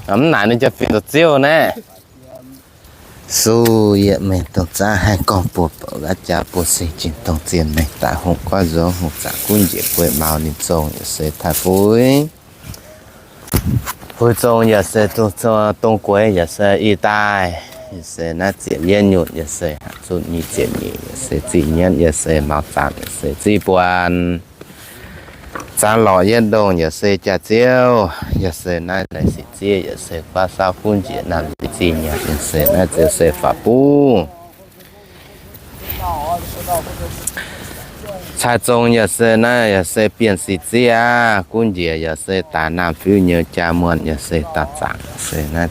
Mv naaic ninh jaa-fin zoux ziouv naaiv. Suv yie mengh dongh zaav haih gorngv buoz-bouc gaav jaax buoz-sing, jiex dongh zien mengh daaih hungh goiv nzuonx hungh zaangc gunv njiec bueix maux ninh zong yaac se taaih fuix. Fuix zong yaac se dongh gueix yaac se ih daaih, yaac se naaiv ziepc yietv nyutc yaac se haac zunv nyic ziepc nyeic yaac se zih nyienv yaac se maux zaangc yaac se zih buonc. Zaangc lorqc yietv ndongh yaac se jaax-ziouv, yaac se naaiv leiz sic ziev yaac se guaav saauv gunv njiec naamh njiec zih nyanc yaac se naaiv ziouc se faaux buv. Cai zong yaac se naaiv yaac se bienh sic ziev aqv. Gunv njiec yaac se daaih naamh fiuv nyouz jaa muonh yaac se daauh zaangc yaac se naaiv,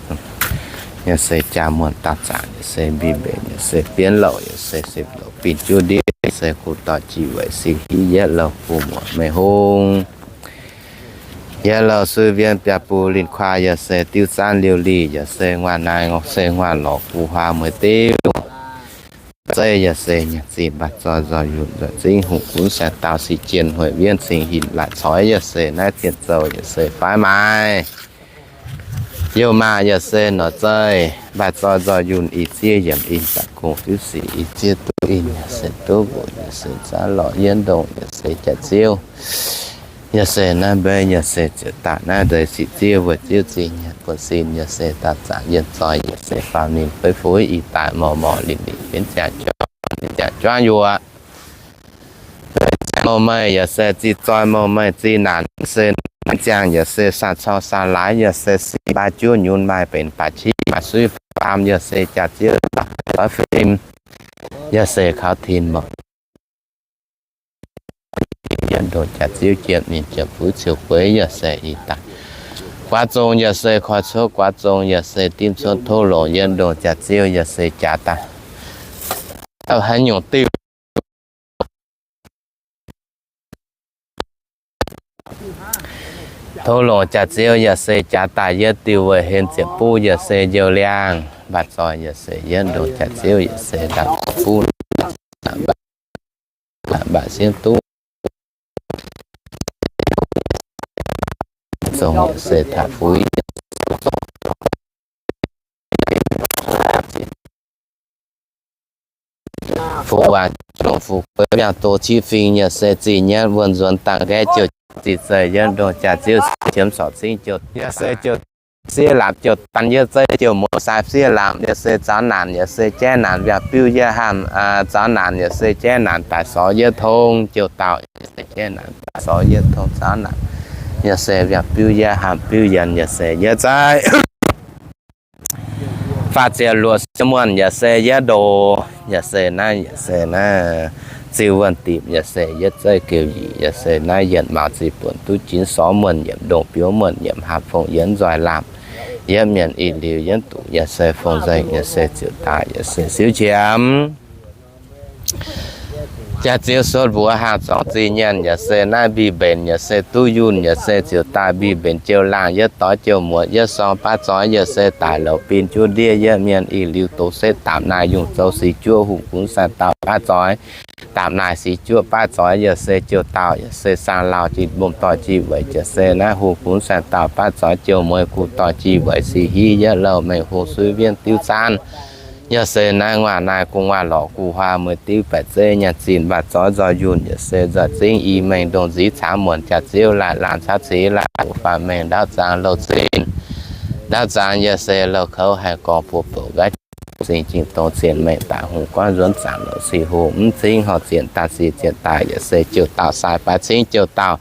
yaac se jaa muonh daauh zaangc yaac se mbiv mbenc yaac se bienv louc yaac se sepv louc binh juv ndiev yaac se gu dorh jiex weic sic hiv yietv louh gu muoc mengh hung. Yietv louh suiv mbienv biaa buv linh kuaai yaac se diuv zaanv liouh lih yaac se nguaaic naaiv se nguaaic lorqc gu huaa mueiz diuv. Zeiv yaac se nyanc zinh mbaah zoi nzoih yunh nzoih zingv hungh gunv saeng dauh sic jien hueic mbienv cing hinc laaic coix yaac se naaiv zien zouv yaac se faix maaiz. Youh maah yaac se norqc zeiv mbaah zoi nzoih yunh ih ziev yiemc in daaih gong fiuv sic ih ziev duqv in yaac se duqv mbuoqc yaac se zaanv lorqc yietv ndongh yaac se jaax-ziouv. Yaac se naaiv mbeix yaac se ziouc daaih naaiv ndeic sic ziev wuov ziouv zinh nyanc buonv sin yaac se daauh zaangc yienh zoi yaac se faam ninh feiv fuix ih daaih morc morc linh linh benx ziangh juangv, benx ziangh juangv yuoqc. Mouh meih yaac se zih zoi mouh meih zih naanc se naanc ziangh yaac se saah cong saah laaix yaac se sic mbaaih juov nyunc maaih benx baaix qiex maaih suiv faam yaac se jaax-ziouv doix fim yaac se kaux tin morc yietv ndongh jaax-ziouv jiem ninh jiem fuix ciouv gueix yaac se ih daaih. Guaav zong yaac se koi cuotv guaav zong yaac se dimv cuotv tov longc yietv ndongh jaax-ziouv yaac se jaax daaih. Haaix nyungc diuh tov longc jaax-ziouv yaac se jaax daaih yietv diuh weic henv ziepc buv yaac se njoux liangh mbaah zoi yaac se yietv ndongh jaax-ziouv yaac se ndaamv buv mbaah siemv duqv zong yaac se taaih fuix fuqv waac longc fuqv gueix mbiaangx doz qiv fingx yaac se zih nyienv wuonh nzuonx dangh nqaeqv jouh zih zeih yietv ndongh jaax-ziouv qiemx sorc cingv jouh yaac se jouh siev laapc jouh daan yietv zeiv jouh muoz sai siev laapc yaac se zaux naanc yaac se jaiv naanc mbiaangx biuv yiev hamh zaux naanc yaac se jaiv naanc daaih sorx yietv tong jouh dauh yaac se jaiv naanc daaih sorx yietv tong zaux naanc yaac se mbiaangx biuv yiev hamh biuv yienx yaac se yietv zeiv. Faah ziepc luoqc siev muonh yaac se yietv ndoh, yaac se naaiv, yaac se naaiv ziuh wuonh dipc, yaac se yietv zeiv geuh yic, yaac se naaiv yienc maux ziqc buonc duqv jinx sorv muonh yiemc ndongh biouv muonh yiemc haapv fongc yienv nzoih lamh yietv mienh ih liuz yienv duqv, yaac se fongc nzengc, yaac se ziouc daaih, yaac se siuv qiemx. Jaax-ziouv suotv mbuox haangh zorngv zih nyaanh, yaac se naaiv mbiv mbenc, yaac se duqv yunh, yaac se ziouc daaih mbiv mbenc jouh laangh, yietv doix jouh muoz, yietv sorng baav zoix, yaac se daic louc bin juov ndiev, yietv mienh ih liuz doz setv daapc naaic yungh zoux sic juov, hungh gunv saeng dauh baav zoix, daapc naaic sic juov baav zoix, yaac se jouh dauh, yaac se saang lauh jiex mbom doix jiex weic, yaac se naaiv hungh gunv saeng dauh baav zoix jouh mueiz gu doix jiex weic sic hiv yietv louh mengh hungh suiv mbienv diuv zaanv. Yaac se naaiv nguaaic naaiv gu'nguaaz lorqc gu huaa mueiz diuv baeqc zeiv nyaanh zinh mbaah zorv nzoih yunh, yaac se nzoih zingv i mengh ndongh nziv caamv muonc jaax-ziouv laaic laanh cav ceix laaic hoc faah mengh ndaauv zaangc louh zinh. Ndaauv zaangc yaac se louh kouv haih gorngv buoz-bouc nqaaiv zingh jingh dongh zienc mengh daaih hungh goiv nzuonx zaangc louc sic hoc mv cingv horc zienc daaih sic zienc daaih yaac se jouh dauh sai baaix cingv jouh dauh.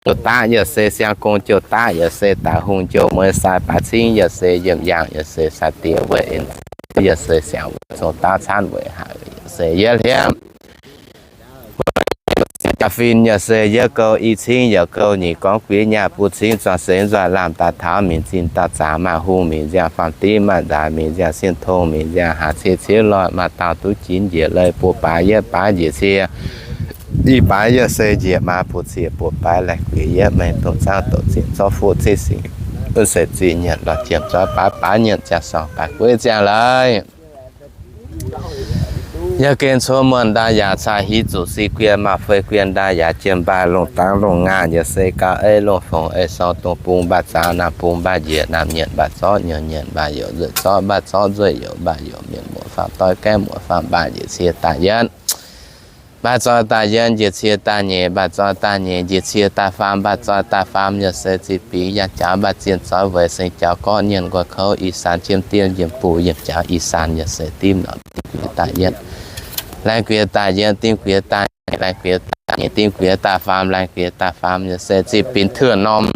Jouh daqv yaac se siang gong jouh daqv yaac se daaih hungh jouh mueiz sai baaix cingv yaac se yiemh yaangh yaac se sai diex weic en yaac se siang weic zong daav caanv weic haic yaac se yietv hliemv. Jaa-fin yaac se yietv gouv i cingv yaac gouv nyic gorngv guiv nyaah buo cingv zuangx seix nzoih lamh daaih taux minc zinh dauh zangx maaih hungh minc nziangh faam div maaih nzaaix minc nziangh sienh tong minc nziangh haaix cie ciev loih maaih dauh duqv jinx njiec leiz buo baaix yietv baaix njiec cie i baaix yaac se njiec maa buoz-zieqc buo baaix laih guix yietv mengh dongh zaangv doqc zinh zorqv fuqv ciev singx wuov se zinh nyanc lorz jiem zorqv baaix baaix nyanc ziangh sorngc baaix gueiv ziangh leiz. Yaac gen cuotv muonh ndaaih yaac caa hiv zuqc si guien maaih fei guien ndaaih yaac jiem mbaih lungh dangv lungh ngaanh yaac se gauh ei lungh fongc ei sorng dongh bung mbaih zaux naamh bung mbaih njiec naamh nyienc mbaih zorqv nyienc nyienc mbaih youc nzueic zorqv mbaih zorqv nzueic youc mbaih youc mienh muoz faam doix gaeqv muoz faam mbaih njiec cie daaih yietv mbaih zoih daaih yietv njiec cie daaih nyeic mbaih zoih daaih nyeic njiec cie daaih faam mbaih zoih daaih faam yaac se zih bingx yangh jaux mbaih zien zoih weic seng jaux gorqv nyienx nqoi kouv ih saan jiemv diemv yiem buh yiem jaux ih saan yaac se dimv norm dimv guiex daaih yietv laengz guiex daaih yietv dimv guiex daaih nyeic laengz guiex daaih nyeic dimv guiex daaih faam laengz guiex daaih faam yaac se zih bingx tuoqv norm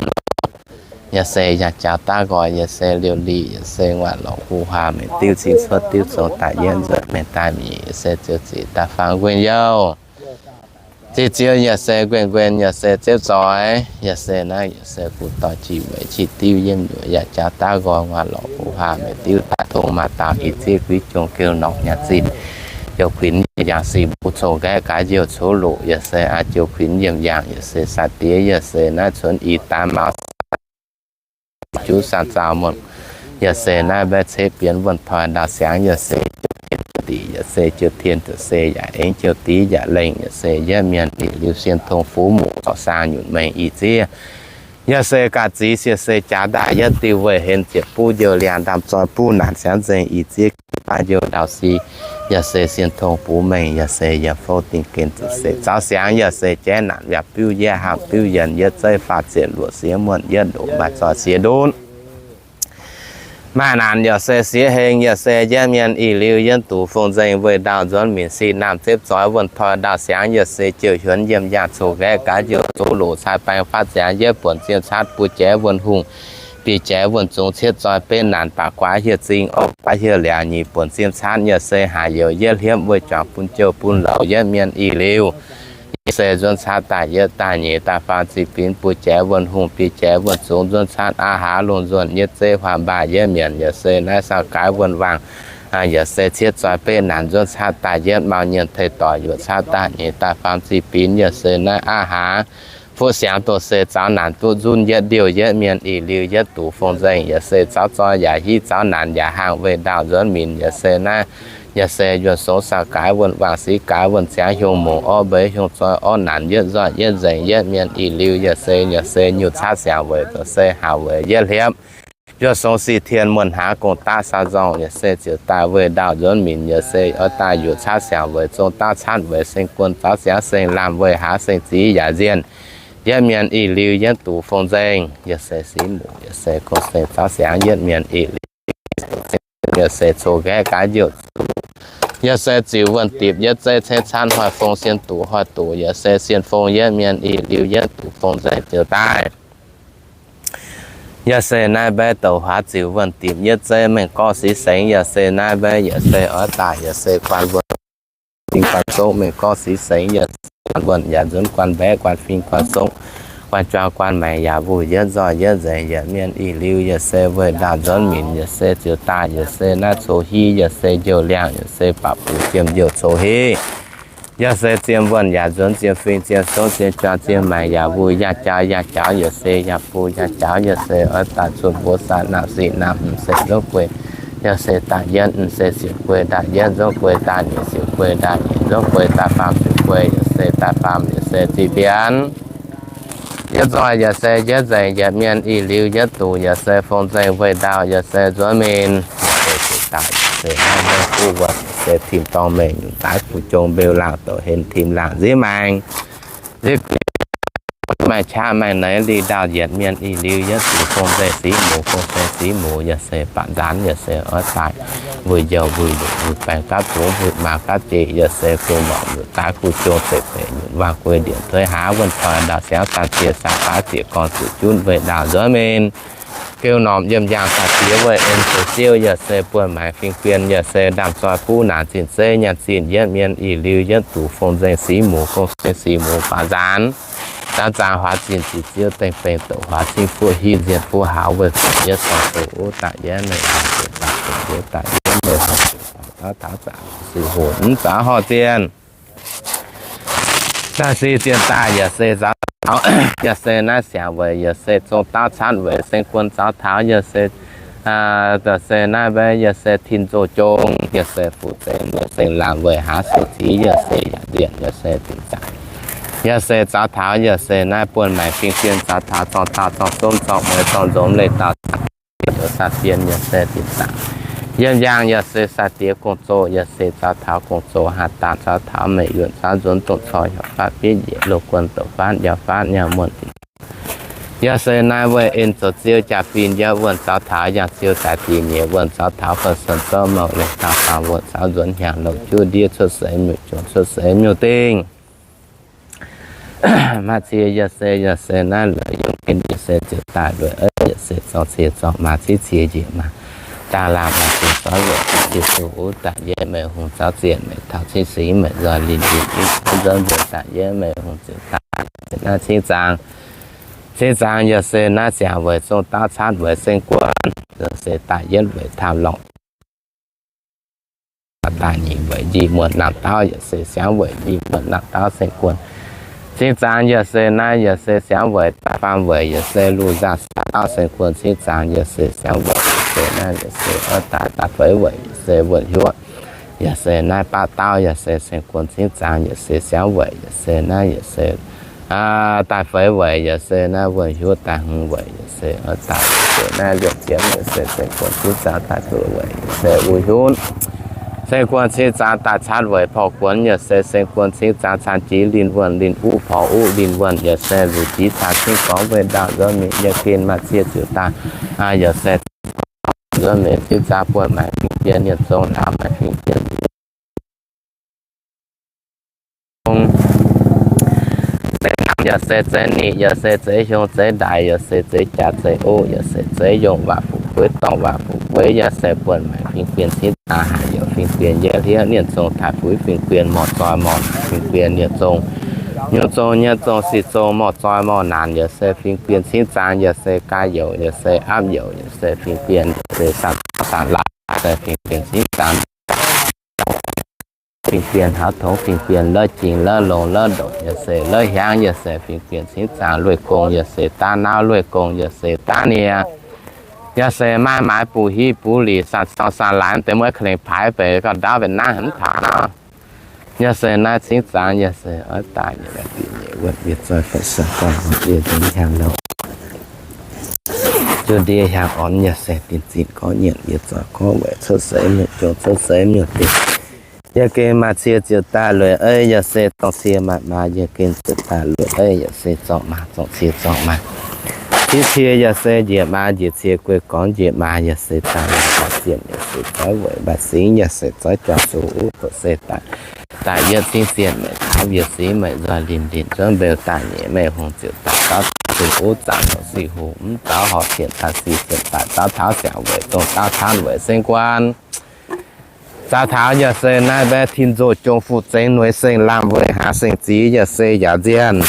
yaac se yangh jaux daav nqoi yaac se liouh liqc yaac se nguaaic lorqc huv huaah mengh diuv cing cuotv diuv congx daaih yietv nzueic mengh daaih mingh yaac se ziouc zieqc daaih faam nquenh youh zieqc ziouc yaac se nquenh nquenh yaac se ziepv zoih yaac se naaiv yaac se guv doix jiex weic qiex diuv yiem nyuoqc yaac jaux daav nqoi nguaaic lorqc huv huaah mengh diuv daaih dongh maaih dauh hieh zieqv guiv jong geu norqc nyaah zinh jouh kuinx yiem yaangh sic mbuo cong-nqaeqv gaax youh coqv loqc yaac se aa jouh kuinx yiem yaangh yaac se saa-diex yaac se naaiv cunx i daaix maux juv saan zaaux muonh yaac se naaiv mbaeqv ceqv bienx wuonh toic ndau siangx yaac se ndic yaac se jiu tien ziouc se yaac aengx jiu div yaac lengh yaac se yietv mienh ih liuz sien tong fuv muqc zorc saang nyunc mengh ih zieqv yaac se gaax zix siec se jaax ndaaih yietv diuh weih henv ziepc buv njoux liangx ndaamv-zoih buv naanc siangv nzengh ih zieqv baaix njoux ndau si yaac se sien tong bux mengh yaac se yiem fouv dingh gen ziqc se zaux siangx yaac se jaiv naanc yaac biuv yietv haamh biuv yienx yietv zeiv faah zienc luoqc siex muonh yietv ndoqc maaih zoih siex ndutv maaih naanc yaac se siex heng yaac se yietv mienh ih liuz yietv duqv fong nzengh weih ndaauh nzuonx minc sic naamh zepv zoih wuonh toic ndaauh siangx yaac se jouh hiuonx yiem yaangh cong-nqaeqv gaax youh zoqv loqc cai baeng fatv ziangx yietv buonc ziem catv buo jaiv wuonh hungh biei jaiv wuonh zungx cietv zoih betv naanc baac guaav hieh zingh orv guaav hieh liaauc nyic buonc ziem catv yaac se haaix youz yietv hliepv weih juangc bun jouh bun louz yietv mienh ih liuz yaac se nzuonx catv daaih yietv daaih nyeic daaih faam ziqc binx buo jaiv wuonh hungh biei jaiv wuonh zungx nzuonx catv aa haaz lungh nzuonh yietv zeiv huaam mbaah yietv mienh yaac se naaiv saang-gaix wuonh wangc yaac se cietv zoih betv naanc nzuonx catv daaih yietv mau nyienx teix doic yuoqc catv daaih nyeic daaih faam ziqc binx yaac se naaiv aa haaz fuqv siangx doz se zaux naanc duqv nzunv yietv ndiouh yietv mienh ih liuz yietv duqv fong nzengh yaac se zaux zoih yaac hiv zaux naanc yaac haangh weih ndaauh nzuonx minc yaac se naaiv yaac se yuonh songx saang-gaix wuonh wangc sic gaix wuonh ziangx hiong mongc orv mbeix hiong zoih orv naanc yietv nzoih yietv nzengc yietv mienh ih liuz yaac se yaac se nyungc catv siangx weic zoux se haaux weic yietv hliepv yuonh songx sic tien muonh hnaangx gong-daqv saah nzorng yaac se ziouc daaih weih ndaauh nzuonx minc yaac se oix daaih yuoqc catv siangx weic zong daav catv weic seng guon zaux siangx seng laamh weih haax seng ziv yaac nzienh yietv mienh ih liuz yietv duqv fong nzengh yaac se sic muqc yaac se gong-seng zaux siangx yietv mienh ih liuz yaac se cong-nqaeqv gaax youh zuqc yaac se ziux wuonh dipc yietv zeiv ceng caanv hoic fong sien duqc hoic duqc yaac se sien fong yietv mienh ih liuz yietv duqv fong nzengc ziouc daaih yaac se naaiv mbaeqv douc huaax ziux wuonh dipc yietv zeiv mengh gorqv six sengx yaac se naaiv mbaeqv yaac se oix daaih yaac se guanh wuonh fing guanh zongv mengh gorqv six sengx yaac se guanh wuonh yaac nzuonx guanh mbaeqv guanh fing guanh zongv guanh juang guanh maengc yaac mbuo yietv nzoih yietv nzengc yietc mienh ih liuz yaac se weih ndaauh nzuonx minc yaac se ziouc daaih yaac se naaiv coux hiv yaac se njouh liangh yaac se baac buc jiem njouh coux hiv yaac se zien wuonh yaac nzuonx zien fing zien zongv zien juang zien maengc yaac mbuo yangh jaux yangh jaux yaac se yangh buo yangh jaux yaac se oix daaih zunh mbuo saah naamh sic naamh m'seix nzorngv guei yaac se daaih yietv m'seix siec guei daaih yietv nzorngv guei daaih nyeic siec guei daaih nyeic nzorngv guei daaih faam siec guei yaac se daaih faam yaac se zih bienx yietv nzoih yaac se yietv nzengc yietc mienh ih liuz yietv duqv yaac se fong nzengc weih ndaauh yaac se nzuonx minc yaac se ziouc daaih yaac se naaiv mbuo wuonh yaac se tim dorngh mengh nyunc daaix kuh jong mbeu laangh douc henv tim laangh nziev maengh nziev maaih qaqv maaih naaiv li ndaauh yietc mienh ih liuz yietv duqv fong nzengc sic muoz fong nzengc sic muoz yaac se baac nzaanx yaac se oix daaih mbuo youh mbuo luqc mbuo baengh gapv zungx mbuo maa gapv jeiv yaac se gong lorqc nyutc daaix kuh jong zeiv zeiv nyutc waangh guei ndiev tueix haav wuonh toic ndaauh siangx saah zieqc saah baav zieqc gorngv zuqc junv weih ndaauh nzuonx minc geu normh yiem yaangh saah diex weih en zoux ziouv yaac se buonv maengx fing guien yaac se ndaamv-zoih buv naanc zinh zeiv nyaanh zinh yietv mienh ih liuz yietv duqv fong nzengc sic muoz gong-seng sic muoz baac nzaanx zanx zaangx huaax zinh ziqc ziouv dengh bengx douc huaax cingv fuqv hiv nzienh fuqv haaux weih yietv dorngh douc uv daaih yietv meih daaih yietv meih taux taux zaqc sic hoc mv zaux horh zienh daaih sic zienh daaih yaac se zaux taux yaac se naaiv siangx weic yaac se zong daav catv weic seng guon zaux taux yaac se Yaac se naaiv mbaeqv yaac se tin nzoh jong, yaac se fu'zengx muoz-zengx laangc weic haaix suqv ziv, yaac se yaac nzieqc, yaac se dinc zaangc. Yaac se zaux taux, yaac se naaiv buonv maengx fingx-fien zaux taux zorng dauh zorng zomv zorng mueiz zorng nzomz leih dauh, yaac se sai-diex, yaac se dinc zaangc. Yiem yaangh yaac se sai-diex gong-zoh, yaac se zaux taux gong-zoh haaz daaih, zaux taux meih yuonh zaux nzuonx dongh corc heuc faatv fitv njiec loz guon douc faatv njaaux faatv nyaanh muonh dinc. Yaac se naaiv weih en zoux ziou jaa-fin yaac wuonh zaux taux yangh ziou daaih dingc nyeic wuonh zaux taux fun-sen zouv mouc leih dauh faang wuonh caux nzuonx hnyangx longc juv ndiev cuotv seix miuc-jungx cuotv seix miuc-dingh. Maaih cie yaac se, yaac se naaiv lorz yungh gen yaac se ziouc daaih lueic eiv yaac se zorng cie zorng maa ciev cie njiec maa. Daaih laangh maaih cie zorv weic cie zuqc uv daaih yietv meih hungh zaux zienc meih taux cingv singx meih nzoih linh linh ih nzunv mbuo daaih yietv meih hungh ziouc daaih naaiv cingv zaang. Cingv zaang yaac se naaiv ziangh weic zong dauv caatv weic seng guon, yaac se daaih yietv weic taamh lorngc daaih nyic weic njiec muonh naamh dauh, yaac se siangv weic njiec muonh naamh dauh seng guon. Cingv zaang yaac se naaiv yaac se siangv weic daaih faam weic yaac se luh nzangh dauh seng guon. Cingv zaang yaac se siangv weic yaac se naaiv yaac se oix daaih daaih feix weic yaac se wuonh hiuv, yaac se naaiv baav dauh yaac se seng guon. Cingv zaang yaac se siangv weic yaac se naaiv yaac se daaih feix weic yaac se naaiv wuonh hiuv daaih hmz weic yaac se oix daaih yaac se naaiv liouh ziepc yaac se seng guon. Cingv zaang daaih duqv weic yaac se uv hiuv seng guon. Cingv zaang daaih caatv weic porv guonx yaac se seng guon. Cingv zaang caatv jiex linh wuonh linh uv porv uv linh wuonh yaac se luc jiex caatv cingv gorngv weih ndaauh nzuonx mingh yiem gen maaih cie ziouc daaih yaac se nzuonx mingh. Cingv zaang buonv maengx fingx-fien yaac zong laauh maengx fingx-fien yaac se zeix nitc, yaac se zeix hiong, zeix ndaix, yaac se zeix jaax, zeix oqv, yaac se zeix yongh, waac fuqv gueix dorngh, waac fuqv gueix, yaac se buonv maengx fingx-fien cingv zaang haaix youc fingx-fien yietv hlieqv nienh zong taaix fuix fingx-fien morh zoi morh naanc fingx-fien yaac zong nyungc zong nyei zong sic zong morh zoi morh naanc, yaac se fingx-fien cingv zaang, yaac se gaa youc, yaac se aapv youc, yaac se fingx-fien, yaac se saanc laauh, yaac se fingx-fien cingv zaang. Fingx-fien hlauv tongx, fingx-fien lov jingx, lov longx, lov ndongc, yaac se lov hiaangv, yaac se fingx-fien cingv zaang, lueiz gong, yaac se daav nauv, lueiz gong, yaac se daav nie, yaac se maaih maaiz buc hiv buc lic, saanc cong saanc laaix, deix mueiz ka'lengx paaix beic gauh ndaauv mbenc nangv mv taux nor. Yaac se naaiv cingv zaang, yaac se oix daaih nyei, wuonh yie zoih fai saax gorn, yie nzengc hnyangx-louc, juv ndiev hnyangx-orn, yaac se dinc zinh gorngv nyienc, yie zoih gorngv weic cuotv seix miuc-jungx, cuotv seix miuc-dingh. Yie gen maaih cie ziouc daaih lueic eiv, yaac se zorng cie maaih maa, yie gen ziouc daaih lueic eiv, yaac se zorng maa, zorng cie zorng maa. Ciev cie yaac se njiec maa, njiec cie guei gorngv njiec maa, yaac se daaih maaih zienc, yaac se zoih weic mbaaih singx, yaac se zoih jauv-sux uv doqc se daaih. Daaih yietv cingv zienc meih taux yie singx meih nzoih linh linh nzuonv mbeu daaih nyeic meih hungh ziouc daaih zaux zinh uv zaangc longc sic hungh mv zaux horc cien daaih sic cien daaih zaux taux siangx weic dongh zaux caanv weic seng guan. Zaux taux yaac se naaiv mbaeqv tin nzoh jong fu zengx nueiz seng laamh weic haaix seng ziv yaac se yaac nzienh.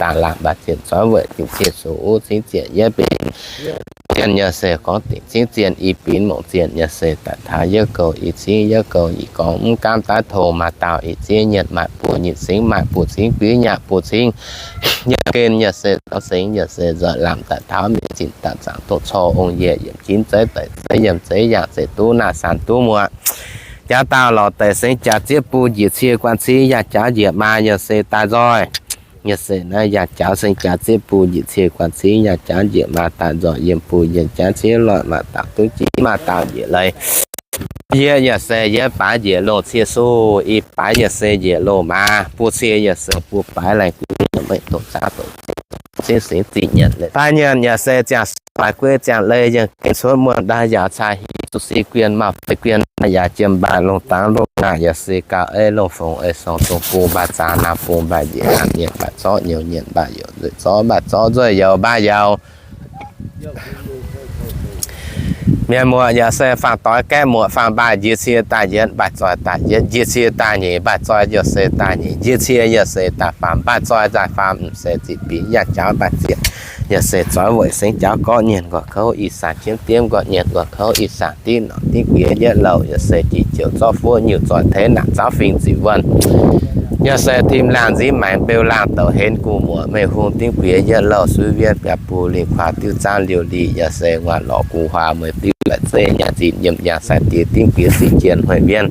Dangh laangh mbaac zienh zoih weic dingc zienh sux uv cingv zienh yietv benx zienh yaac se gorngv dingc cingv zienh i binx mongc zienh yaac se daaih taux yietv gouh i cingv yietv gouh i gorngv mv gaamv daaih tongx maaih dauh i cingv nyienc maaih buo nyic cingv maaih buo cingv biv nyaah buo cingv yietv gen yaac se zaux sengx yaac se nzoih lamh daaih taux mienh zinh daaih zaangc dongh cor ong yie yiemc jinv zeiv daic zeiv yiem zeiv yaangh zeiv duqv naaiv saan duqv muoqc. Jaax dauh lorz deix sengx jaax zieqv buo njiec cie guan cingv yaac jaax njiec maa yaac se daaih nzoih. Yaac se naaiv yaac jaax sengx jaax zieqv buo njiec cie guan cingv yaac jaax njiec maa daaih nzoih yiem buo yiem jaax cingv loih maaih dauh duqv jiex maaih dauh njiec leiz. Yie yaac se yietv baaix njiec loh cie suh, i baaix yaac se njiec loh maaz, buo cie yaac se buo baaix laengz guv yaac meih doqc zaav doqc cingv singx zingh nyanc. Baaix nyanc yaac se ziangh suiv baaix gueiv ziangh leiz yaac gengh cuotv muonh ndaaih yaac caa hiv zuqc si guien maaih fei guien yaac jiem mbaaih longh dangx longh naaic yaac se gauh ei longh fongx ei song dongh bung mbaaih zaang naamh bung mbaaih njiec naamh nyienc mbaaih zorqv nyouz nyienc mbaaih youz nzueic zorqv mbaaih zorqv nzueic youz mbaaih youz. Mienh muoqc yaac se faang doix gaeqv muoqc faang mbaaih njiec cie daaih yietv mbaaih zoih daaih yietv njiec cie daaih nyeic mbaaih zoih yaac se daaih nyeic njiec cie yaac se daaih faam mbaaih zoih daaih faam m'seix ziqc binx yaac jaax mbaaih ziepc. Yaac se zoih weic sengx jaax gorqv nyienc nqorqc kouv ih zanc jienv diemv nqorqc nyienc nqorqc kouv ih zanc diqv norqc diqv guiex yietv louc yaac se jiex jiouc zorqv fuoqv nyuc zoih teix naanc zauv fingx ziqc wuonh. Yaac se tim laangh nziv maengx beu laangh douc henv gu'muoqc meih hungh diqv guiex yietv louc suiv wiev biaav buh lingh kuaax diuv zaangv liouh liqc yaac se nguaaic lorqc gu'huaax mueiz diuv baeqc zeiv nyaanh zinh yiem yangh sai-diex dimv guiex six jien hnoi wienh.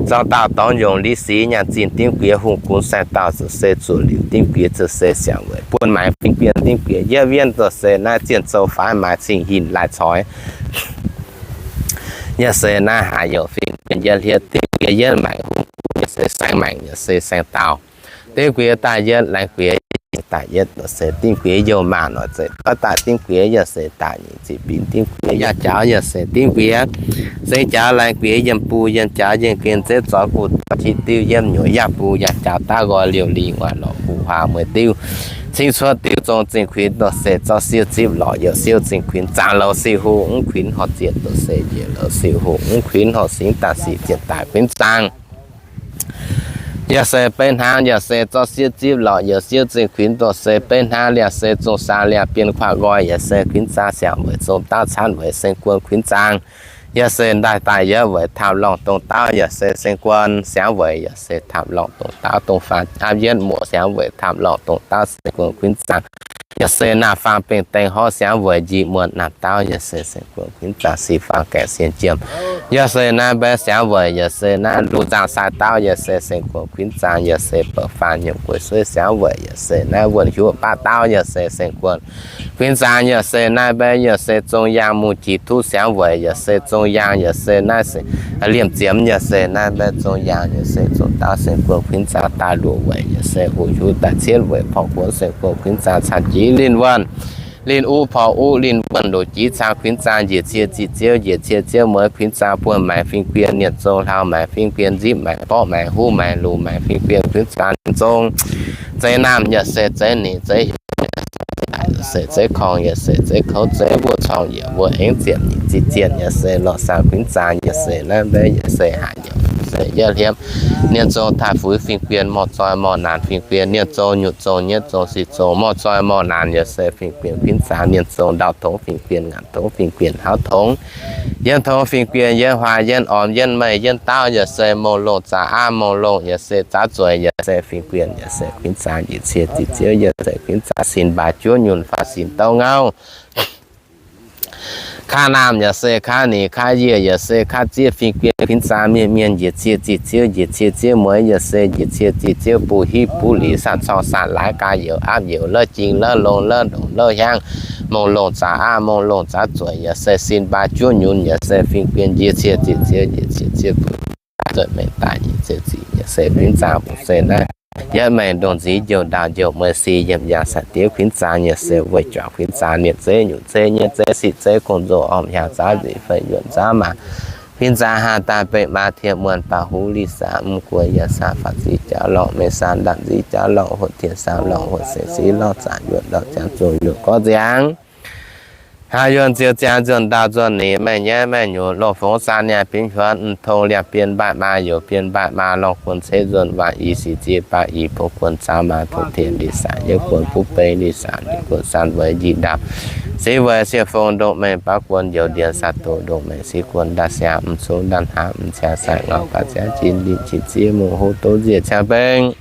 Zorng dauh dorngx nyungc li sic nyaanh zinh dimv guiex hungh gunv sai dauh zuqc se zuqc liuz dimv guiex zuqc se siangx weic buonv maengx fingx bienh dimv guiex yietv wienh zuqc se naaiv zienh zou faix maaiz cing hinc laaih coix. Yaac se naaiv haaix youc fingx bienh yietv hliepv dimv guiex yietv maengx hungh gunv yaac se saeng maengx yaac se saeng dauh. Dimv guiex daaih yietv, laengz guiex daaih yietv, yaac se dimv guiex youh maah noic zeiv doiv daaih dimv guiex, yaac se daaih nyeic ziqc binc dimv guiex yaac jaux, yaac se dimv guiex seng jaux, laengz guiex yiem bung yiem jaux, yiem gen zeiv zoix guv doix qiex diuv yiem nyuoz yaac bung yaac jaux daav nqoi liouh lingh waac lorqc guv huaang mueiz diuv, cing cuotv diuv zong zingh kuinx doqc se zorqv siouv zipv lorqc youc siouv zingh kuinx zaangc louz siouv hungh mv kuinx horc zienc doqc se njiec louz siouv hungh mv kuinx horc singx daaih sic zienc daaih kuinx zaangc. Yaac se beiv hnangv, yaac se zorqv siouv zipv lorqc youc siouv zingh kuinx doqc se beiv hnangv, yaac se zong saang liangh bienh kuaaiv nqoi, yaac se kuinx zaang siangx weic zong dauv caanv weic seng guon kuinx zaang. Yaac se ndaaih daaih yietv weic taamh lorngh dongh dauv, yaac se seng guon siangx weic, yaac se taamh lorngh dongh dauv dongh faanv aapv yietv muoc siangx weic taamh lorngh dongh dauv seng guon kuinx zaang. Yaac se naamh faang bengh dengh horv siangx weic njiec muonh naamh dauv, yaac se seng guon kuinx zaang sic faang gaeqv sien jiem. Yaac se naaiv mbaeqv siangx weic, yaac se naaiv luv nzangh sai dauv, yaac se seng guon kuinx zaang, yaac se bouc faanv nyiemc gueix sueiv siangx weic, yaac se naaiv wuonh hiuv baav dauv, yaac se seng guon kuinx zaang, yaac se naaiv mbaeqv, yaac se zong yaangh mungh jiex tuv siangx weic, yaac se zong yaangh, yaac se naaiv se liemh ziemx, yaac se naaiv mbaeqv zong yaangh, yaac se zong dauv seng guon kuinx zaang daaih luoqc weic, yaac se hoqc hiuv daaih cietv weic porv guonx seng guon kuinx zaang caa jiex linh wuonh. Linh uv porv uv linh wuonh loc jiex caa kuinx zaang njiec cie ziqc ziouv, njiec cie ziouv mueiz kuinx zaang buonv maengx fingx bienh, nienv zong hlauv maengx fingx bienh, nzipv maengx borqv maengx huv maengx luc maengx fingx bienh kuinx zaang nienv zong. Zeiv naamh yaac se zeiv nix zeiv hiuv, se zeiv korngh yaac se zeiv kouv, zeiv mbuo corngh yiec mbuo aengx ziepc nyeic ziqc zienh yaac se lorh saang kuinx zaang yaac se naaiv mbaeqv yaac se haaix nyungc se yietv hliepv. Nienv zong taaih fuix fingx bienh, morh zoi morh naanc fingx bienh, nienv zong nyutc zong nyietv zong sic zong, morh zoi morh naanc yaac se fingx bienh kuinx zaang nienv zong, ndau tongx fingx bienh, ngaanc tongx fingx bienh, hlauv tongx yienv tongx fingx bienh, yienv huaai yienv ormx yienv meih yienv dauh yaac se mongh longh zaqc aav, mongh longh yaac se zaqc zueiz yaac se fingx bienh yaac se kuinx zaang njiec cie ziqc ziouv yaac se kuinx zaang sin mbaaix juov nyunc faaux sin douv ngauv. Kaav naamh yaac se kaav nix kaav yiec yaac se kaav zieqv fingx bienh kuinx zaang mienh mienh njiec cie ziqc ziouv, njiec cie ziouv mueiz yaac se njiec cie ziqc ziouv buv hiv buv lic, saah corngh saah laaix, gaax youz aapv youz, lov jing lov longx, lov ndongc lov hiaangv, mongh longh zaqc aav, mongh longh zaqc zueiz yaac se sin mbaaix juov nyunc yaac se fingx bienh njiec cie ziqc ziouv, njiec cie ziouv buv zueiz mengh daaih nyic ziouv ziqc yaac se kuinx zaang buv se naaiv yietv mengh ndongh nziv njoux ndaauh njoux mueiz si yiem yangh sai-diex kuinx zaang yaac se weic juangc kuinx zaang nienv zeiv nyutc zeiv nyietv zeiv sic zeiv gong-nzou orm hiaangx zaauv nzic fei yuonc zaauv maaz kuinx zaang haah daaih beiv maa tien muonh baac huv li saah mv guoqv yaac saah faatv ziqc jauv lorngh mengh saah ndanc nziv jauv lorngh hoqc tien saah lorngh hoqc sengx siv lorngh zaangc yuonc lorngh jangx zungh yuonc gorv nziangx. Haaix yuonc ziouc ziangx nzuonx ndaauh nzuonx nix, meih nyaiv meih nyuoz, longh fongx saah niaa binv huonx, mv tong liangh bienh mbaih maa, youz bienh mbaih maa, lorngh guon ceix nzuonx waanc i, sic zieqc baav i, bungx guon zaauv maa, tong tien li saah yietv guon, buv beiv li saah liuz guon, san weic njiec ndaauh, siv weic siec fong, ndongh mengh baav guon, youz ndiev saah doz, ndongh mengh siv guon, ndaauh siangx mv cungv, ndaauh hnamv mv ciangx, sai ngauh baav ziangv jin, linh qin ziev mungh huv doz nziec ciangv beng.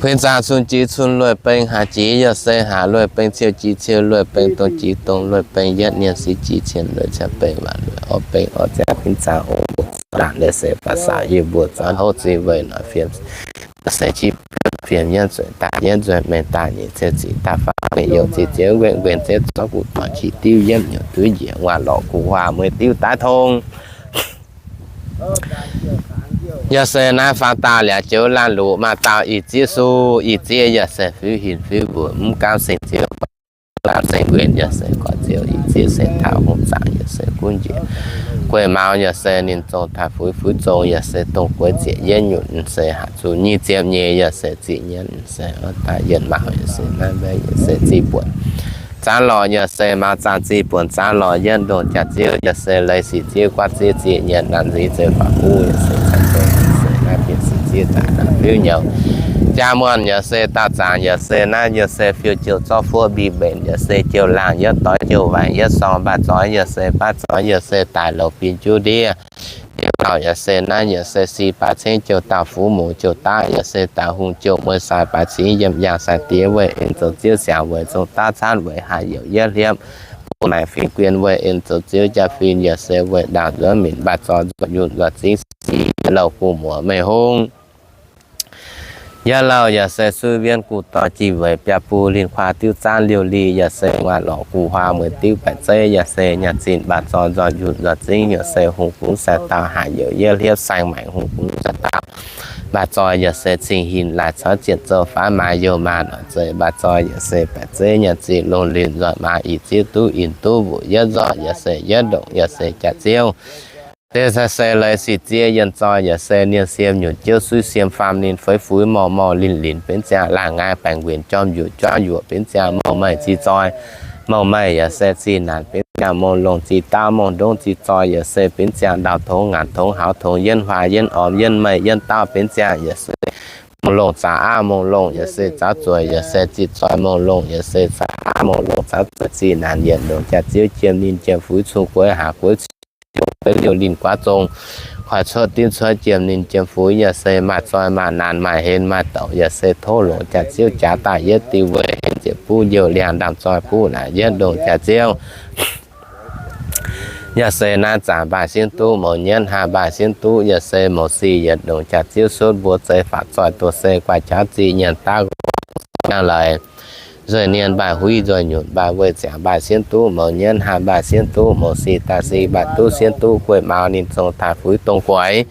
Kuinx zaang cun jiex cun lueic beng, haaix jiex yaac se haaix lueic beng, ciouv jiex ciouv lueic beng, dongh jiex dongh lueic beng, yietv nienv siv jiex cien lueic ciangv beng, waanc lueic orv beng orv ziangv kuinx zaang ong mbuo zaangc yaac se faah saah yie mbuo zaangc houv zinh weic noic fiem se qiex fiem yienv zueiz daaih yienv zueiz mengh daaih nyic ziouv ziqc daaih faaux mengh youh ziqc ziouv nquenc nquenc ziouv zorqv guv doic qiex diuv yiemv nyungc duiv njiec nguaaic lorqc guv huaang mueiz diuv daaih tong. Yaac se naaiv faam daauh liac joux laanh luc, maaih daauh ih zieqv suv, ih zieqv yaac se fiuv hinc fiuv mbuoqc, mv gaamv seng ziouv, gaamv seng nquenc yaac se gorx ziouv, ih zieqv se taux hungh zaangc yaac se gunv njiec gueiv maux, yaac se ninh zong taaih fuix fuix zong, yaac se dongh gueix ziec yietv nyutc, se haaix zuqc nyic ziepc nyeic, yaac se ziqc nyienv, se daaih yietc maux, yaac se naaiv mbaeqv, yaac se ziqc buonc zaanv lorqc, yaac se maux zaangc ziqc buonc zaanv lorqc, yietv ndongh jaax zieqv, yaac se leiz sic zieqv guaatv zieqv ziqc nyienv, naanc nziv zieqv faaux buv, yaac se caux zong, yaac se naaiv bieqc sic zieqv daaih naaiv fiuv nyouz. Jaa muonh yaac se daauh zaangc, yaac se naaiv yaac se fiuv jouh zorqv fuoqv mbic mbenc, yaac se jouh laangh yietv doix jouh waaic yietv sorng mbaaih zoix, yaac se baav zoix, yaac se daaih louc bin juv ndiev. Yaac se naaiv yaac se si baaix cengv jouh dauh fuv mungz jouh daav, yaac se dauh hungh jouh mueiz sai baaix cingv yiem yangh sai-diex weih aengx zoux zieqv siangx weic zong daav caanv weic haaix youc yietv hliepv. maengx fingx guien weih en zoux ziouv jaa-fin yaac se weih ndaauh nzuonx minc mbaac zoi nzoih yunh nzoih zingv sic yaac lauh gu'muoc meih hungh. Yaac lauh yaac se suiv wienv guv doix jih weic biaa buv linh kuaah diuv zaanv liouh li yaac se nguaaic lorqc guv huaang mueiz diuv baeqc zeiv yaac se nyaah zinh mbaac zoi nzoih yunh nzoih zingv yaac se hungh gungv sai dauh haaix youc yietv hliepv saeng maengc hungh gungv sai dauh mbaac zoi yaac se cing hinc laaix caux zienc zouv faanv maaiz youh maah noic zeiz mbaac zoi yaac se baeqc zeiv nyaah zinh longh linh nzoih maaiz ih zieqv duqv inh duqv mbuoqc yietv nzorqc yaac se yietv ndongc yaac se jaax ziouv. Deix se se leiz sic zieqv yienh zoi yaac se nienh siem nyutc jiouv suiv siem faam ninh feix fuix morh morh linh linh benx ziangh laangh ngaai baengc winc jorm yuoqc juangv yuoqc benx ziangh mouh meih zih zoi, mouh meih yaac se zih naanc benx ziangh mouh longh zih daav mouh ndongv zih zoi yaac se benx ziangh ndau tongx ngaanc tongx haux tongx yienv huaax yienv ormx yienv meih yienv daav benx ziangh yaac se mouh longh zaqc aav mouh longh yaac se zaqc zueiz yaac se zih zoi mouh longh yaac se zaqc aav mouh longh zaqc zueiz zih naanc yietc ndongc jaax ziouv jiem ninh jiem fuix cung gueix haac gueix ciouv gueix liouh linh guaav zong, kuaaiv cuotv dimv cuotv jiem ninh jiem fuix yaac se maaih zoi maaih naanc maaih henv maaih douc yaac se tov longc jaax ziouv jaax daaih yietv diuh weic henv ziepc buv njoux liangh ndaamv zoi buv naaic yietv ndongc jaax ziouv. Yaac se naaiv zanc mbaih sienv duqv mouz nyienv, hnangv mbaih sienv duqv yaac se mouz sic yietc ndongc jaax ziouv suotv mbuox zeix faatv zoih doz se guaix jaav zih nyienx daav nqa'haav laaix nzueic nienh mbaih huiv nzueic nyutc mbaih weih ziangx mbaih sienv duqv mouz nyienv, hnangv mbaih sienv duqv mouz sic daaih sic mbaih duqv sienv duqv gueiv mauz ninh zong taaih fuix dongh guaix.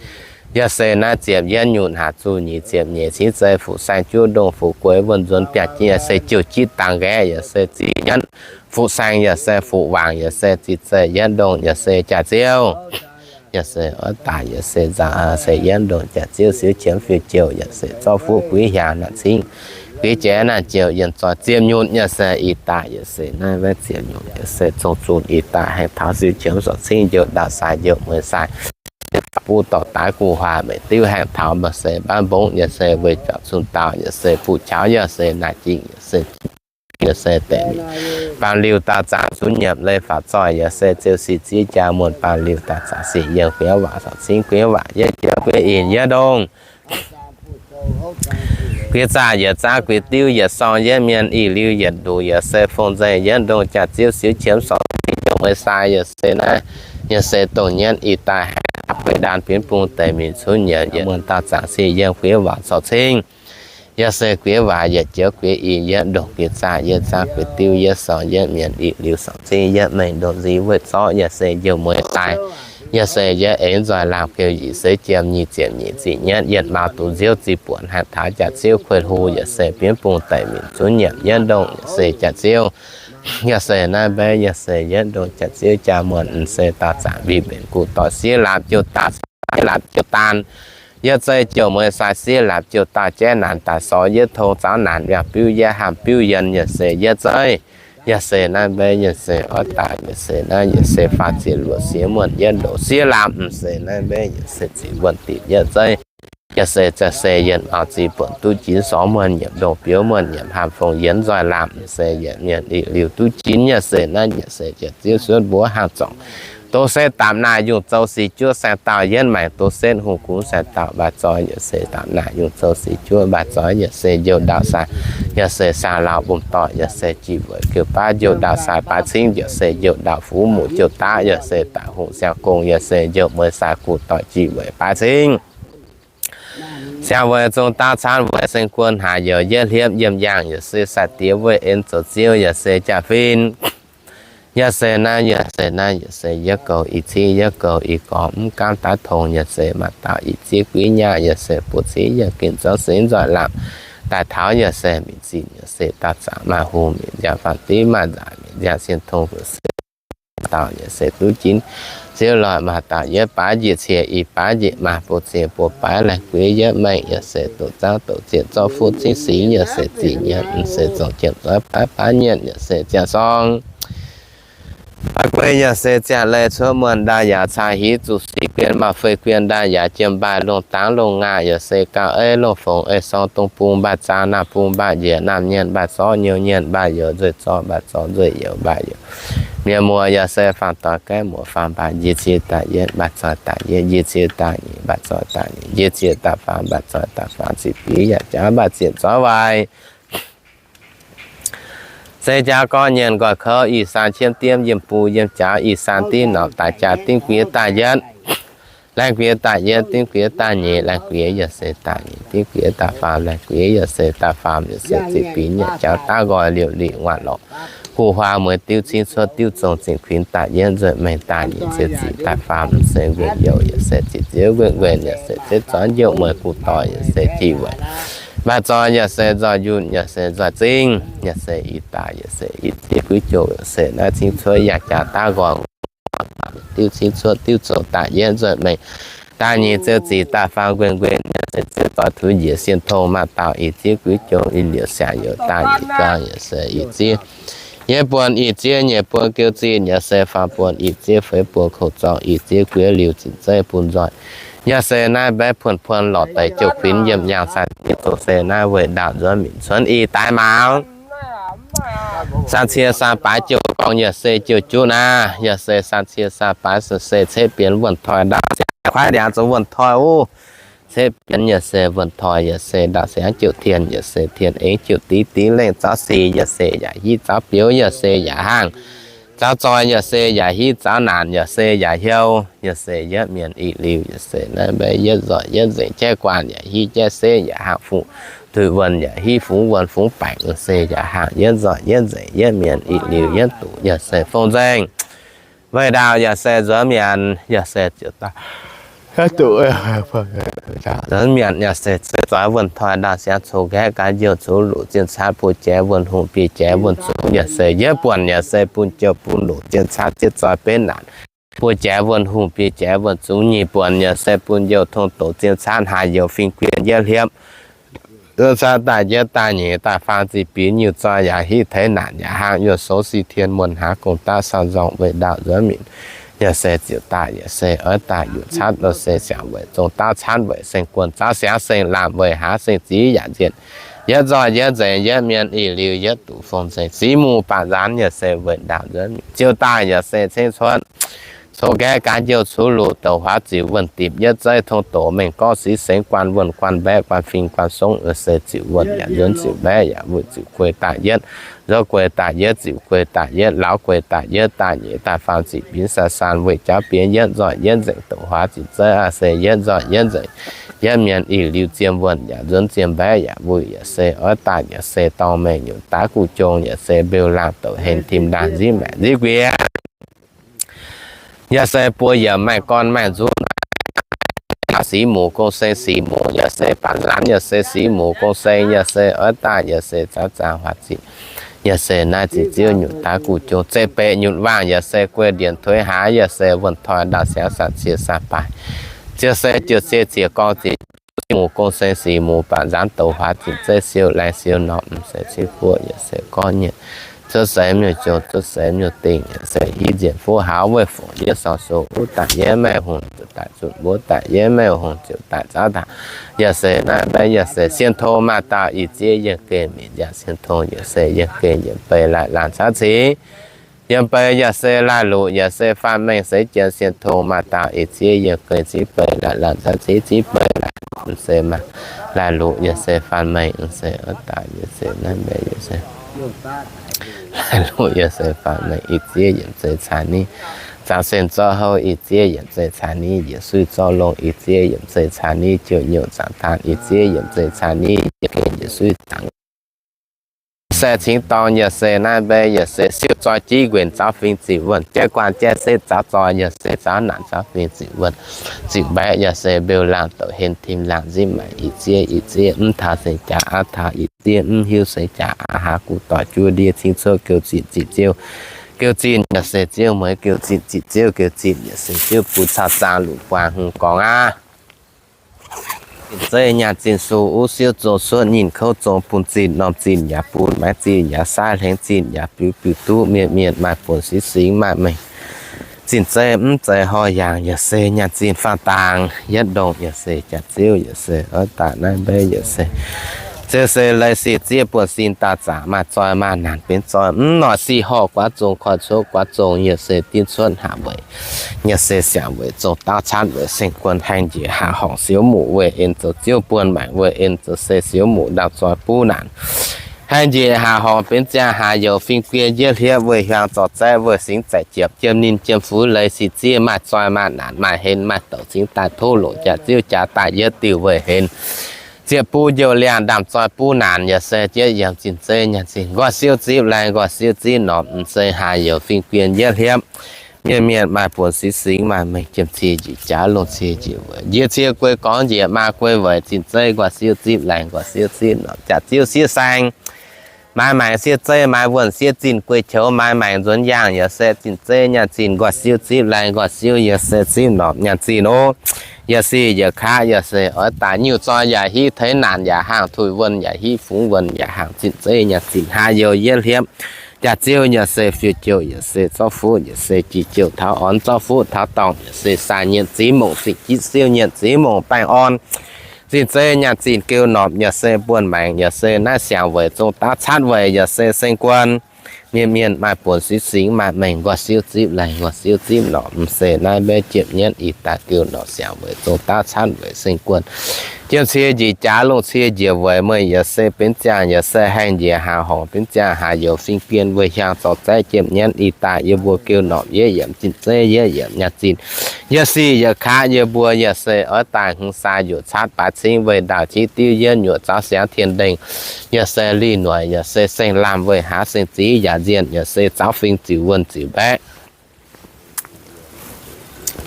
Yaac se naaiv ziepc yietv nyutc haac zuqc nyic ziepc nyeic cingv zei fuqv saeng juov ndongh fuqv gueix wuonh nzuonx biaav jiex yaac se jouh jitv dangx nqaeqv yaac se zih nyanv fuqv saeng yaac se fuqv waangc yaac se zih zeiv yietv ndongh yaac se jaax ziouv. Yaac se oix daaih yaac se nzangc se yietv ndongh jaax ziouv siouv qiemx fiuv jouh yaac se zorqv fuqv guiv hiaangx naanc cingv guiv jiex naanc jouh yienh zoih ziepc nyutc yaac se ih daaih yaac se naaiv mbaeqv ziepc nyutc yaac se zong zunh ih daaih haengh taux siouv qiemx sorc cingv njoux ndau sai njoux mueiz sai buv dorh daaih guv huaax meih diuv haengh taux maaih se mbaanv mbongv yaac se weic juangc zunh dauh yaac se buv qaqv yaac se naaic jingh yaac se yaac se deix mingh baamh liuh dauh zaangc zuqc nyiemc leiz faatv zoih yaac se ziouc sic zieqv jaa muonh baamh liuh dauh zaangc sic yienh guiev waac sorc cingv guiev waac yietv jiex guiev inh yietv ndongh guiev zaah yietc zaangv guiev diuv yietc sorng yietv mienh ih liuz yietc nduqc yaac se fong nzengc yietv ndongh jaax ziouv siouv qiemx sorc cingv njoux mueiz sai yaac se naaiv yaac se dongh nyienv ih daaih haengh gueiv ndaanh bienv bung deix mingh cuotv nyiemc yietc muonh dauh zaangc sic yienh guiev waac sorc cingv yaac se guiev waac yietc jiex guiev inh yietv ndongh guiev zaah yietv zaangv guiev diuv yietv sorng yietv mienh ih liuz sorc cingv yietv mengh ndongh nziv weic zorqv yaac se njoux mueiz sai yaac se yietv eix nzoih laangh piou yic seix jiem nyic ziepc nyeic ziqc nyietv yietc mauz dungz nziouv zih buonc haih taux jaax ziouv kueih hlo yaac se bienv bung deix mingh cuotv nyiemc yietv ndongh yaac se jaax ziouv. Yaac se naaiv mbaeqv yaac se yietv ndongh jaax ziouv jaa muonh se dauh zaangc mbiv mbenc guv doic siev laapc jouh daaih, siev laapc jouh daan, yietv zeiv jouh mueiz sai siev laapc jouh daaih jaiv naanc daaih sorx yietv tong zaux naanc mbiauh biuv yietv haamh biuv yienh yaac se yietv zeiv. Yaac se naaiv mbaeqv yaac se oix daaih yaac se naaiv yaac se faah ziex luoqc siev muonh yietv ndoqc siev laapc m'seix naaiv mbaeqv yaac se ziqc wuonh dipc yietv zeiv. Yaac se za'gengh se yienh mauz zih buonc duqv jinx sorx muonh nyiemc ndongh biouv muonh nyiemc haamh fongc yienx nzoih laapc m'seix yietc mienh ih liuz duqv jinx yaac se naaiv yaac se jiex ziev suotv mbuov haamh zorngc. Doz setv dapc naaic yungh zoux sic juov saeng dauh yietv maengc doz setv hungh gungx saeng dauh mbaih zoih yaac se dapc naaic yungh zoux sic juov mbaih zoih yaac se njoux ndau sai, yaac se saang lauh mbungv doic yaac se jih weic keuv baav njoux ndau sai baav cingv yaac se njoux ndau fuv muc jouh daav yaac se daaih hungh siang gong yaac se njoux mueiz sai guv doic jih weic baav cingv. Siang weic zong daav caan weic seng guon haaix youz yietv hliepv yiem yaangh yaac se sai diex weic en zoux ziouv yaac se jaa-fin. Yaac se naaiv yaac se naaiv yaac se yietv goux ih civ yietv goux ih gorx mv gaamv daaih tongx yaac se maaih dauh ih civ guiv nyaah yaac se buoz civ yaac ginc zorqv seix nzoih lamh daaih taux yaac se mingh zinh yaac se dauh zaangc maaih hungh mingh nziaamv faanh div maaih nzaac mingh nziaamv sien tong fu'sic dauh yaac se duqv jinx ziouv loic maaih dauh yietv baav njiec cie ih baav njiec maaih buoz cie buoz baav laih guiv yietv maengh yaac se doqc zaangv doqc ziec zorqv fuqv cingv singx yaac se zingh nyienx se zongc jienv zoiv baav baav nyienx yaac se ziangh sorng. Baav gueix yaac se ziangh leih cuotv muonh ndaa yaac caa hiv zuqc sic guien maaih fei guien ndaa yaac jiem mbaih longh dangx longh ngaah yaac se gauh ei longh fongc ei sorng dong bung mbaih zaang naamh bung mbaih njiec naamh nyienx mbaih zorqv nyiou nyienx mbaih youz nzueih zorqv mbaih zorqv nzueih youz mbaih youz mienh muoz yaac se faam doix gaeqv muoz faam mbaih njiec cie daaih yietv mbaih zoih daaih yietv njiec cie daaih nyic mbaih zoih daaih nyic njiec cie daaih faam mbaih zoih daaih faam ziqc biv yaac jaav mbaih ziepc zoih waaic. Se jaax gorx nyienh nqoi kouv, ih saan qiemx diemv yiem buo yiem jaax, ih saan div norqc daaih jaax div guiex daaih yietv, laengh guiex daaih yietv, div guiex daaih nyeic, laengh guiex yaac se daaih nyeic, div guiex daaih faam, laengh guiex yaac se daaih faam, yaac se ziqc binc nyei jauv daav nqoi liouc liqc nguaaic lorqc. Guv huaang mueiz diuv cingv cuotv diuv zong zingh kuinx daaih yietv, nzueic mengh daaih nyeic, ziouc ziqc daaih faam, se nquenc youc yaac se ziqc ziouv nquenc nquenc yaac se ziouv zoix youc mueiz guv doic yaac se jiex weic maaih zoih yaac se nzoih yunh yaac se nzoih zingh yaac se ih daaih yaac se ih zieqv guiv joux yaac se naaiv cingv cuotv yaac jaax daav nqoi diuv cingv cuotv diuv zong daaih yietv, nzueic mengh daaih nyeic, ziouc ziqc daaih faam nquenc nquenc yaac se ziouv zoix tuix njiec sienh tong maaih dauh ih zieqv guiv joux ih liouc siangx youc daaih nyeic zong yaac se ih zieqv yietv buonc ih zieqv nyeic buonc geu zinh yaac se faam buonc ih zieqv feix buonc kouv zong ih zieqv guiev liuz zinh zeiv bun nzoih yaac se naaiv mbaeqv puonx puonx lorqc deix jouh kuinx yiem nyaangh san zieqv zoux se naaiv weic ndaauh nzuonx minc cuonx ih daaih mauz san cie san baaix jouh gorngv yaac se jouh juv naaiv, yaac se san cie san baaix se cetv bienx wuonh toi ndaauv siangx kuaaiv ndiangx zoux wuonh toi wuov. Cetv bienx yaac se wuonh toi yaac se ndaauv siangx jouh tien yaac se tien eng jouh div div lengh zaux sic yaac se yaac hiv zaux biouv yaac se yaac hangh zaux zoih yaac se yaac hiv zaux naanc yaac se yaac hiou yaac se yietv mienh ih liuz yaac se naaiv mbaeqv yietv nzoih yietv nzengc jaiv guanh yaac hiv jaiv setv yaac hangh fuqv duih wuonh yaac hiv fungx wuonh fungx baengc yaac se yaac hangh yietv nzoih yietv nzengc yietv mienh ih liuz yietv duqv yaac se fong nzengc. Weic ndaauh yaac se nzuonx mienh yaac se ziouc daaih duqv nzuonx mienh yaac se zoih wuonh toi ndaauv siangx coqv nqaeqv gaax njoux cuv luqc zinh caatv buo jaaix wuonh hungh biei jaaix wuonh zungx yaac se yietv buonc yaac se bun jouh bun luqc zinh caatv zieqv zoih benx naanc buo jaaix wuonh hungh biei jaaix wuonh zungx nyic buonc yaac se bun youh tong doqc zinh caatv haaix youh fingx guien yietv hliepv zinh caatv daaih yietv daaih nyeic daaih faam ziqc binc nyiuh zoih yaac hiv teix naanc yaac hangh yuonh soux si tien muonh haaix gong daav sau nzorng weic ndaauh nzuonx minc yaac se ziouc daaih yaac se oix daaih yuoqc caatv lo se siangx weic zong daav caatv weic seng guon zaux siangx seng laamh weic haaix seng ziv yaac nzienh yietv nzoih yietv nzengc yietv mienh ih liuz yietv duqv fong nzengc ziv muc baac nzaanx yaac se weic ndaauh nzuonx minc ziouc daaih yaac se cengx cuotv coqv nqaeqv gaax njoux cuv luqc douc huaav ziux wuonh dipc yietv zeiv tong doqc mengh gorngv sic sengx guanh wuonh guanh mbaeqv guanh fingx guanh songv yaac se ziux wuonh yaac nzuonx ziux mbaeqv yaac wuic ziux guei daaih yietv nzorv guei daaih yietv ziux guei daaih yietv lauz guei daaih yietv daaih nyeic daaih faam ziqc binc san san weic jauv bienx yietv nzoih yietv nzengc douc huaav ziux zeiv aac se yietv nzoih yietv nzengc yietv mienh ih liuz ziem wuonh yaac nzuonx ziem mbaeqv yaac wuic yaac se oix daaih yaac se dorngh mengh nyungc daav guv jong yaac se mbeu laangh douc henv tim ndaangh nziv maengc nziv guiex yaac se buo yaac maaih gorn maaih nzuqc sic muc gong seng sic muc yaac se baac nzaanx yaac se sic muc gong seng yaac se oix daaih yaac se zaux zaangc huaav ziqc yaac se naaiv ziqc ziouv nyutc daav guv jong zeiv beqc nyutc waangh yaac se guei ndienc tuix haaix yaac se wuonh toi ndaauv siangx san cie san baaix ziouc se jiouc se ziec gorngv ziec sic muc gong seng sic muc baac nzaanx douc huaav ziqc zeiv siou laengz siou norm m'seix cingv guoqv yaac se gorngv nyienh cuotv seix miuc-jong cuotv seix miuc-dingh yaac se hiv nzieqc fuqv haaix weic fongc yie sorng sou uv daaih yie maiv hungh ziouc daaih zunc mbuov daaih yie maiv hungh ziouc daaih zaux daaih yaac se naaiv mbaeqv yaac se sienh tong maaih dauh ih zieqv yienh geh minc yaac sienh tong yaac se yienh geh yiemc bei laih laanh caux cingx yiem bei yaac se laih luqc yaac se faanh mengh seix jien sienh tong maaih dauh ih zieq yiem geix ziqv bei laih laanh caux ziqv ziqv bei laih luqc se maaih laih luqc yaac se faanh mengh se oix daaih yaac se naaiv mbaeqv yaac se laih luqc yaac se faanh mengh ih zieq yiemc zeiz caa niv zaangc sen zorqv houv ih zieq yiemc zeiz caa niv yietc suiv zorqv longh ih zieq yiemc zeiz caa niv jouh nyouh zaangc taan ih zieqv yiemc zeiz caa niv yietc gengh yietc suiv zaangc se cingx dorngh yaac se naaiv mbaeqv yaac se siouv zoi jiv nquenc zaux fingx ziqc wuonh jaiv guanh jaiv setv zaux zoi yaac se zaux naanc zaux fingx ziqc wuonh ziqc mbaeqv yaac se mbeu laangh douc hen tim laangh nziv maengc ih zieqv ih zieqv mv taux seix jaax aav taux ih zieqv mv hiuv seix jaax aav haaix guv doic juov ndiev cingv cuotv geuv zinh ziqc ziouv geuv zinh yaac se ziouv mueiz geuv zinh ziqc ziouv geuv zinh yaac se ziouv bun caux zaangc luqc buangh hungh gorngv aav. Zinh zeiv nyaanh zinh sung uv siouv zong cuotv nyinh kouv zong bun zinh norm zinh yaac bun maaiz zinh yaac saav hlengx zinh yaac biux biux duqv mienh mienh maaih buonc singx singx maaih mengh. Zinh zeiv mv zeiz horh yaangh yaac se nyaanh zinh faanh dangx yietv ndongh yaac se jaax ziouv yaac se oix daaih naaiv mbaeqv yaac se ziouc se leiz sic zieqv buonv sin dauh zaqc maaih zoi maaih naanc benx zoi mv noic sic horh guaav zong koiv cuotv guaav zong yaac se div cuotv haac weic yaac se siangx weic zong daav caanv weic seng guon haeng njiec haac horngc siouv muc weic en zoux ziouv buonv maengc weic en zoux se siouv muc ndaauv zoi buv naanc Haengh njiec haaz horngc benx ziangh, haaz youz fing-bienh yietv hliepv, weih hiuang zorc zaeqv, weih singx zaeqc jiepc, jiem ninh jiem fuv leiz sic zieqv, maaih zoih maaih naanc maaih henv, maaih douc cingx daaih tov loc jaax ziouv jaax daaih yietv diuh weih henv. Ziepc buv njoux liangh, ndaamv-zoih buv naanc, yaac se jieqv yiemc zinh zeiv nyaanh zinh nqoi siouv zipv laengz, nqoi siouv zipv norqc, m'zeiz haaz youz fing-bienh yietv hliepv. Mienh mienh maaih buonc singx, singx maaih mengh, jiem cie njiec jaax, lungh cie njiec weic, njiec cie guei gorngv, njiec maa guei weic, zinh zeiv nqoi siouv zipv laengz, nqoi siouv zipv norqc, jaax ziouv sieqv saeng. Maaiz maengc sieqv zeiv, maaiz wuonh sieqv zinh, guei qoux maaiz maengc nzuonx yaangh, yaac se zinh zeiv nyaanh zinh nqoi siouv zipv laengz, nqoi siouv yaac se zipv norqc nyaanh zinh oc. Yaac sic yaac kaav, yaac se oix daaih nyungc zoih yaac hiv, teix naanc yaac haangh, tuix wuonh yaac hiv, fungx wuonh yaac haangh, zinh zeiv nyaanh zinh haaz youz yietv hliepv. Jaax ziouv yaac se fiuv-jouh, yaac se zorqv fuqv, yaac se jiex jouh taux orn, zorqv fuqv taux dorngh, yaac se saah nyienh ziex mongc, zinh jitv siouv nyienh ziex mongc baengh orn. Zinh zeiv nyaanh zinh geu norqc, yaac se buonv maengc, yaac se naaiv siangx weic zong daav catv weic, yaac se seng guon. Mienh mienh maaih buonc singx, singx maaih mengh, nqoi siouv zipv laengz, nqoi siouv zipv norqc, m'zeiz naaiv mbaeqv jiepv nyienv ih daaih geu norqc, siangx weic zong daav catv weic seng guon. Jiem cie njiec jaax, lungh cie njiec weic, meih yaac se benx ziangh, yaac se haengh njiec haaz horngc benx ziangh, haaz youz fing-bienh weih hiuang zorc zaeqv, jiepv nyienv ih daaih yie mbuo geu norqc yietv yiemc zinh zeiv yietv yiemc nyaanh zinh. Yaac sic yaac kaav, yie mbuo yaac se oix daaih hmz sai yuoqc catv baaix cingv, weih ndaauh qiex diuv yietv nyuoqc, zaux siangx tien ndengh, yaac se lih noic, yaac se seng laamh weih haaz seng ziex yaac nzienh, yaac se zaux fing ziux wuonh ziux mbaeqv,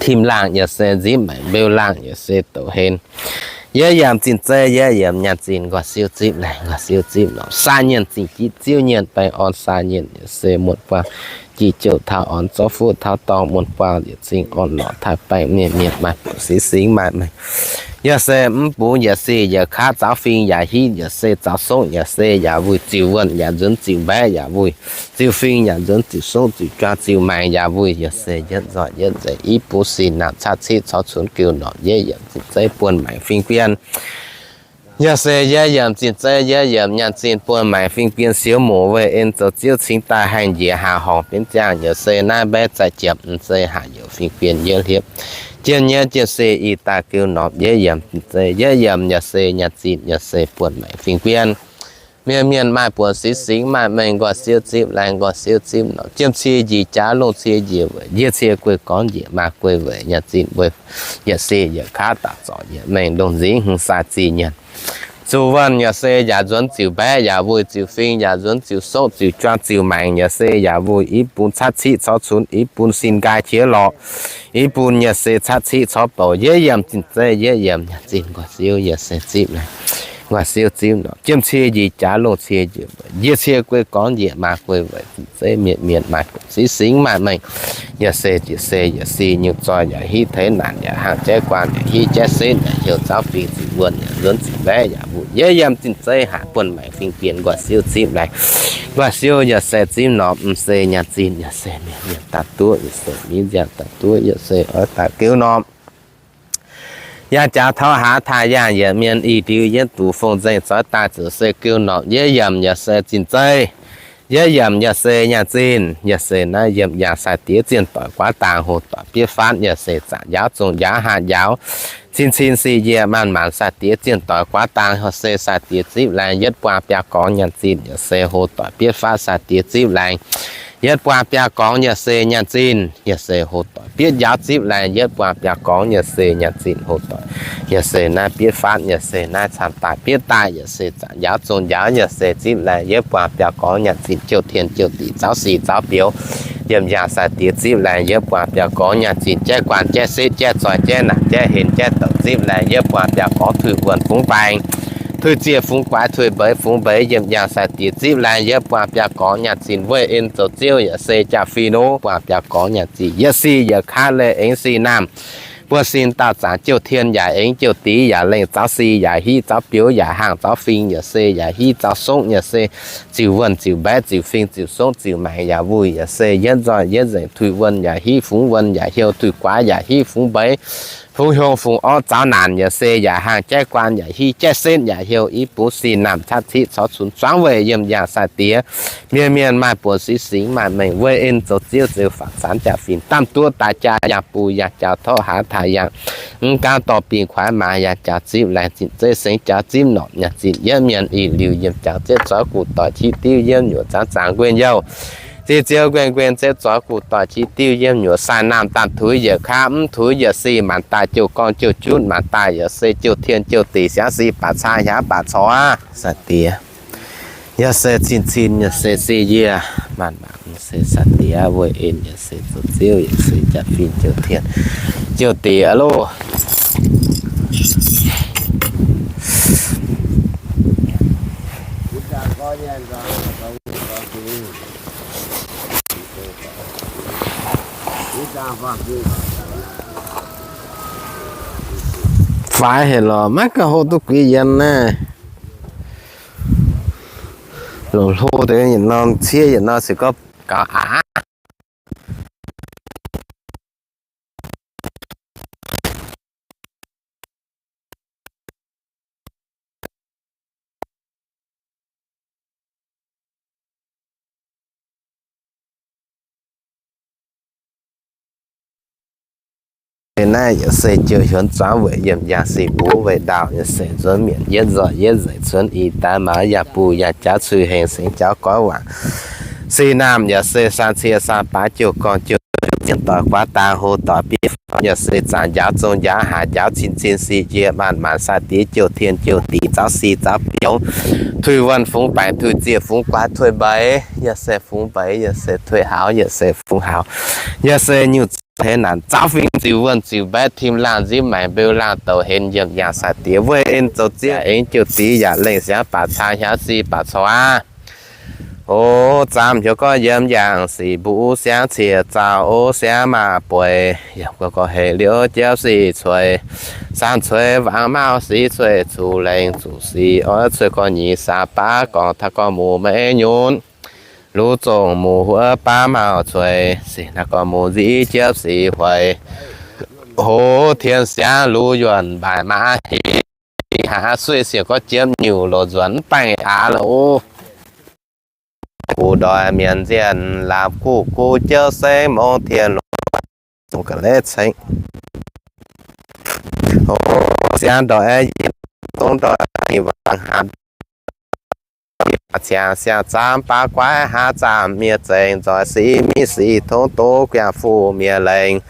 tim laangh yaac se nzipv maengc, mbeu laangh yaac se douc henv. Yietv yiemc zinh zeiv yietv yiemc nyaanh zinh nqoi siouv zipv laengz, nqoi siouv zipv norqc, saah nyienh zinh jitv ziouv nyienh baengh orn, saah nyienh yaac se muonh buangh jiex jouh taux orn, zorqv fuqv taux dorngh, muonh buangh yietc zingh orn lorqc taaih baengh, mienh mienh maaih buonc singx, singx maaih mengh. Yaac se mv bungx, yaac sic yaac kaav, zaux fing yaac hiv, yaac se zaux songv, yaac se yaac wuih, ziux wuonh yaac nzuonx ziux mbaeqv yaac wuih, ziux fing yaac nzuonx ziux songv, ziux juang ziux maengc yaac wuih, yaac se yietv nzoih yietv nzengc, i bungx sic naamh caqv ciqv corc cunx geu norqc yietv yiemc zinh zeiv buonv maengc fing-bienh. Yaac se yietv yiemc zinh zeiv yietv yiemc nyaanh zinh buonv maengc fing-bienh, siouv muoc weih en zoux ziouv cingx daaih haengh njiec haaz horngc benx ziangh, yaac se naaiv mbaeqv zaeqv jiepv, m'zeiz haaz youz fing-bienh yietv hliepv. Jiem nyienv jiem se ih daaih geu norqc yietv yiemc zinh zeiv yietv yiemc, yaac se nyaanh zinh, yaac se buonv maengc fing-bienh. Mienh mienh maaih buonc singx, singx maaih mengh, nqoi siouv zipv laengz, nqoi siouv zipv norqc, jiem cie njiec jaax, lungh cie njiec weic, njiec cie guei gorngv, njiec maa guei weic, nyaanh zinh weic, yaac sic yaac kaav, daaih zorc yietc mengh, ndongh nzingx hmz sai zih nyienc. Ziux wuonh yaac se yaac nzuonx ziux mbaeqv yaac wuih, ziux fing yaac nzuonx ziux sokv, ziux juang ziux maengc yaac se yaac wuih, i bun caqv ciqv corc cunx, i bun sin nqaai qiex lorqc, i bun yaac se caqv ciqv corc bouc, yietv yiemc zinh zeiv yietv yiemc nyaanh zinh nqoi siouv yaac se zipv laengz, nqoi siouv zipv norqc, jiem cie njiec jaax, lungh cie njiec weic, njiec cie guei gorngv, njiec maa guei weic, zinh zeiv mienh mienh maaih buonc singx, singx maaih mengh. Yaac se jiex se yaac sic nyungc zoih yaac hiv, teix naanc yaac haangh, jaiv guaan yaac hiv, jaiv setv yaac heuc, zaux fing ziux wuonh yaac nzuonx ziux mbaeqv yaac wuih, yietv yiemc zinh zeiv haaz buonv maengc fing-bienh nqoi siouv zipv laengz, nqoi siouv yaac se zipv norqc, m'zeiz nyaanh zinh yaac se mienh mienh daaih duqv, yaac se miv nziaamv daaih duqv, yaac se oix daaih geu norqc. Yaac jaax taux haaix taaih yaangh yietc mienh, ih ndiux yietv duqv fong nzengc, zoix daaih ziouc se geu norqc, yietv yiemc yaac se zinh zeiv, yietv yiemc yaac se nyaanh zinh, yaac se naaiv yiem yaangh sai-diex zienh doic guaav dang, hoc doic bietv fatv, yaac se zaangc njaaux zong njaaux haah njaaux, cin cin sic njiec maanc maanc sai-diex zienh doic guaav dang, hoc se sai-diex zipv laengz yietv buang biaa gorngv nyaanh zinh, yaac se hoc doic bietv fatv sai-diex zipv laengz yietv buang biaa gorngv, yaac se nyaanh zinh, yaac se hoc doic bietv njaaux zipv laengz yietv buang biaa gorngv, yaac se nyaanh zinh hoc doic, yaac se naaiv bietv fatv, yaac se naaiv camv daaih bietv daaih, yaac se zaangc njaaux zong njaaux, yaac se zipv laengz yietv buang biaa gorngv nyaanh zinh, jouh tien jouh dingc, zaux sic zaux biouz, yiem yaangh sai-diex zipv laengz yietv buang biaa gorngv nyaanh zinh, jaiv guaan jaiv setv, jaiv zoih jaiv naanc, jaiv henv jaiv douc, zipv laengz yietv buang biaa gorngv, tuix wuonh fungx baengx, tuix ziec fungx guaix, tuix mbeix fungx mbeix, yiem yaangh sai-diex zipv laengz yietv buang biaa gorngv nyaanh zinh, weih en zoux ziouv yaac se jaa-fin oc, buang biaa gorngv nyaanh zinh, yietv sic yietc kaav leih aengx sic naamh, buo sin dauh zaangc jouh tien yaac aengx jouh dingc yaac lengh, zaux sic yaac hiv, zaux biouz yaac haangh, zaux fing yaac se yaac hiv, zaux songv yaac se ziux wuonh ziux mbaeqv ziux fing ziux songv ziux maengc yaac wuih, yaac se yietv nzoih yietv nzengc, tuix wuonh yaac hiv, fungx wuonh yaac heuc, tuix guaix yaac hiv, fungx mbeix Fungx hiong fungx orv zaux naanc yaac se yaac hlang jaiv guaan yaac hiv jaiv setv yaac heuc i bungx sin naamh caqv ciqv corc cunx zuangx weic yiem yangh sai-diex. Mienh mienh maaih buoz singx singx maaih mengh weic en zoux ziouv zeu faatv caanx jaa-fin damh duqv daaih jaa yangh bung yangh jaux torqv haaix taaix yangh. Mv gaanv dorh bingh kuaaiv maaz yaac jaux zipv laengz zipv zeiv sengx jaux zipv norqc nyanc zipv yietv mienh ih liuz yiem jaux ziepv zoix guv doic qiex diuv yiem nyuoqc zaangc zaangc nquenh youh. Ziex ziouv nquenh nquenh ziepv zoix guv doic qiex diuv yiem nyuoqc sai naamh daaih tuix yietc kaav mv tuix yietc sih maanc daaih jouh gorngv jouh junv maanc daaih yaac se jouh tien jouh dingc siangx sih baac caa hiaangx baac corc aqv. Sai-diex, yaac se cin cin yaac se sih yie maanc maanc se sai-diex weic en yaac se zoux ziouv yaac se jaa-fin jouh tien jouh dingc aqv loh. Faix haic lorqc, maiv gauh hlo duqv guix yiem naaiv. Longc hlo deix yietc norm ciev yietc norm se gorngv gaux aqv. Naaiv yaac se jouh hiuonx zuangx weic yiem yangh sih mbuv weic ndaauh yaac se nzuonx mietc yietv nzoih yietv nzeic cunx i daaih maux yangh bung yangh jaax cui hengx sengx jaax goiv waac. Sih naamh yaac se saang cie saang baaix jouh gorngv jouh zien doic guaav daaih hlo doic biei faaux yaac se zaangc njaaux zong njaaux haaix njaaux cin cin sih jiex maanc maanc sai-diex jouh tien jouh dingc zaux sih zaux biouv, tuix wuonh fungx baengc tuix ziec fungx guaax tuix mbeix yaac se fungx mbeix yaac se tuix hauz yaac se fungx hauz, yaac se nyungc teix naanc zaux fingx ziux wuonh ziux mbaeqv tim laangh nzipv maengx mbeu laangh douc henv yiem yangh sai-diex weic en zoux ziouv aengx jouh dingc yaac lengh siangx baac caa hiaangx sih baac corc aqv. O, zaamv hnyouv gorngv yiem yangh sic mbuv siangx cie zaux o siangx maah bueix, yaac gorngv heix liouv jiepv sic cueix, saanh cueix wangc mauh sic cueix zuqc lengc zuqc sic oix cueix gorngv nyic saah baav gorngv taux gorngv muc maiv nyunc. Luz zongh muc huov baav mauh cueix, sic naaiv gorngv muc nziv jiepv sic hueix. Hoz tien siangx luz yuonh mbaaic maa heix, hlaax sueih siec gorngv jiepv nyungc loz nzuonx mv baengh aav loz. Guv ndoih mienh nzienh laapc guv guv jouv sengv mong tien loz zungv ga'letv ceng. Hoz siangx ndoih yinh dongh ndoih wangc haaix ciangx siang zaamv baav guaiv haav zaamv miev zengx nzoih sic miv sic tongv doz guangc fuqv miev lengh.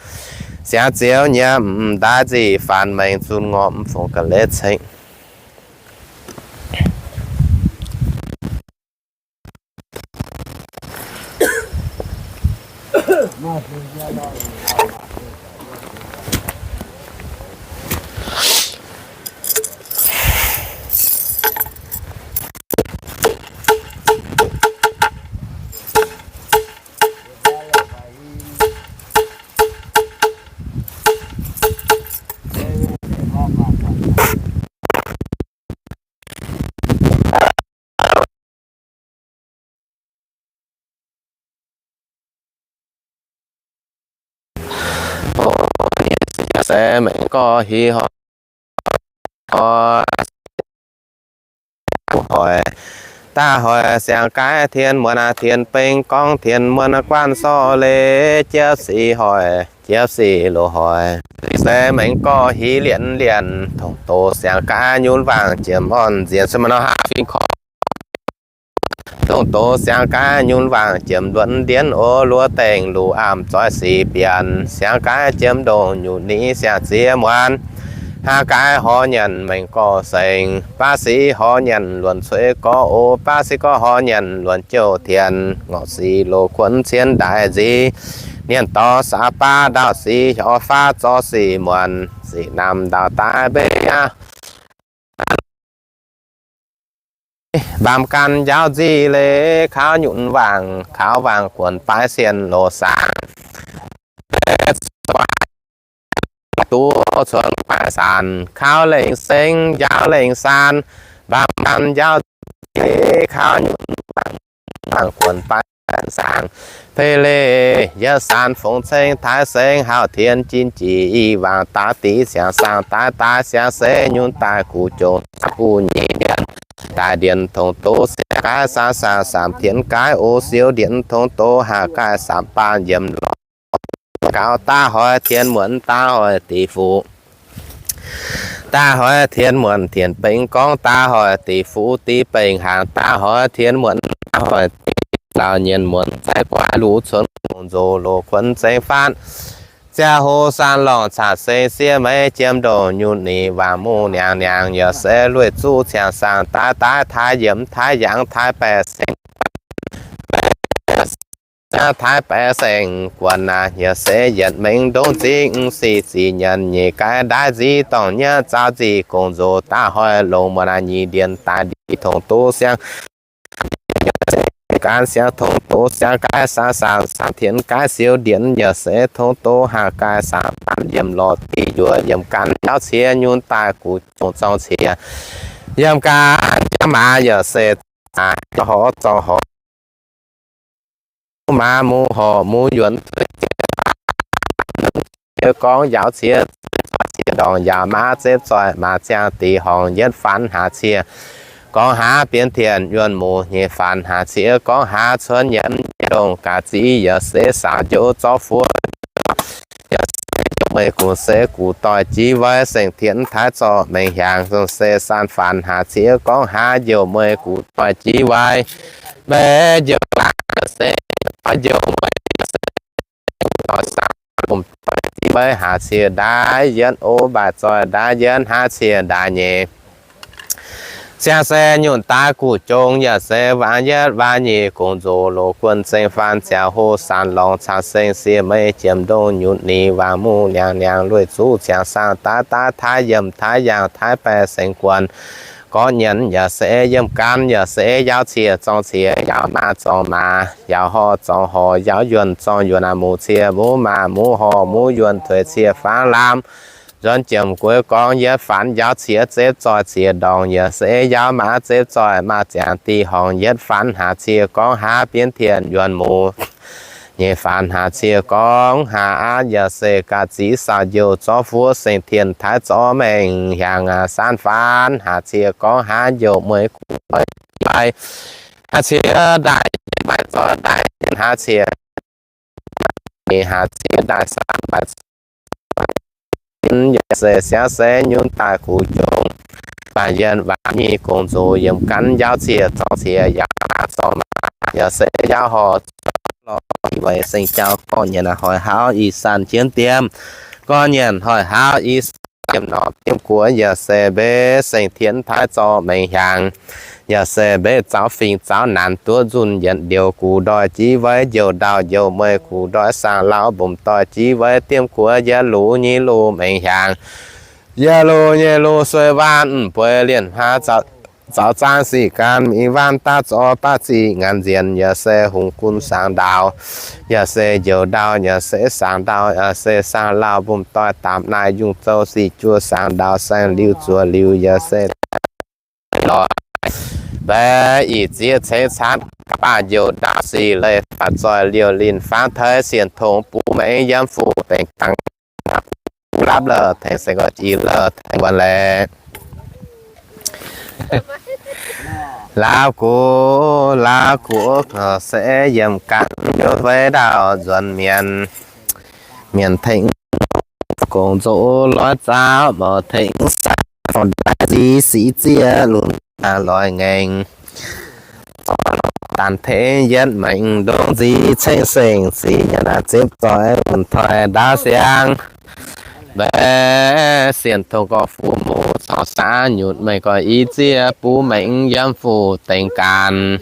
Siangx ziouv nyiemv m'daaih nzic faanx mengh zunv ngorc m'fongc ga'letv ceng. Se mengh gorx hiv hoi, hoic, daaih hoic siang-gaaiv tien muonz aac, tien beng gorngv tien muonz guanh sorc leiz, jiepv sic hoic, jiepv sic loz hoic. Se mengh gorx hiv lienz lienz, dongh doz siang-gaaiv nyunv wangc jiem orn nzienx se maaih nor haav fingx korv. Dongh doz siang-gaaiv nyunv wangc jiem nduonx ndienv o luov dengh luqc aamh zoih sic bianc, siang-gaaiv jiem ndongh nyutc niv siang-ziex muonz. Haav gaaiv horv nyanc mengh gorx sengx, baav sic horv nyanc luonx cueix gorx o, baav sic gorx horv nyanc luonx jouh tien, ngorc sic loz kuonx cien ndaix nziv. Nienh dorh saax baav ndaauh sic horv fav zorc sic muonz, sic namx ndaauh daaih mbeix aqv. Mbaamz gan njaaux nzic leiz, kaux nyutc wangc, kaux wangc guonc baaix sienh loz saangc. Duqv cuotv baaix saanc, kaux lengh seng njaaux lengh saan. Mbaamz gan njaaux nzic leiz, kaux nyutc wangc, wangc guonc baaix saangx. Fei leiz yietv saan fongx ceng taaix sengx hauv tien jin jic i wangc daaih dic siangx saangx daaih daaih siangx se nyunc daaih guv jongx zaangc buv nyic ndiev daaih ndiev tongx doz siangx gaaix saangx saangx saamv tien gaaix o siou ndiev tongx doz haah gaaix saamv baan yiem lorz gaux daav hoiz tien muonz daav hoiz dic fuqv. Daav hoiz tien muonz tien bengx gorngv daav hoiz dic fuqv dic bengx hnaangx daav hoiz tien muonz daav hoiz dic lauh nyienz muonz zaiv guaax luv cuonx gong nzox loz kuonx zengx faanv ziangh hoc saan lorngh caax seng siev meiv jiem ndongh nyunc nyic wangc muv niangx niangx yaac se lueic zuqv ciangx saangx daaih daaih taaix yiemx taaix yangh taaix baeqc sengx taaix baeqc sengx guonx naaic yaac se yietc mengh ndongc zingh sic zic nyanc nyeic gaaix ndaaiv nziv dorngc nyei zaux nzic gong nzox daav hoiz longx muonz naaic nyic ndiev daaih ndiev tongx doz siangx gan siangx tongx doz siangx gaaix saangx saangx saamv tien gaaix siou ndiev yaac se tongx doz haah gaaix saangx baan yiem lorz dic yuoqc yiem gan yauv cie nyunc daaih guv jongx zorng cie yiem gan yauv maaz yaac se horv zorng horv muv maaz muv horc muv yuonx tuix cie gorngv yauv cie cie ndorngx yaac maaz zepv zoih maaz ziangh dic horngc yietv faanv haax cie gorngv haax bienx tien yuonh muoz nyei faanv haax cie gorngv haax cuonx nyienz ndongh gaax zic yaac se saauc njoux zorqv fuoqv yaac se meih guv se guv doix jiv wei sengx tien taaix zorqv mengh hiaangx zong se saan faanv haax cie gorngv haax njoux meih guv doix jiv wei meiv njoux laaix se njoux meih doix saauc lomh doix jiv wei haax cie ndaaiv yienv o mbaaic zoih ndaaiv yienv haax cie ndaaiv nyei ziangh se nyunc daaih guv jongx yaac se waangc yietv waangc nyic gong nzox loz guonx zengx faanv ziangh hoc saan lorngh caax seng siev meiv jiem ndongh nyunc nyic waangc muv niangx niangx lueic zuqv ciangx saangx daaih daaih taaix yiemx taaix yangh taaix baeqc sengx guonx gorqv nyienz yaac se yiem gan yaac se yauv cie zorng cie yauv maaz zorng maaz yauv horh zorng horh yauv yuonh zorng yuonh aac muv cie muv maaz muv horh muv yuonh tuix cie faanv lamh nzuonx jiem gueix gorngv yietv faanv yauv cie zepv zoih cie ndorngx yaac se yauv maaz zepv zoih maaz ziangh dic horngc yietv faanv haax cie gorngv haax bienx tien yuonh muoz nyei faanv haax cie gorngv haax aqv yaac se gaax zic saauc njoux zorqv fuoqv sengx tien taaix zorqv mengh hiaangx aac saan faanv haax cie gorngv haax njoux meih guv doix jiv wei haax cie ndaaih mbaaic zoih ndaaih haax cie haax cie ndaaih saauc mbaaic yaac se siangv se nyunc daaih guv jongx faanv yienv waanc nyic gong nzox yiem gan yauv cie zorng cie yaac zorng yaac se yauv horh lorh weic seng jauv gorqv nyienc hoic hauv ih sanh jienv diemv gorqv nyienc hoic hauv ih sanh diemv norqc diemv guoqv yaac se mbe seng tien taaix zorqv mengh hiaangx yaac se mbe zaux fingx zaux naanc duqv nzunh yietc ndioux guv ndoih jiv weiv njoux ndau njoux meih guv ndoih saangx lauh mbopv doih jiv weiv diemv guoqv yietv luz nyic luz mengh hiaangx yietc luz nyei luz sueih waanc bueix lienh haav zaux zaang sic gan mingh waanc daav zorqv baav ziqc ngaanc nzienx yaac se hungh gunv saangx ndau yaac se njoux ndau yaac se saangx ndau yaac se saangx lauh mbopv doih daapc naaic yungh zouv sic juoh saangx ndau saeng liuz zuoqc liuz yaac se lorz mbaeqc ih zieqv ceix caatv baac njoux ndau sic leih faatv zoih liouh linh faanv teix sienh tongx buv mengh yiem fu dengx dangx laapv la'tengx se gorx jiex la'tengx wuonh laeh. Laapv guv, laapv guv se yiem gan nduov fei ndau nzuonx mienh, mienh tengx gong nzoqc loiv zaauv mouc tengx saah fong ndaaih ziex sic zieqv lunx loiv ngaengc daan tengx yietv maengx ndongc nzic ceng seng sic nyanc zipv zoih wuonh toi ndaauv siang. Mbaeqc sienh tongx gorx fu muoz caux saav nyutc meih gorx i zieqv buv mengh yiem fu dengx gaanv.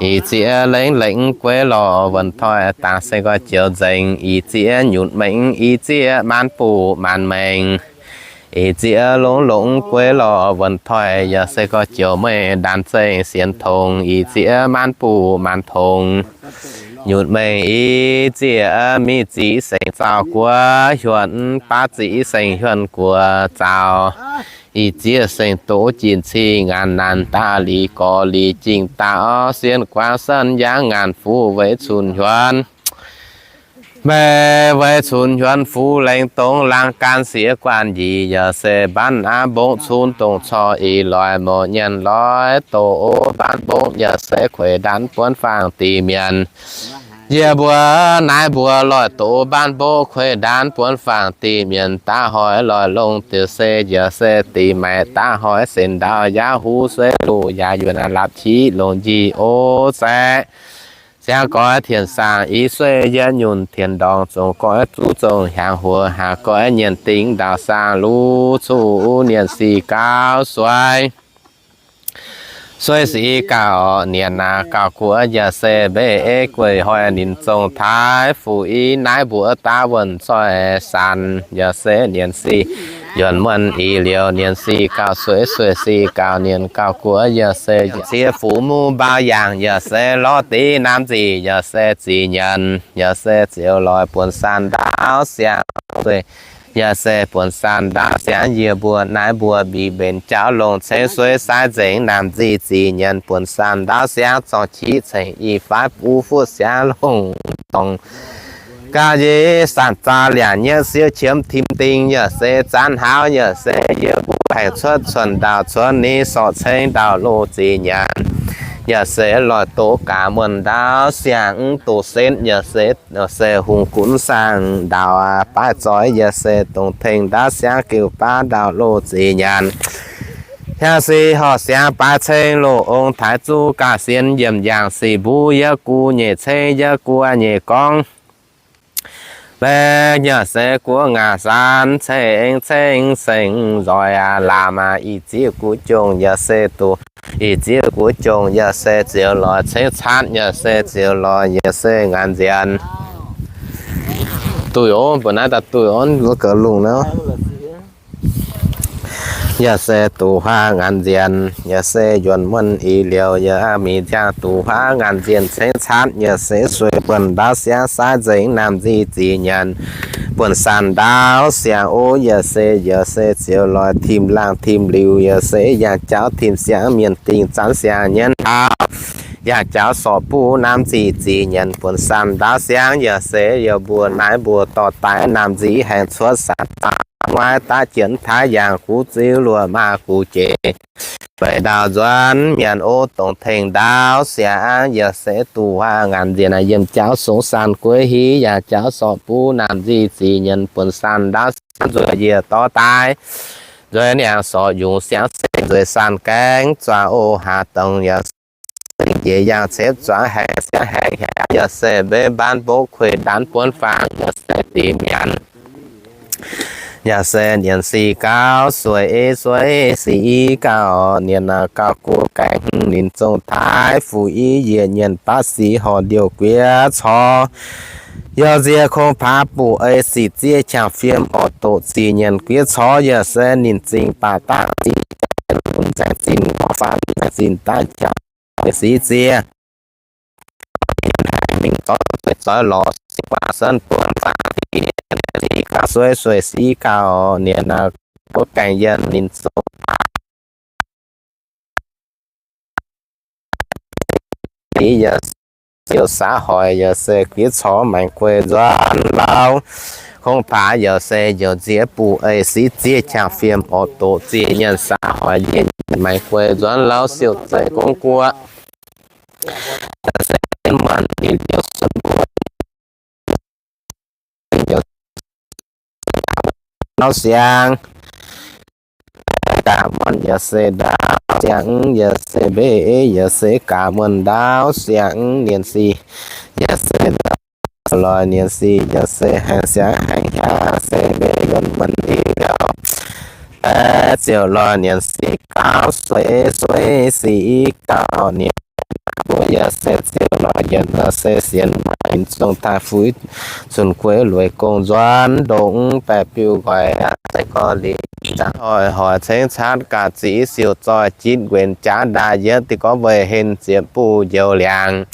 Ih zieqv lengx lengx gueiv lorh wuonh toi dangx se gorx joux nzengc. Ih zieqv nyutc mengh i zieqv maanc buv maanc mengh. Ih zieqv longx longx gueiv lorh wuonh toi yaac se gorx joux meih ndaanx zengc sienh tongx. Ih zieqv maanc buv maanc tongx. nyutc mengh i zieqc, mingh ziqc sengx zaux guoqv hiuonh, baav ziqc sengx hiuonh guoqv zaux. Ih zieqc sengx doqc jin-cing ngaanc naanc daaih liz gorx liz jingh daaih orv sienh guaav sanv yaangv ngaanc fuqv weic cunx hiuonh. Meih weic cunx hiuonh fuqv lengh dongh laangz gaanv siex guanh njiec, yaac se mbaanv aav mbongv cunx dongh corc ih loic mouz nyanc loic doqc o mbaanv mbongv, yaac se kueix ndaanv buonv faang dih mienh. Yie mbuo naaiv mbuo loic doqc mbaanv mbongv kueix ndaanv buonv faang dih mienh daav hoic loic longx diuc se, yaac se dih maaic daav hoic sen ndau yaav huv sueiv luqc yaac yuonx aav lapc qiv longx njiec o zaeqv. Siangx goix tien saangh i sueiv yietv nyunc tien ndorngx zongc goix zuqv zongc hiaangx huox haaix goix nyienc dingx ndaauh saangh luv cuqv uv nyienc sic gauh suei. Suei sic gauh orqc nyienc naaic gauh guoqv yaac se mbeix eiv gueic hoic ninh zongc taaix fuqv i naaiv mbuox daav wuonh zoih sanc yaac se nyienc sic yuonh muonh i liouh nyienc sic gauh suei suei sic gauh nyienc gauh guoqv yaac se cie fuqv muv mbau yaangh yaac se lorz div naamh nzic yaac se zic nyienc yaac se ziouc loic buonc saan ndaauv siangx suei yaac se buonc saan ndaauv siangx yie mbuo naaiv mbuo mbic mbenc jauv longc ceng suei sai nzengc naamh nzic zic nyienc buonc saan ndaauv siangx zorng qiv cengx i faix buv fuqv siangx longc dongh gauh yie saan zaa liangc nyetv siou qiemx tim ding yaac se zaanv hlauv yaac se yie mbuo haengh cuotv cuotv ndaauh cuotv ni sorc ceng ndaauh loz zic nyanc yaac se loic doqc gaax muonh ndaauv siangx doqc setv yaac se se hungh gunv saangh ndaauh baaix zoih yaac se dongh tengx ndaauv siangx giuv baav ndaauh loz zic nyanc. Hiaang si horc siangx baaix ceng loz ong taaix zuqv gaax sienx yiemc yaangh sic mbuv yietv gu nyeic ceng yietv guoqv nyeic gorngv. Laengz yaac se guoqv ngaanc saan ceng ceng seng nzoih aac laamh aac ih zieqc guv jongh yaac se doqc, ih zieqc guv jongh yaac se ziouc loic cengx caatv yaac se ziouc loic yaac se ngaanc nzienx. Duih ov, mbuo naaiv daaih duih ov, gauh lungh nor. Yaac se doqc huaav ngaanc nzienx, yaac se yuonh muonh i liouh, yaac mingh nziaangx doqc huaav ngaanc nzienx cengx caatv, yaac se suei buonc ndaauv siangx sai nzengc naamh nzic zic nyanc, buonc saan ndaauv siangx ov, yaac se, yaac se ziouc loic tim laangh tim liuc, yaac se yangh jauv tim siangx mienh dingh zanv siangx nyienz taux, yangh jauv sorc buv naamh nzic zic nyanc buonc saan ndaauv siangx, yaac se yaac mbuo naaiv mbuo dorh daaih naamh nzic haengh cuotv saan zaqc nguaaiv daav jienv taaix yangh guv ziux luoqc maa guv jeic. Beic ndaauh nzuonx mienh ov dongh tengx ndaauv siangx yaac se doqc huaav ngaanc nzienx yiem jauv songx saan gueiv hiv yaac jauv sorc buv naamh nzic zic nyanc buonc saan ndaauv siangx nzueic yie dorh daaih. Nzueic niangx sorc yungz siangx se nzueic saan gaengh zuangx o haaix dongh yaac se jiex yangh cepv zuangx haengx siangx haengx hiaangx yaac se mbeix mbaanv mbopv kueiv ndaanv buonv faang yaac se dingc mienh. Yaac se nyienc sic gauh suei ei suei sic i gauh nyienc naaic gauh guoqv gaengh ninh zongh taaix fuqv i yiec nyienc baav sic horc ndiouh guiev cor. Yaac nziex kong paax buqv ei sic zieqv qangx fiem orqc doqc zic nyienc guiev cor yaac se ninh zingh baac dangh zic nzaengc zinh ngorc faanv nzaengc zinh daaih qangx sic zieqc mingh zorqv zueiz zoix lorz sic guaax sanv buonv faang dingc sic gauh suei suei sic gauh nyienc naaic guoqv gaengh yienh ninh zouv yaac ziouc saax hoic yaac se guiev cor maengx guei nzuonx lauv. Kong paax yaac se yaac nziex buqv ei sic zieqv qangx fiem orqc doqc zic nyienc saax hoic yienh maengx guei nzuonx lauv siouc zeiv gorngv guoqv. Ndaauv siangx, gaax muonh yaac se ndaauv siangx, yaac se mbeix yaac se gaax muonh ndaauv siangx, nyienc sic yaac se ndaauv loic, nyienc sic yaac se haengh siangx haengh hiaangx se mbeix yuonh muonh i liouh. Ziouc loic nyienc sic gauh suei suei sic gauh nyienc mbuo yaac se ziouc loic yienc se sienx maaih zongh daaih fuix cunx gueix lueic gong nzuonx ndongc baeqc biuv nqoi se gorx lic hoic hoic cengx caatv gaax zic siouc zoih jitv nquenc jaax ndaaih yietv diuh gorngv weih hen ziepc buv njoux liangx.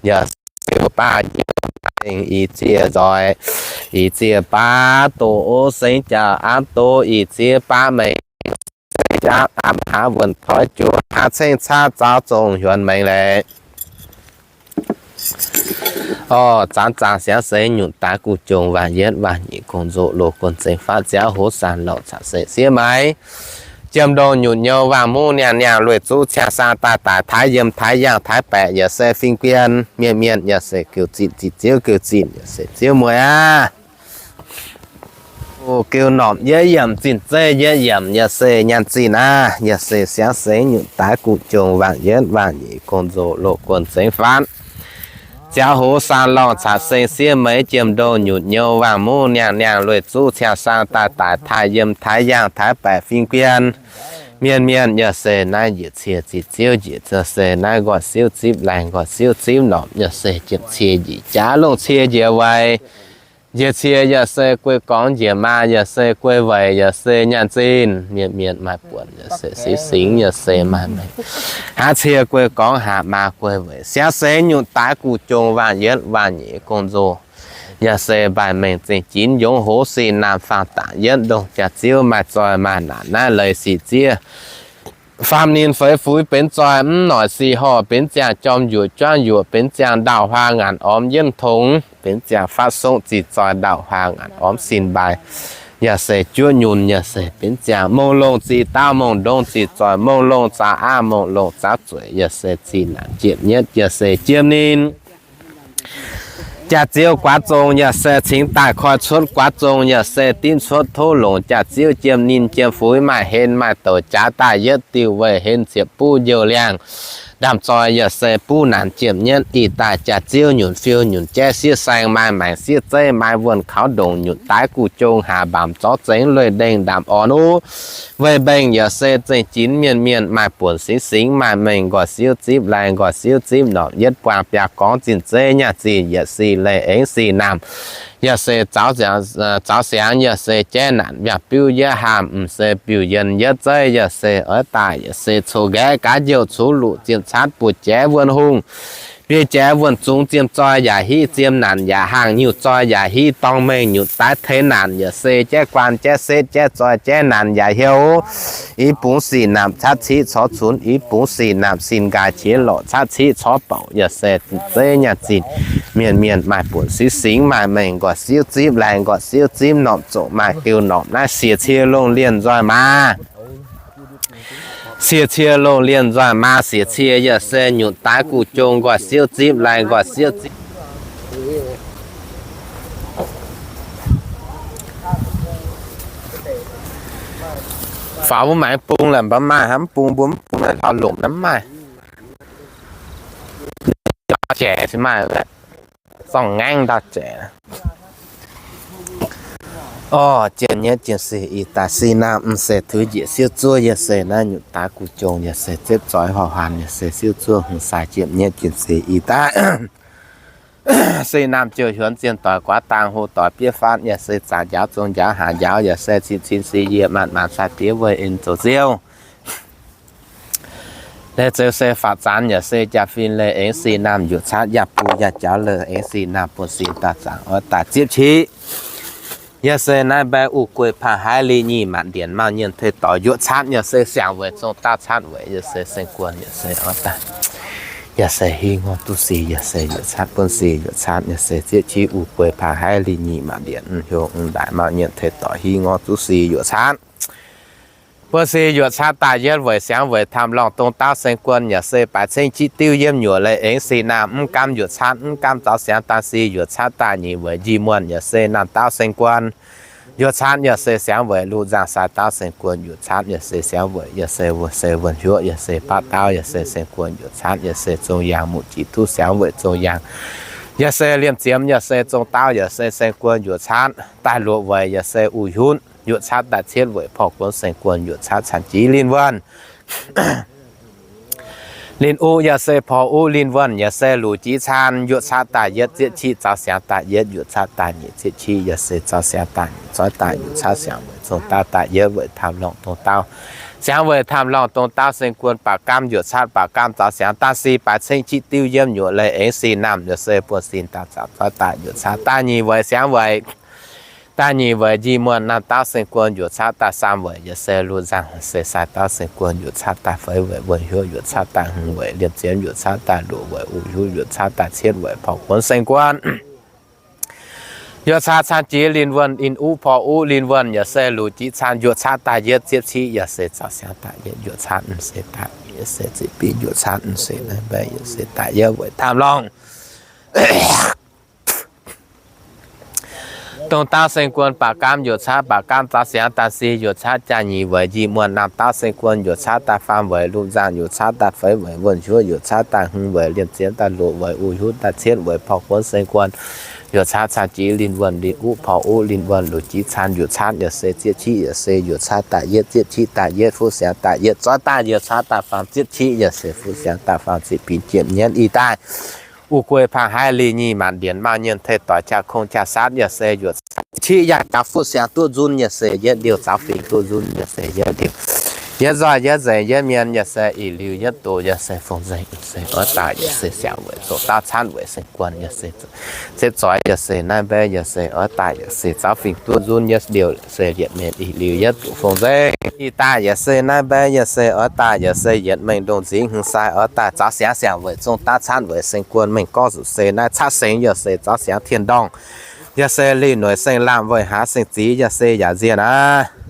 Yaac siouc baav yiemh, ih ziex nzoih, ih ziex baav doqc, sengx jaax aapv doqc, ih ziex baav mengh, sengx jaax aapv haav wuonh toiv juov, haav ceng caqv zaux zongh hiuonx mengh leiz. Orv, zanc zangc siangx seix nyutc daaix guv jong, waangc yietv waangc nyeic gong-nzoh loz guon zengx faatv, ziaauv hoz saanh lorngh caqv seix siev meix, jiem ndongh nyutc nyouz waangh muv niangh niangh lueic zuqv ciangh saang daaih daic, taaix yiem taaix yaangh taaix baeqc yaac se fing guien, mienh mienh yaac se geuv zinh, zinh ziouv geuv zinh yaac se ziouv mueiz aqv. O, geuv normh yietv yiemc, zinh zeiv yietv yiemc yaac se nyaanh zinh aqv. Yaac se siangx seix nyutc daaix guv jong, waangc yietv waangc nyeic gong-nzoh loz guon zengx faatv, ziaauv hoz saanh lorngh caqv seix siev meix, jiem ndongh nyutc nyouz waangh muv niangh niangh lueic zuqv ciangh saang daaih daic, taaix yiem taaix yaangh taaix baeqc fing guien, mienh mienh yaac se naaiv njiec cie zinh ziouv njiec, yaac se naaiv nqoi siouv zipv laengh nqoi siouv zipv normh, yaac se jiem cie njiec jaav longh cie njiec weic, njiec cie yaac se guei gorngv njiec maa, yaac se guei weic, yaac se nyaanh zinh, mienh mienh maaih buonc yaac se siv singx, yaac se maaih mengh. Haav cie guei gorngv haav maa guei weic, siangx seix nyutc daaix guv jong, waangc yietv waangc nyeic gong-nzoh, yaac se mbaih mengh zengx jinx yongz hoz sin naamh faang dangc yietv ndongh jaax ziouv maaih zoih maaih naanc naaiv leiz sic ziev. Faam ninh feix fuix benx zoih mv noic sic horh benx ziangh jorm yuoqc juangv yuoqc benx ziangh ndau huaang ngaanc ormx yienv tongx benx ziangh faatv songv zih zoih ndau huaang ngaanc ormx sin mbaaix, yaac se juov nyunc yaac se benx ziangh mongh longh zih daauh mongh ndongx zih zoih mongh longh zaax aav mongh longh zaax zueic yaac se zinh naanc jiem nyietv yaac se jiem ninh. Jaax ziouv guaav zong yaac se cingx daaih koi cuotv guaav zong yaac se dimv cuotv tov longc jaax ziouv jiem ninh jiem fuix maaih hen maaih douc jaax daaih yietv diuh weih hen ziepc buv njoux liangh. Ndaamv-zoih yaac se buv naanc jiem nyietv ih daaih jaax ziouv nyunc fiou nyunc jaiv siev saeng maaih maengc siev zeiv maaih wuonh kaux ndongc nyutc daaix guv jong haaz mbaamc zorv zengx lueic ndengh ndaamv orn uv. Weih mbengh yaac se zengx jinx mienh mienh maaih buonc singx singx maaih mengh nqoi siouv zipv laengh nqoi siouv zipv normh yietv buangh biaa gorngv zinh zeiv nyaah zinh yietc sic leiz aengx sic naamh. Yaac se zaux siangx yaac se jaiv naanc mbiaangc biuv yietv haamh m'seix biuv yienh yietv zeiv yaac se oix daaih yaac se coqv nqaeqv gaax njouh cuv luqc zienh caatv buoz-jaaix wuonh hungh, biei jaaix wuonh zungx ziem zoih yaac hiv ziem naanc yaac haangh nyungc zoih yaac hiv dorngh mengh nyutc daaix teix naanc yaac se jaiv guaan jaiv setv jaiv zoih jaiv naanc yaac heuc. Ih bungx sic naamh caatv ciqv corc cunx, ih bungx sic naamh sin nqaaix qiex lorqc caatv ciqv corc bouc yaac se zeiv nyaah zinh. Mienh mienh maaih buonc singx singx maaih mengh nqoi siouv zipv laengh nqoi siouv zipv normh zoqc maaih diuh normh naaiv siec cie longh lienh nzoih maa. Siec cie longh lienh nzoih maa siec cie yaac se nyutc daaix guv jong nqoi siouv zipv laengh nqoi siouv zipv. Faaux mbuo maengx bung la'mba'maah hnamv bung mbuo mv bung la'longc naaiv maaih. Jaiv se maaih zorng ngaengv ndau jaiv. Orv, jiem nyietv jiem se ih daaih sic naamh m'seix tuix njiec siouv zuov yaac se naaiv nyutc daaix guv jong yaac se zipv zoih horh huaanx yaac se siouv zuov hungh sai jiem nyietv jiem se ih daaih. Sic naamh jouh hiuonx zien doic guaav dang hlo doic biev faatv yaac se zaac njaaux zong njaaux haac njaaux yaac se cin cin si yie maanc maanc sai diev weih en zoux ziouv. Leiz zeux se faatv zanx yaac se jaa-fin leiz aengx sic naamh yuoqc caatv yaac buo yaac jaux leiz aengx sic naamh buonv sin daaih zaangc oix daaih zipv qiv. Yaac se naaiv mbaeqc uv gueic pangh haiv li nyic maanc ndienc mauh nyienh tei doix yuoqc caatv yaac se siangx weic zong dauh caatv weic yaac se seng guon yaac se oix daaih. Yaac se hiv ngorc duqv si yaac se yuoqc caatv buonv si yuoqc caatv yaac se zipv qiv uv gueic pangh haiv li nyic maanc ndienc hnyouv ndaaih mauh nyienh tei doix hiv ngorc duqv si yuoqc caatv. Buonv si yuoqc caatv daaih yietv weic siangx weic taamh lorngh dong dauh seng guon yaac se baaix ceng jiv diuv yiem nyuoqc leiz aengx sic naamh mv gaamv yuoqc caatv mv gaamv zaux siangx daaih si yuoqc caatv daaih nyic weic njih muonh yaac se naamh dauh seng guon. Yuoqc caatv yaac se siangx weic luv nzangh sai dauh seng guon yuoqc caatv yaac se siangx weic yaac se wuonh se wuonh hnyuoqv yaac se baqv dauh yaac se seng guon yuoqc caatv yaac se zong yaangh muqv jiex duqv siangx weic zong yaangh. Yaac se liemh ziemx yaac se zong dauh yaac se seng guon yuoqc caatv daaih luoqc weic yaac se uv hiuv yuoqc caatv daaih cietv weic porv guonx seng guon yuoqc caatv canh jiex linh wuonh. Linh uv yaac se porv uv linh wuonh yaac se luqc jiex caan yuoqc caatv daaih yietv zieqv qiv zaux siangx daaih yietv yuoqc caatv daaih nyic zieqv qiv yaac se zaux siangx daaih nyic zoiv daaih yuoqc caatv siangx weic zong dauh daaih yietv weic taamh lorngh dong dauh. Siangx weic taamh lorngh dongh daauv seng guon baac gaamv yuoqc caatv baac gaamv zaux siangx daaih si baaix cengv jiv diuv yiem nyuoqc leiz aengx si naamh yaac se buonv sin daaih zaux zoi daaih yuoqc caatv daaih nyic weic siangx weic daaih nyic weic njiec muonh naamh daauv seng guon yuoqc caatv daaih saam weic yaac se luv nzangc se sai daauv seng guon yuoqc caatv daaih feix weic wuonh hiuv yuoqc caatv daaih hmz weic liemh ziemx yuoqc caatv daaih luoqc weic uv hiuv yuoqc caatv daaih cietv weic porv guonx seng guon yuoqc caatv caan jiex linh wuonh in uv porv uv linh wuonh yaac se luv jiv caan yuoqc caatv daaih yietv ziepv civ yaac se zaux siangx daaih yietv yuoqc caatv se daaih yaac se ziepc binv yuoqc caatv se naaiv mbaeqv yaac se daaih yietv weic taamh lorngh dongh daauv seng guon baac gaamv yuoqc caatv baac gaamv zaux siangx daaih si yuoqc caatv jaax nyic weic njiec muonh naamh daauv seng guon yuoqc caatv daaih faam weic luv nzangc yuoqc caatv daaih feix weic wuonh hiuv yuoqc caatv daaih hmz weic liemh ziemx daaih luoqc weic uv hiuv daaih cietv weic porv guonx seng guon yuoqc caatv caan jiex linh wuonh linh uv porv uv linh wuonh luv jiv caan yuoqc caatv yaac se ziepv civ yaac se yuoqc caatv daaih yietv ziepv civ daaih yietv fuqv siangx daaih yietv zoiv daaih yuoqc caatv daaih faam ziepv civ yaac se fuqv siangx daaih faam ziepc binv jiepv nyienv i daaih uv guei pang haiv li nyic maanc ndienx mauh nyienh tei doix jaa kong jaa satv yaac se yuoqc civ yaac jaax fuqv siangx duqv nzunv yaac se yietv liuh zaux fingx duqv nzunv yaac se yietv liuh yietv nzoih yietv nzengc yietv mienh yaac se ih liuz yietv doz yaac se fong nzengc se oix daaih yaac se siangx weic zoqc daauv caanv weic seng guon yaac se ziepv zoix yaac se naaiv mbaeqv yaac se oix daaih yaac se zaux fingx duqv nzunv yietv liuh se yietv mienh ih liuz yietv doz fong nzengc ih daaih yaac se naaiv mbaeqv yaac se oix daaih yaac se yietv mengh ndongh nzingx hmz sai oix daaih zaux siangx siangx weic zong daauv caanv weic seng guon mengh gorngv zuqc se naaiv caatv sengx yaac se zaux siangx tien ndorngh yaac se lih noic seng laamh weic haaix seng ziv yaac se yaac nzienh aqv.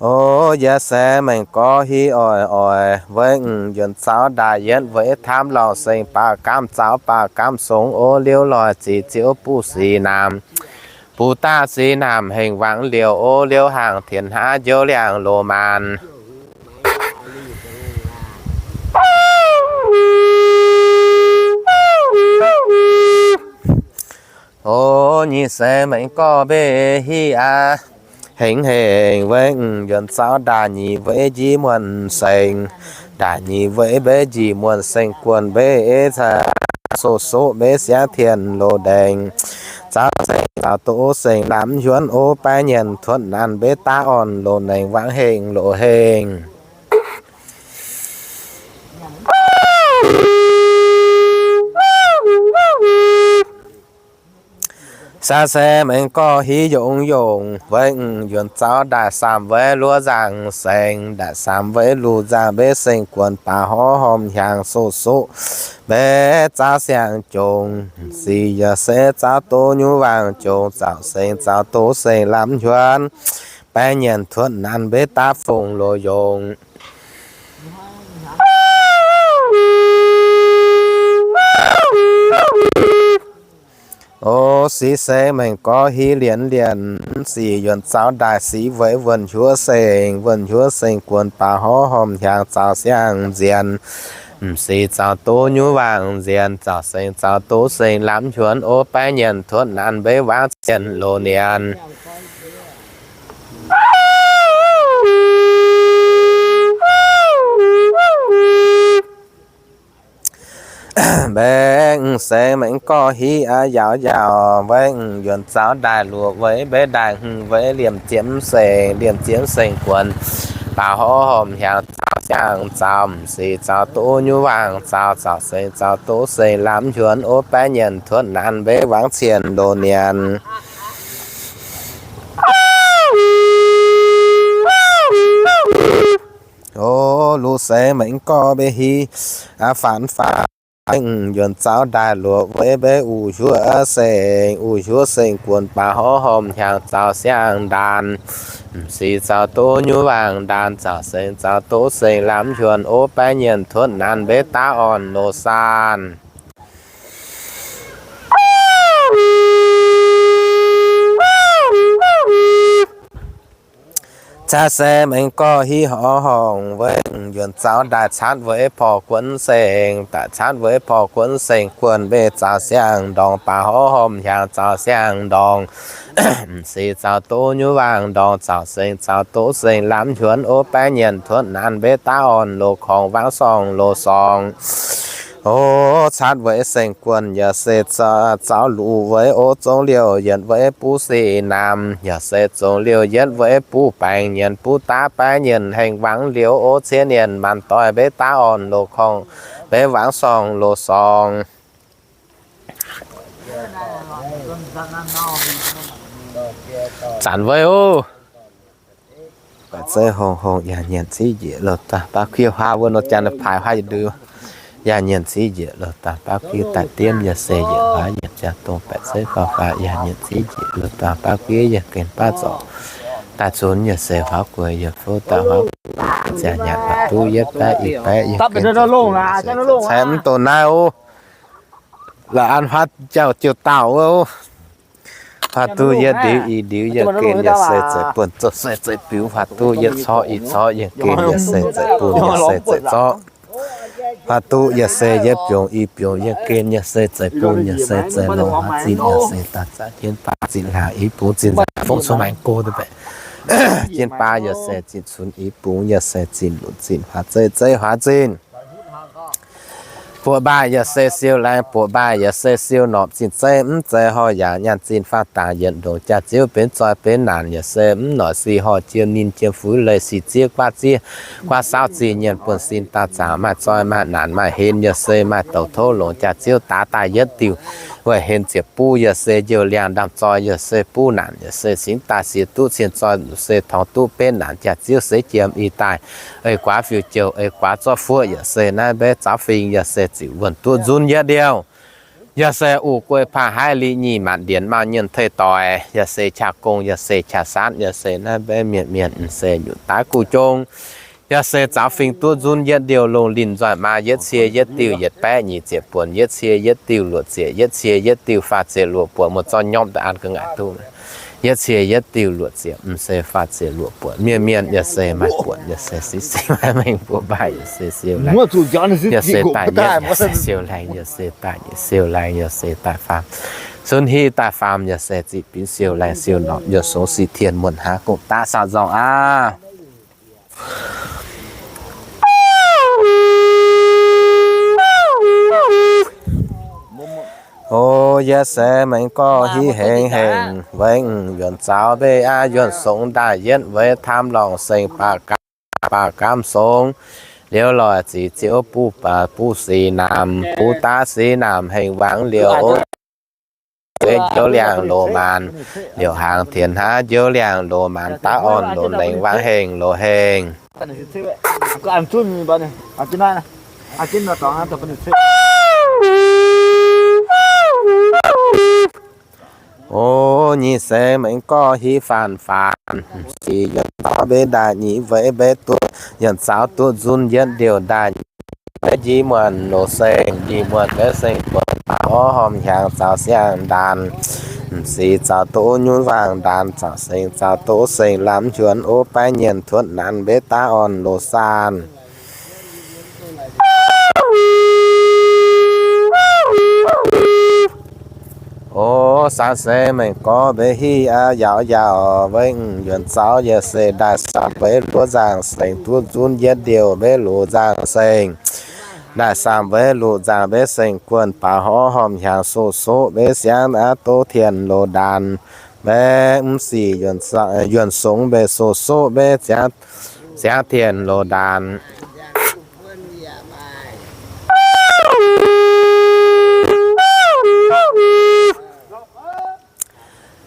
O, yie se mengh gorx hiv oix oix, weiv m'njuonx zaux ndaaih yietv weic ih taamv lorngh seng baac gaamv zaux baac gaamv songx o, liouv loih ziqc ziouv buv sic naamh, buv daav sic naamh hengx wangc liouh o, liouv hangc tienx hnaav njoux liangx loz-maanc. O, nyic seix mengh gorx mbe hiv aqv. Hengx hengx weiv m'njuonx zaux ndaaih nyic weiv njiec muonh seng, ndaaih nyic weiv mbe njiec muonh seng guon mbe caa soqv soqv mbe siangx tien loz ndengc. Zaux seng zaux doz seng lamh hiuonv o, baeqv nyienc tuotv naanc mbe daav orn loz nengc wangc hengx loz hengx. Saav se mengh gorx hiv yongx yongx weiv m'njuonx zaux ndaaih saamv weiv luov nzangc seng, ndaaih saamv weiv luv nzangc mbe seng guon baac horv hormh hiaangx soqv soqv mbe zaux siang jongx. Sic yaac se zaux doz nyuv waangc jongx, zaux seng zaux doz seng lamh hiuonv, baeqv nyienc tuotv naanc mbe daav fongc loz yongx. O, sic se mengh gorx hiv lienz lienz, sic yuonx zaux ndaaih sic weiv wuonh hiuv seng, wuonh hiuv seng guon baac horv hormh hiaangx zaux siang nzienh. M'sic zaux doz nyuv waangc nzienh, zaux seng zaux doz seng lamh hiuonv o, baeqv nyienc tuotv naanc mbe wangc cien loz nienc. Mbe m'seng mengh gorx hiv aqv yaauc yaauc, weiv m'njuonx zaux ndaaih luoqc weiv mbe ndaaih hmz weiv liemh ziemx seng, liemh ziemx seng guon baac horv hormh hiaangx zaux siang zaux m'sic zaux doz nyuv waangc zaux, zaux seng zaux doz seng lamh hiuonv o, baeqv nyienc tuotv naanc mbe wangc cien loz nienc. O, luv seng mengh gorx mbe hiv aqv faanx faanx, m'njuonx zaux ndaaih luoqc weiv mbe uv hiuv seng, uv hiuv seng guon baac horv hormh hiaangx zaux siang ndaanh, m'sic zaux doz nyuv waangc ndaanh, zaux seng zaux doz seng lamh hiuonv o, baeqv nyienc tuotv naanc mbe daav orn loz saanh. Caa se mengh gorx hiv horngh horngh weic yuonx zaux daaih caatv weic porv guonv seng, daaih caatv weic porv guonv seng guonh mbeih zaux siang-ndorngx baac horv hormh hiaangx zaux siang-ndorngx, m'sieqv zaux doqv nyunv waang-ndorngx zaux seng zaux doqv seng lamh nquonx ov baeqv nyienc tuotv naanc mbeih daav orn loz-korngx wangv sorng loz-sorng. O, caatv weic seng guonh yaac se zaux luc weic o zong liouh yietc weic buv sic naamh, yaac se zong liouh yietc weic buv baengc nyienc buv daav baeqv nyienc hengh wangv liouh o ciev nyienc maanc doic mbeih daav orn loz-korngx mbeih wangv sorng loz-sorng. Zanc weic o. Baeqc zeiv hongh hongh yaac nyienc civ njiec loz daaih baav kuiv huaav wuov nor jaa paaiv huaav yietc ndui. Yaac nyienc civ njiec loz daaih baav kuiv daaih diemv yaac se yietc huaav yietc jaa dongh baeqc zeiv fauv faaux yaac nyienc civ njiec loz daaih baav kuiv yaac gen baav zorc daaih cunx yaac se huaav gueix yaac fouv daaih huaav gueix ziangh nyanc faaux duqv yietv baeqv i baeqv yaac gen caeqv mv dongh naaiv o. La'an huaav jauv jiuh dauh wuov. Huaav duqv yietv ndiux i ndiux yaac gen yaac se zeiv buonc zorqv se zeiv biux. Huaav duqv yietv corc i corc yaac gen yaac se zeiv buonc yaac se zeiv zorqv. Huaav duqv yaac se yietv biungx i biungx yaac gen yaac se zeiv buonc yaac se zeiv longx. Huaav zinh yaac se daaih zaqv jienv baav zinh hlaax i bungx zinh nzaanx fongv cuotv maengx go deix baeqc. Jienv baav yaac se zinh cunx i bungx yaac se zinh lunc zinh huaav zeiv zeiv huaav zinh. Buoqc mbaaih yaac se siou laengz, buoqc mbaaih yaac se siou norpc, zinh zeiv mv zeiz horh yaac nyaanh zinh faah dangc yietc ndongc jaax-ziouv benx zoih benx naanc yaac se mv noic sic horh jiem ninh jiem fuix leiz sic ziev guaav ziev guaav saauv zinh nyienc buonv sin daaih zaangc maaih zoih maaih naanc maaih henv yaac se maaih douc tov longc jaax-ziouv daaix daaih yietv diuh. Weic henv ziepc buv yaac se njoux liangh ndaamv-zoih yaac se buv naanc yaac se cingx daaih siex duqv cien zoih se torngx duqv benx naanc jaax-ziouv seix jiem i daaih. Ei guaax fiuv jouh ei guaax zorqv fuoqv yaac se naaiv mbeih zaux fingx yaac se ziqc wuonh duqv nzunv yietv ndiouh. Yaac se uv guei paav haiv liqv nyic maanc ndienx mauh nyienh teiv doic yaac se qaqv gong yaac se qaqv saatv yaac se naaiv mbeih mienh mienh se nyutc daaih guv jong. Yaac se zaux fingx duqv nzunv yietv ndiouh longh linh nzoih maa yietv cie yietv diuh yietc baeqv nyic ziepc buonc yietv cie yietv diuh luoqc ziepc yietv cie yietv diuh faah ziepc luoqc buonc muoz-zorn nyomv daaih an ga'ngaaic duqv. Yietv cie yietv diuh luoqc ziepc m'seix faah ziepc luoqc buonc mienh mienh yaac se maaih buonc yaac se siqv siqv maaih mengh buoqc mbaaih yaac se siou laengz. Yaac se daaih yietv yaac se siou laengz yaac se daaih nyic siou laengz yaac se daaih faam. Cunv hiv daaih faam yaac se ziqc binv siou laengz siou norqc yaac songx sic tien muonh haav gong daav saah nzorng aqv. O, yie se mengh gorx hiv hengx hengx weic yuonx zaux mbeih aqv, yuonx songx ndaaih yietv weic taamv lorngh seng baac gaamv, baac gaamv songx. Liuz loic ziqc ziouv buv baac buv sic naamh, buv daav sic naamh hengx wangc liouh o. Njoux liangh loz-maanc, liouh hnaangx tienx hnaav njoux liangh loz-maanc daav orn loz-lengx wangc hengx loz-hengx. O, nyic seix mengh gorx hiv faanv faanv, sic yuonx zaux mbeih ndaaih nyic weic mbeih duqv, yuonx zaux duqv nzunv yietv ndiouh ndaaih nyic weic njiec muonh loz-seng, njiec muonh mbeih seng buonc baac orv hormh hiaangx zaux siang ndaanx, m'sic zaux doqv nyunv waang ndaanx, zaux seng zaux doqv seng lamh nquonx ov baav nyienc tuotv naanc mbeih daav orn loz-saanh. O, saan se mengh gorx mbeih hiv aqv, yaauc yaauc weic yuonx zaux yaac se ndaaih saamh weic luoqc nzaangc seng duqv nzunv yietv ndiouh mbeih luoqc nzaangc seng. Ndaaih saamh weic luoqc nzaangc mbeih seng guonh baac horv hormh hiaangx soqv soqv mbeih siangx aqv doqv tien loz ndaanx. Mbaeqv m'sic yuonx songx mbeih soqv soqv mbeih siangx tien loz ndaanx.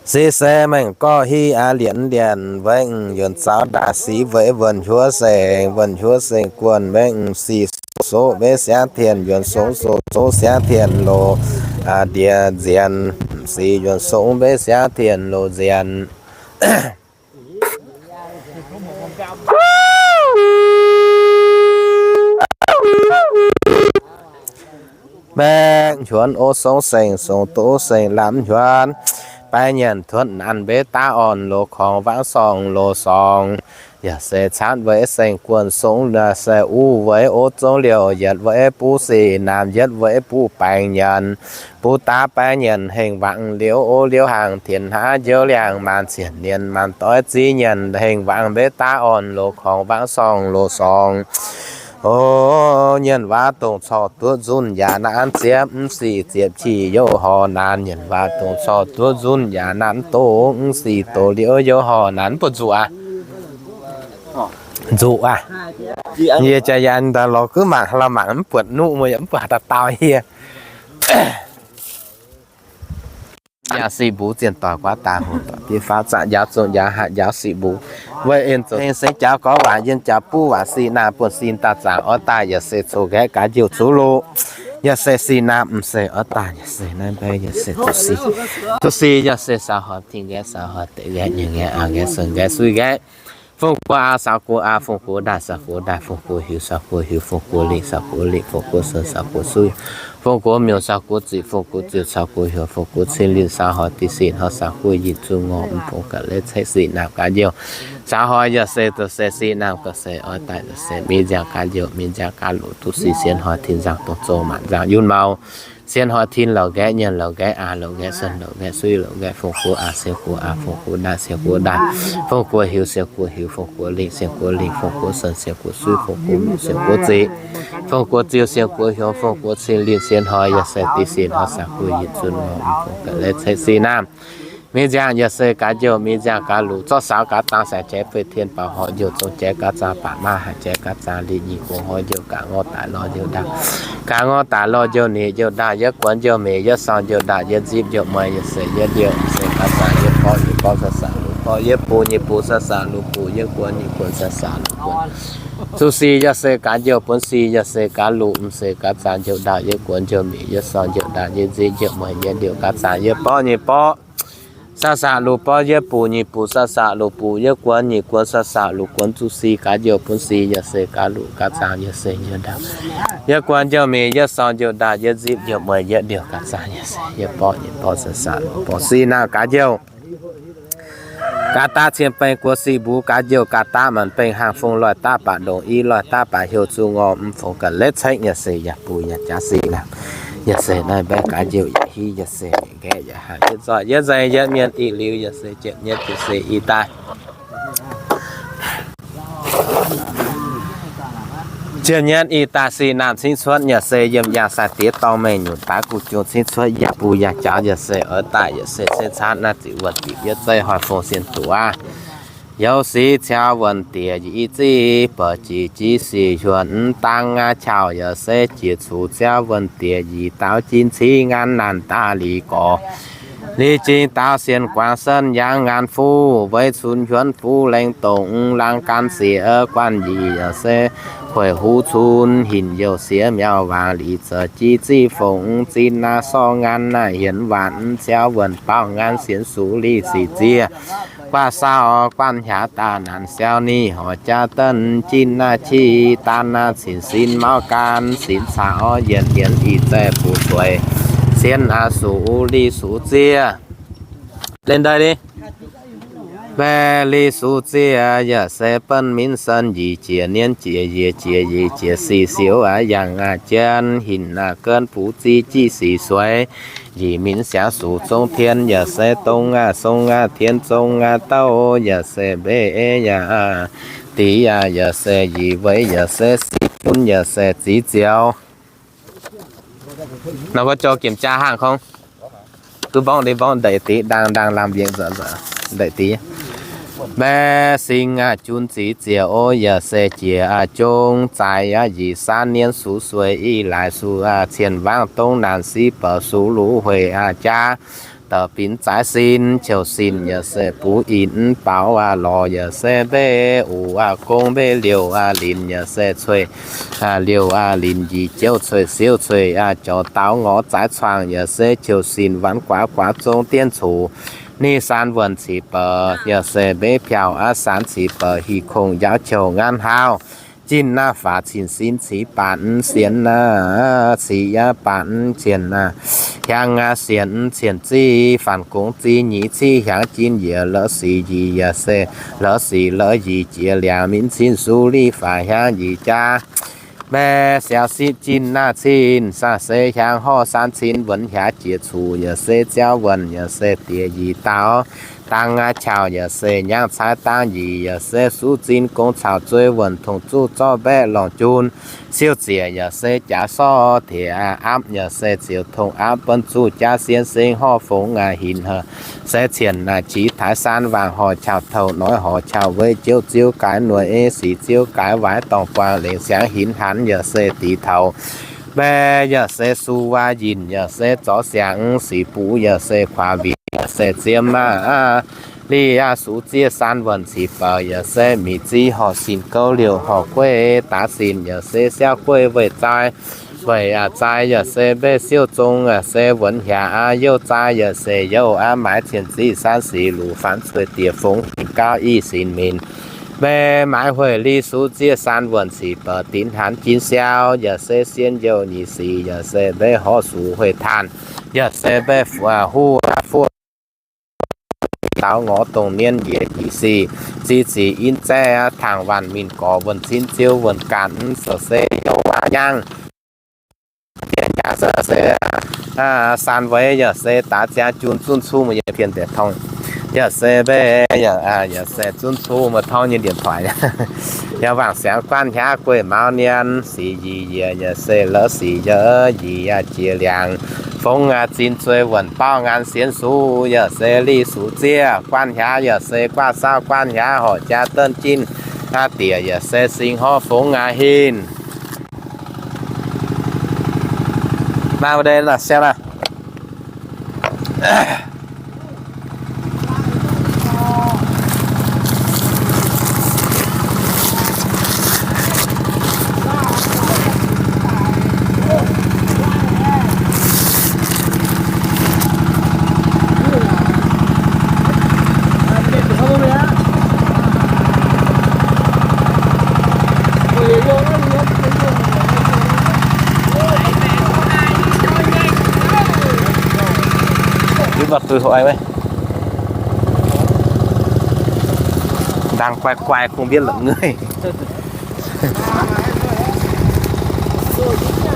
Sic se mengh gorx hiv aqv, lienz lienz weic yuonx zaux ndaaih sic weic wuonh huov seng, wuonh huov seng guonh mbaeqv m'sic soqv soqv mbeih siangx tien yuonx songx soqv soqv siangx tien loz ndiev nzienx. M'sic yuonx songx mbeih siangx tien loz nzienx. Mbaeqv nquonx ov songx seng, songx doqv seng lamh nquonx. Baeqv nyanc tuotv naanc mbeix daav orn, loz-korngx wangv sorng loz-sorng. Yaac se caatv weic seng guon songx, yaac se uv weic ov zong liouh, yietc weic buv sic naamh, yietv weic buv baengc nyanc. Buv daav baeqv nyanc hengh wangc liuz, ov liuz hangx tienx hnav njoux liangx, maanc zienc nyanc maanc doix ziv nyanc hengh wangc mbeix daav orn, loz-korngx wangv sorng loz-sorng. O, nyanc waac dongh corc duqv nzunc yaac naanc, ziepv mv sic ziepv qiex youh horh naanc. Nyanc waac dongh corc duqv nzunc yaac naanc, doz mv sic doz liuz youh horh naanc. Mv buatc nzuqc aqv? Nzuqc aqv. Yie jaax yaac daaih lorz guv mangc, la'mangc mv buatc nuqv mueiz yaac mv buatc haaix dauh dau yie. Yaac sic mbuo zienh doic guaav daaih hungh doic biei faaux zaangc njaaux zongh njaaux hatc njaaux sic mbuo. Weic en zoux heng sengx jaux gorngv waac, yienh jaux buv waac, sic naamh buonv sin daaih zaangc oix daaih, yaac se coqv nqaeqv gaax njoux zuqv loh. Yaac se sic naamh m'seix oix daaih, yaac se naaiv mbaeqv yaac se duqv sic. Duqv sic yaac se saux hoix tin nqaeqv, saux hoix deix nqaeqv, nyic nqaeqv, aa nqaeqv, seix nqaeqv, suiv nqaeqv. Fong guoqv aa, saux guoqv aa, fong guoqv ndaaih, saux guoqv ndaaih, fong guoqv hiuv, saux guoqv hiuv, fong guoqv lingh, saux guoqv lingh, fong guoqv sen, saux guoqv suiv, fong guoqv miuc, saux guoqv ziqc, fong guoqv ziux, saux guoqv hiuv, fong guoqv cin lingh, saux hoix deix sic hnoi, saux guoqv yietc zungv ngorc mv fong ga'leix caeqv sic naamh gaax njoux. Saux hoix yaac se duqv se sic naamh ga'se oix daaih duqv se mingh nziaamv gaax njoux, mingh nziaamv gaax luqc duqv sic sienx hoix tin nzangc dongh zong maanc nzangc yunv mau. Sienx hoix tin louc nqaeqv, nyienx louc nqaeqv, aa louc nqaeqv, sen louc nqaeqv, suiv louc nqaeqv, fong guoqv aa, sienx guoqv aa, fong guoqv ndaaih, sienx guoqv ndaaih, fong guoqv hiuv, sienx guoqv hiuv, fong guoqv lingh, sienx guoqv lingh, fong guoqv sen, sienx guoqv suiv, fong guoqv miuc, sienx guoqv ziqc, fong guoqv ziux, sienx guoqv hiuv, fong guoqv cin lingh, sienx hoix yaac se deix sic hnoi, saux guoqv yietc zungv ngorc mv fong ga'leix caeqv sic naamh. Mingh nziaamv yaac se gaax njoux, mingh nziaamv gaax luqc, zorqv saux gaax dangh saeng qiex fei tien baaux horc njoux zong qiex gaax zaangc baac maaih haaix qiex gaax zaangc lih nyic gu'nguaaz njoux gaax ngorc daaih lorh njoux ndaauv, gaax ngorc daaih lorh njoux nyic njoux ndaauv, yietv guon njoux mi'aqv, yietv sorng njoux ndaauv, yietv nzipv njoux mueiz, yaac se yietv liouh, m'seix gaax zaangc yietv borqv, nyic borqv saux saux luqc borqv, yietv buc nyic buc saux saux luqc buc, yietv guon nyic guon saux saux luqc guon. Zuqc sic yaac se gaax njoux, buonv sic yaac se gaax luqc, m'seix gaax zaangc njoux ndaauv, yietv guon njoux mi'aqv, yietv sorng njoux ndaauv, yietv nzipv njoux mueiz, yietv liouh gaax zaangc yietv borqv nyic borqv. Saux saux luqc borqv yietv buc, nyic buc saux saux luqc buc, yietv guon nyic guon saux saux luqc guon. Zuqc sic gaax njoux, buonv sic yaac se gaax luqc gaax zaangc yaac se njoux ndaauv, yietv guon njoux mi'aqv, yietv sorng njoux ndaauv, yietv nzipv njoux mueiz, yietv liouh gaax zaangc yaac se yietv borqv nyic borqv saux saux luqc borqv. Sic naamh gaax njoux. Gaax daav cien-baeng guoqv sic mbuo gaax njoux, gaax daav maanc baeng hnaangx fong loih daav baac ndongc i, loih daav baac heuc zuqc ngorc mv fong ga'leix caeqv yaac se yaac buix yaac jaax sic naamh. Yaac se naaiv mbaeqv gaax njoux yaac hiv, yaac se mietc nqaeqv yaac hangx, yietv zoih yietv nzaeng yietv mienh i liuz, yaac se jienv nyietv jienv se i daaih. Jienv nyietv i daaih sic naamh cingv cuotv yaac se yiem yangh sai-diex dorngh mengh nyutc daaih guv jung cingv cuotv yaac buix yaac jaax yaac se oix daaih yaac se cingv caatv naaiv ziqc wuonh bieqc yietv zeiv hoic fong sien duqv aqv. Youz sic ciaux wuonh diex i ziv, ba'ziex jiv sic hiuonh dangv aqv, qauv yaac se jiex cuqv ciaux wuonh diex i daauv jin cingv ngaanv naanc daaih li gorx. Li jing daauv sienx guangc sen yangh ngaanc fuv, weic cunx hiuonv fuv lengh dongh laangz gan siex guanh nyic yaac se hueic huv cunx hinc youh siex miauh waangc lic za'jiv ziv fongc zinh naaiv sorng ngaanv naaiv hienx waanc ciaux wuonh baauh ngaanv sienx sux lic sic ziex guaav saauv guanh hiaav daaih naanc siaux ni horc jaax deix jin naaiv qi daan naaiv cin sin mauv gan sin caux yienc hienx i zaih fu'jueiv cien aqv sux lic sux ziex. Lên đây đi. Mbaeqc lic sux ziex yaac se benx min sen nyic jiex nienv jiex yiez jiex yiez jiex sic siouv aqv, yangh aqv jienv hinc aqv genv buv ziv jiv sic sueix. Njiec minc siangx sux zong tien yaac se dong aqv, zong aqv tien zong aqv douv yaac se mbeqv yaac diqc yaac se njiec weic yaac se sic bun yaac se ziv zioux. Nor mbuo joux kiểm tra hàng không? Duqv mborngv ndeic, mborngv ndeic diqc, ndaang ndaang lamh mbienx nzengc, ndeic diqc. Mbaeqc singx aqv junv ziv ziex o yaac se jiex aqv jong zaaix aqv njiec saanv nienv sux sueix i laaix sux aqv cien wangv dongv naanc siv bouc sux luv hueic aqv jaax. Douc binc zaaix sin, qouc sin yaac se buv inc baaux aqv lorz yaac se mbeqv uc aqv gong mbeqv liouh aqv linc yaac se cueiv liouh aqv linc njiec jouv cueiv siouv cueiv aqv jorc daaux ngorc zaaix cuangx yaac se qouc sin wanc guaax guaax zong dienv cuqv. Ni saan wuonh cix bouc yaac se mbeqv piaux aqv saan cix bouc hic kongx njaaux qouc ngaanv hlauv. Jin naaiv faatv cin sin cix baatc sienx naaiv, cix yaac baatc cien naaiv, hiaang aqv sienx cien ziv, faanx gongx ziv nyic civ hiaangx jin yiec la'sic nyic yaac se la'sic la'yic jiex liangx minv cin suv li faatv hiaangx nyic jaax. Mbaeqc siaaux sitv jin naaiv cin saah se hiaangx horv san cin wuonx hiaangx jiex cuqv yaac se ziouv wuonx yaac se diex yic daaux dangx aqv qauh yaac se nyangv caaiv dangv yic yaac se suv zin gong caux zueiz wuonx tongx zuqv zorqv mbaeqc longc jun siou ziec yaac se jaax sorv tiex apv yaac se ziouc tongx apv benx zuqc jaax sien seng horv fongx aqv hinc haic se cien naaic qiex taaix san waangc horc qauh touc noic horc qauh weic jouv ziouv gaaix noic ei sic ziouv gaaix waaic dorngh buangh lengc siangx hinc hanc yaac se dix taux mbaeqc yaac se su waac yinh yaac se zorc siangx sic buv yaac se kuaax wiex yaac se ziem maah. Li aqv suv ziev san wuonh cix bouc yaac se mic ziv horc sin gouv liouh horc gueiv daav sin yaac se siaauv gueiv weic zaaix weic aqv zaaix yaac se mbeih siouv zong yaac se wuonx hiaangx aqv youh zaaix yaac se youh aqv maaiz cien ziv san sic luqc faanx cueiv diex fongx fingx gauv i sin minc mbaeqc maaiz hueic li suv ziev san wuonh cix bouc dinx hanc jin siaau yaac se sien youh nyic sic yaac se mbeih horv suqc hueic taanh yaac se mbeih fuoqv huv aqv fuoqv daaux ngorc dongh mienh njiec njiec sic zic zic in zaeqv tangx waanc mingh gorx wuonh cin ziouv wuonh ganh mv zoux se youh waac nyangv. Dien jaax se, san weic yaac se daaix ziangx jun zunv cun yiem pien deix tong. Yaac se mbeih, yaac se zunv cun maaih tong nyei ndien-toic. Yaac wangc siangx guanv hnyaav gueiv maux nien, sic yie yie yaac se la'sic yie yie yaac jiex liangx. Fongx aqv zin zueiz wuonc baauv ngaan sienx suv, yaac se li suv ziev guanv hnyaav, yaac se guaav saauv guanv hnyaav horc jaa denv jin. Aa diex yaac se sing horv fongx aqv hinc. Maiv deix la'siau la'h. Mv baac tui hoqc ai maiv. Đang quay quay không biết lượm người.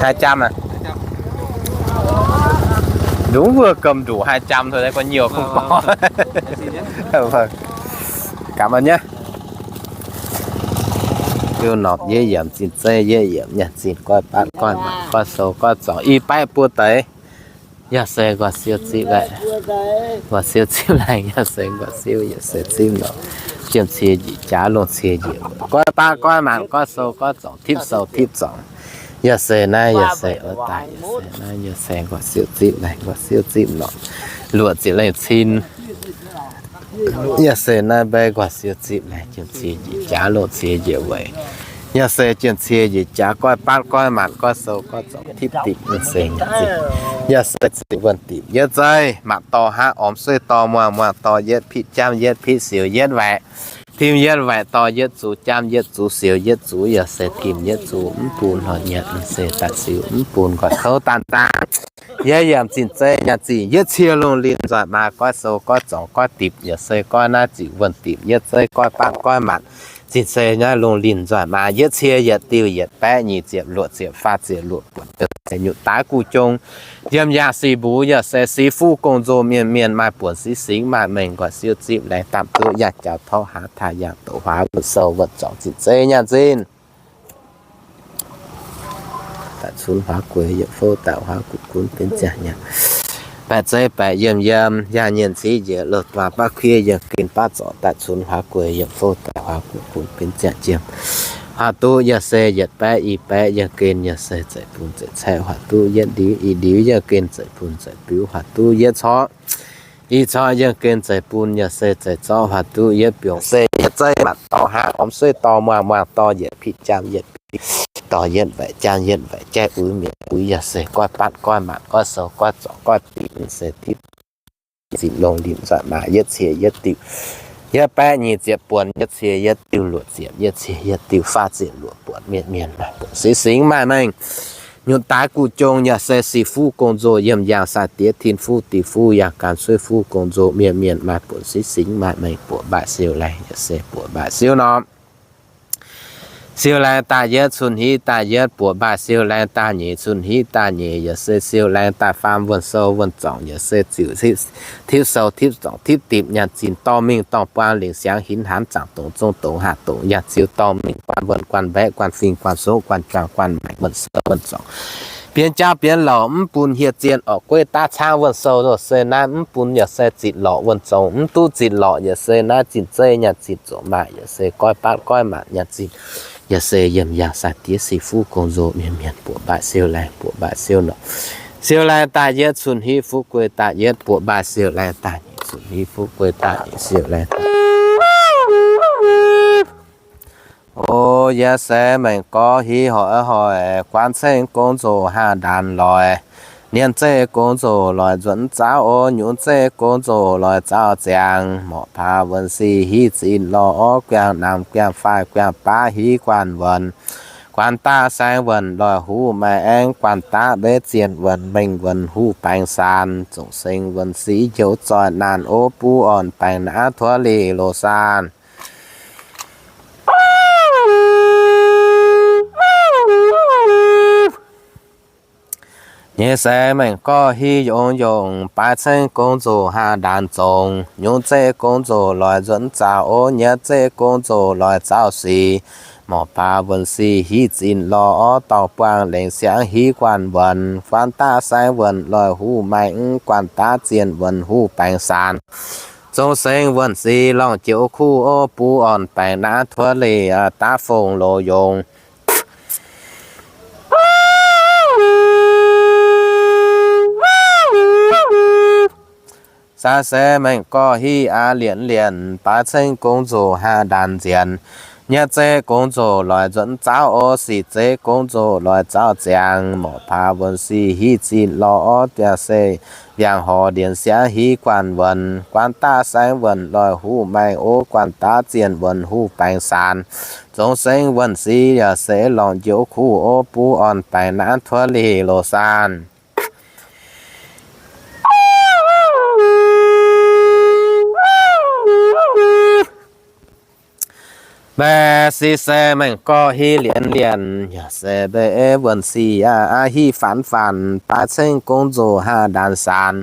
Hai trăm à? Đúng vừa cầm đủ hai trăm thôi đấy, còn nhiều không có. Vâng. Cảm ơn nhé. Iu norm yie yiem zinh zeiv, yie yiem nyanc zinh goiv batv goiv matc goiv sou goiv zorngx i baeqv buo deix. Yaac se nquaah siou zipv laengc, nquaah siou zipv laengc, yaac se nquaah siou, yaac se zipv norm jiem cie njiec jaax lungh cie njiec goiv batv goiv matc goiv sou goiv zorngx tipv sou tipv zorngx. Yaac se naaiv, yaac se oix daaih, yaac se naaiv, yaac se nquaah siou zipv laengc, nquaah siou zipv norm luoqc ziepc lengh cin. Yaac se naaiv mbaeqv nquaah siou zipv laengc, jiem cie njiec jaax lungh cie njiec weic. Yaac se jiem cie njiec jaax goiv batv goiv matc goiv sou goiv zorngx tipv dipc, yaac se nyanc zinh. Yaac se ziqc wuonh dipc yietv zeiv, matc dorh hnangv ormx sueiv dorh muangx, muangx dorh yietv pitv jamv yietv pitv siou yietv waeqc. Tim yietv waeqc dorh yietv zux jamv yietv zux siou yietv zux, yaac se tim yietv zux mv bun hlorx nyanc, se daaih siou mv bun nqoi kouv daanh zaangc. Yie yiem zinh zeiv nyanc zinh yietv cie lungh linh nzoih maa goiv sou goiv zorngx goiv dipc, yaac se goiv naaiv ziqc wuonh dipc yietv zeiv goiv batv goiv matc. Zinh zeiv naaiv lungh linh nzoih maa yietv cie yietv diuh yietv baeqv nyic ziepc luoqc ziepc faah ziepc luoqc buonc, yaac se nyutc daaih guv jong yiem yangh sic mbuo, yaac se sic fuqv gong-nzou mienh mienh maaih buonc sic singx maaih mengh nquaah siou zipv laengz dapv duqv yangh jaux torv haaix taaih yangh doqc huaax wuonh sou wuonh zorngx zinh zeiv nyanc zinh. Daaih cunx huaax gueix yietc fouv daaih huaax guv gunv benx ziangh nyanc. Baeqc zeiv baeqc yiem yiem, yangh nyienh civ njiec loz-duaav baav kuiv yiem gen baav zorc daaih cunx huaax gueix yietc fouv daaih huaax guv gunv benx ziangh jiem. Huaax duqv yaac se yietc baeqv i baeqv yiem gen yaac se zeiv bun zeiv caeqv, huaax duqv yietv ndiux i ndiux yiem gen zeiv bun zeiv biux, huaax duqv yietv corc i corc yiem gen zeiv bun yaac se zeiv zorqv, huaax duqv yietv biongc se yietv zeiv matc dorh hnangv ormx sueiv dorh muangx, muangx dorh yietv pitv jamv yietv pitv, dorh yietv waeqc jamv yietv waeqc jaiv uix mietc uix yaac se goiv batv goiv matc goiv sou goiv zorngx goiv dipc se dipc. Zinh lungh linh nzoih maa yietv cie yietv diuh yietv baeqv nyic ziepc buonc, yietv cie yietv diuh luoqc ziepc, yietv cie yietv diuh faah ziepc luoqc buonc, mienh mienh maaih buonc singx singx maaih mengh. Nyutc daaix guv jong yaac se sic fuv gong nzoh, yiem yangh sai-diex tin fuv diex fuv yangh ganh suiv fuv gong nzoh, mienh mienh maaih buonc singx singx maaih mengh, buoqc mbaih siou laengz yaac se buoqc mbaih siou norm. Siou laengz daaih yietv, cun-hipv daaih yietv, buoqc mbaih siou laengz daaih nyeic, cun-hipv daaih nyeic, yaac se siou laengz daaih faam, wuonh sou wuonh zorngc, yaac se ziouc tipv sou tipv zorngc tipv dipc nyaanh zinh dorngh mingh dorngh buang lengc siangx hinv hanv zaangc dongc zong dongc hatc dongc yangh ziux dorngh mingh guanh wuonh guanh mbaeqv guanh fingx guanh soqv guanh juang guanh maengc wuonh sou wuonh zorngc. Bienx jauv bienx louc mv bun hieh zien orqc gueiv daav caangv wuonh sou yaac se naaiv mv bun yaac se zitc lorqc wuonh zong mv duqv zitc lorqc yaac se naaiv zinh zeiv nyaanh zinh zoqc maaih yaac se goiv baatv goiv maanc nyaanh zinh yaac se yiem yangh sai-diex sic fuv gong nzoh, mienh mienh buoqc mbaih siou laengz, buoqc mbaih siou norm. Siou laengz daaih yietv, cun-hipv fuqv guei daaih yietv, buoqc mbaih siou laengz daaih nyeic, cun-hipv fuqv guei daaih nyeic, siou laengz daaih O yie se mengh gorx hiv hoic hoic, guan ceng gong nzoh haah ndaanx loix. Nien zeiv gong nzoh loix nzuonx zaauv o, nyunc zeiv gong nzoh loix zaauv ziangx. Morc paax wuonh sic hiv zinh lorh o, guangc namx guangc faix guangc baav hiv guanh wuonh. Guanh daav saeng wuonh loix huv maaih aengx, guanh daav mbeix zienh wuonh mengh wuonh huv baengx saan. Zongc seng wuonh sic njoux zoih naanc o, buv orn baengx naaiv tuov lic loz saan. Nyei se mengh gorx hiv yongx yongc, baaix ceng gong nzoh haah ndaanx zongx. Nyungc zeiv gong nzoh loix nzuonx zaauv o, nyiec zeiv gong nzoh loix zaauv sic. Morc paax wuonh sic hiv zinh lorh o, dorh buangh lengc siangx hiv guanh wuonh. Guanh daav saeng wuonh loix huv maaih aengx, guanh daav zienh wuonh huv baengx saan. Zong seng wuonh sic lorngh joux kuv o, buv orn baengx naaiv tuov lic daav fongc loz yongc. Sai se mengh gorx hiv aqv lienc lienc, baaix ceng gong nzoh haah ndaanx nzienx. Nyiec zeiv gong nzoh loix nzuonx zaauv o, sic zeiv gong nzoh loix zaauv ziangx. Morc paax wuonh sic hiv zinh lorh o, yaac se mbiaangc horc ndienx siangx hiv guanh wuonh. Guanh daav saeng wuonh loix huv maaih o, guanh daav zienh wuonh huv baengx saan. Zong seng wuonh sic yaac se lorngh joux kuv o, buv orn baengx naaiv tuov lic loz saan. Mbaeqc sic se mengh gorx hiv lienc lienc, yaac se mbaeqc wuonh sic aqv hiv faanx faanx, baaix ceng gong nzoh haah ndaanx saan.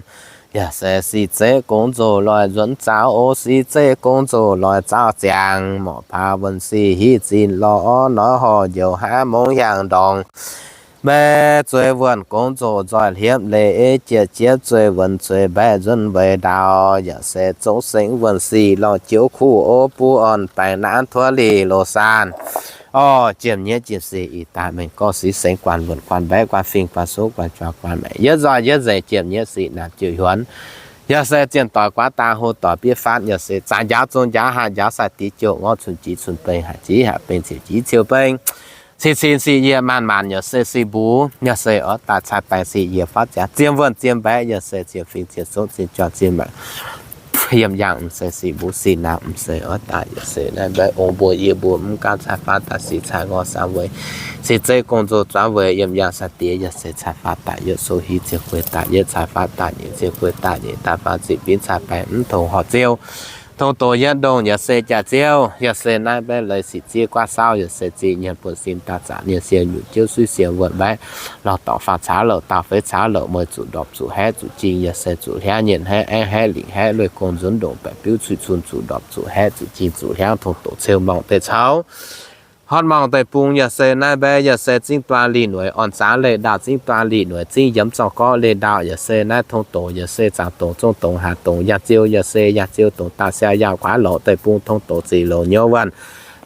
Yaac se sic zeiv gong nzoh loix nzuonx zaauv o, sic zeiv gong nzoh loix zaauv ziangx. Morc paax wuonh sic hiv zinh lorh o, noiz horh njoux hnangv mongh hiaangx ndorngx. Mbaeqc zueiz wuonh gong nzoh nzoih hliepv leiz, jiex jiex zueiz wuonh zueiz mbaeqc nzuonx weic ndaaux. Yaac se zong seng wuonh sic lorngh joux kuv o, buv orn baengx naaiv tuov lic loz saan. Orv, jiem nyeiv jiem sic ih daaih mengh gorx sic sengx guanh wuonh guanh mbaeqv guanh fingx guanh soqv guanh juang guanh maengc, yietv nzoih yietv nzengc, jiem nyeiv sic naamh jiu hiuonx. Yaac se zienh doic guaav dang hlo doic biev fatv, yaac se zaaix njaaux zong njaaux haah njaaux sai-diex jouh ngorv cun jiv cun beng haah jiv haah beng ciouv jiv ciouv beng. Sic cin sic yiec maanc maanc yaac se sic mbuv, yaac se oix daaih cai baengx sic yiec fatv ziangx zien wuonh zien mbaeqv, yaac se zien fingx zien soqv zien juang zien maengc. Yiem yangh m'seix sic mbuv sic naamh m'seix oix daaih yaac se naaiv mbaeqv ong mbuo yie mbuo mv gaamv cai fatv daaih sic cai ngorv samv weic. Sic zeiv gong nzoh zuangx weic yiem yangh sai-diex yaac se cai fatv daaih yietv soqv hiv zien guei daaih yietv cai fatv daaih nyeic zien guei daaih nyeic daaih faanv ziqc binv cai baengx mv tongx horc ziouv. Tong doz yietv ndongh yaac se jaax ziouv, yaac se naaiv mbaeqv leiz sic ziev guaav saauv, yaac se ziex nyienz buonv sin daaih zaqc nyienz siou nyutc jiouv suiv siou wuonh mbaeqv, lorh dorngc faah caav louc daauh feix caav louc mueiz zuqc ndorpc zuqc haeqv zuqc jing, yaac se zuqc hliangv nyienh haeqv aengv haeqv lingc haeqv lueiz gong nzunc ndongc baeqc biuv cuiv cun zuqc ndorpc zuqc haeqv zuqc jing zuqc hliangv tong doz ceu morngh deix caux. Horn morngh deix bung yaac se naaiv mbaeqv yaac se zingv duav lih nueiz orn zaangv leih ndaauh, zingv duav lih nueiz zingv yiemz zorng gorqv leih ndaauh, yaac se naaiv tong doz yaac se zaangc dongc zong dongc haaix dongc yangh ziou, yaac se yangh ziou dongc daaih siau yangh guaav lorqc deic-bung tong doz zic longc nyouz wuonh,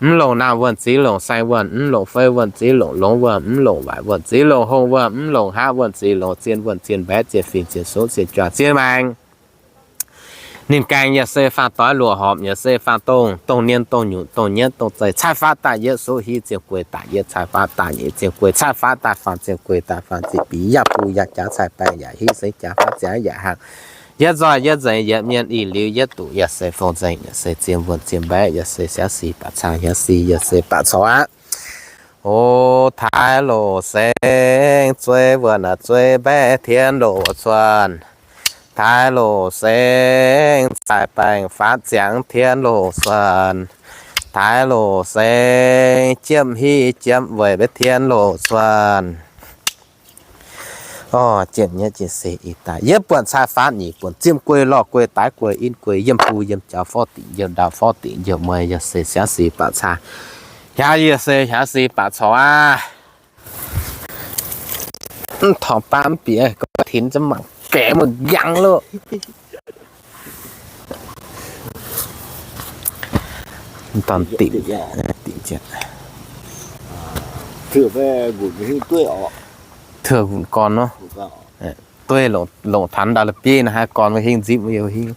mv longc naamh wuonh ziv longc saeng wuonh, mv longc fei wuonh ziv longc longx wuonh, mv longc waaic wuonh ziv longc hongh wuonh, mv longc haav wuonh ziv longc zien wuonh zien mbaeqv zien fingx zien soqv zien juang zien maengc. Ninh gaengh yaac se faanh doix luoqc horpc, yaac se faanh dongh, dongh nien, dongh nyutc, dongh nyietv, dongh zeih, cai faatv daaih yietv soqv hiv zien guei daaih yietv, cai faatv daaih nyeic zien guei, cai faatv daaih faanv zien guei daaih faanv ziqc binc yaac buv yaac jaax cai baengh yaac hiv sengx jaax faatv ziangx yaac hangh. Yietv nzoih yietv nzengc, yietc mienh ih liuz yietv duqv, yaac se fong nzengc, yaac se zien wuonh zien mbaeqv, yaac se siav sic baac cang, yaav sic yaac se baac corc aqv. O, taaix loz seng zuei wuonh zuei mbaeqv tien loz cuonx. Taaix loz seng zaaic baengc faatv ziangx tien loz cuonx. Taaix loz seng jiemv hiv jiemv weic mbaeqv tien loz cuonx. Orv, jienh nyei jienh se ih daaih, yietv buonc caa faanv nyic buonc, ziemv guei lorh guei daaix guei in guei, yiem buo yiem jaux forv dingc yiem ndau forv dingc yiem mueiz, yaac se siav sic baac caa, hiav yaac se hiav sic baac corc aqv. Mv torngx baav mv bieqc, gorngv tinx za'maah gaeqv mangc nqaang loh. Dorn dingc, dingc jienv. Tuoqv nqunc gorn nor. Dueiv longc taux ndau la'bieiv naaiv haaix gorn hingv nzipv hingh.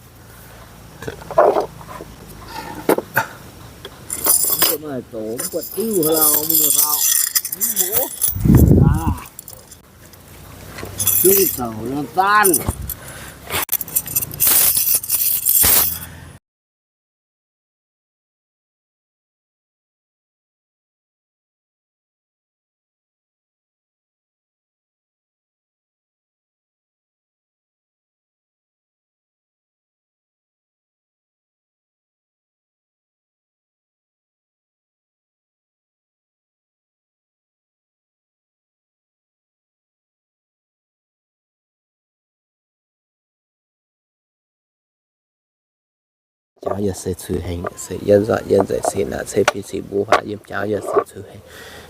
Jauv yaac se cui heng, se yietv nzoih yietv nzengc, se naaic ceix biei ceix mbuo huaax yiem jauv yaac se cui heng.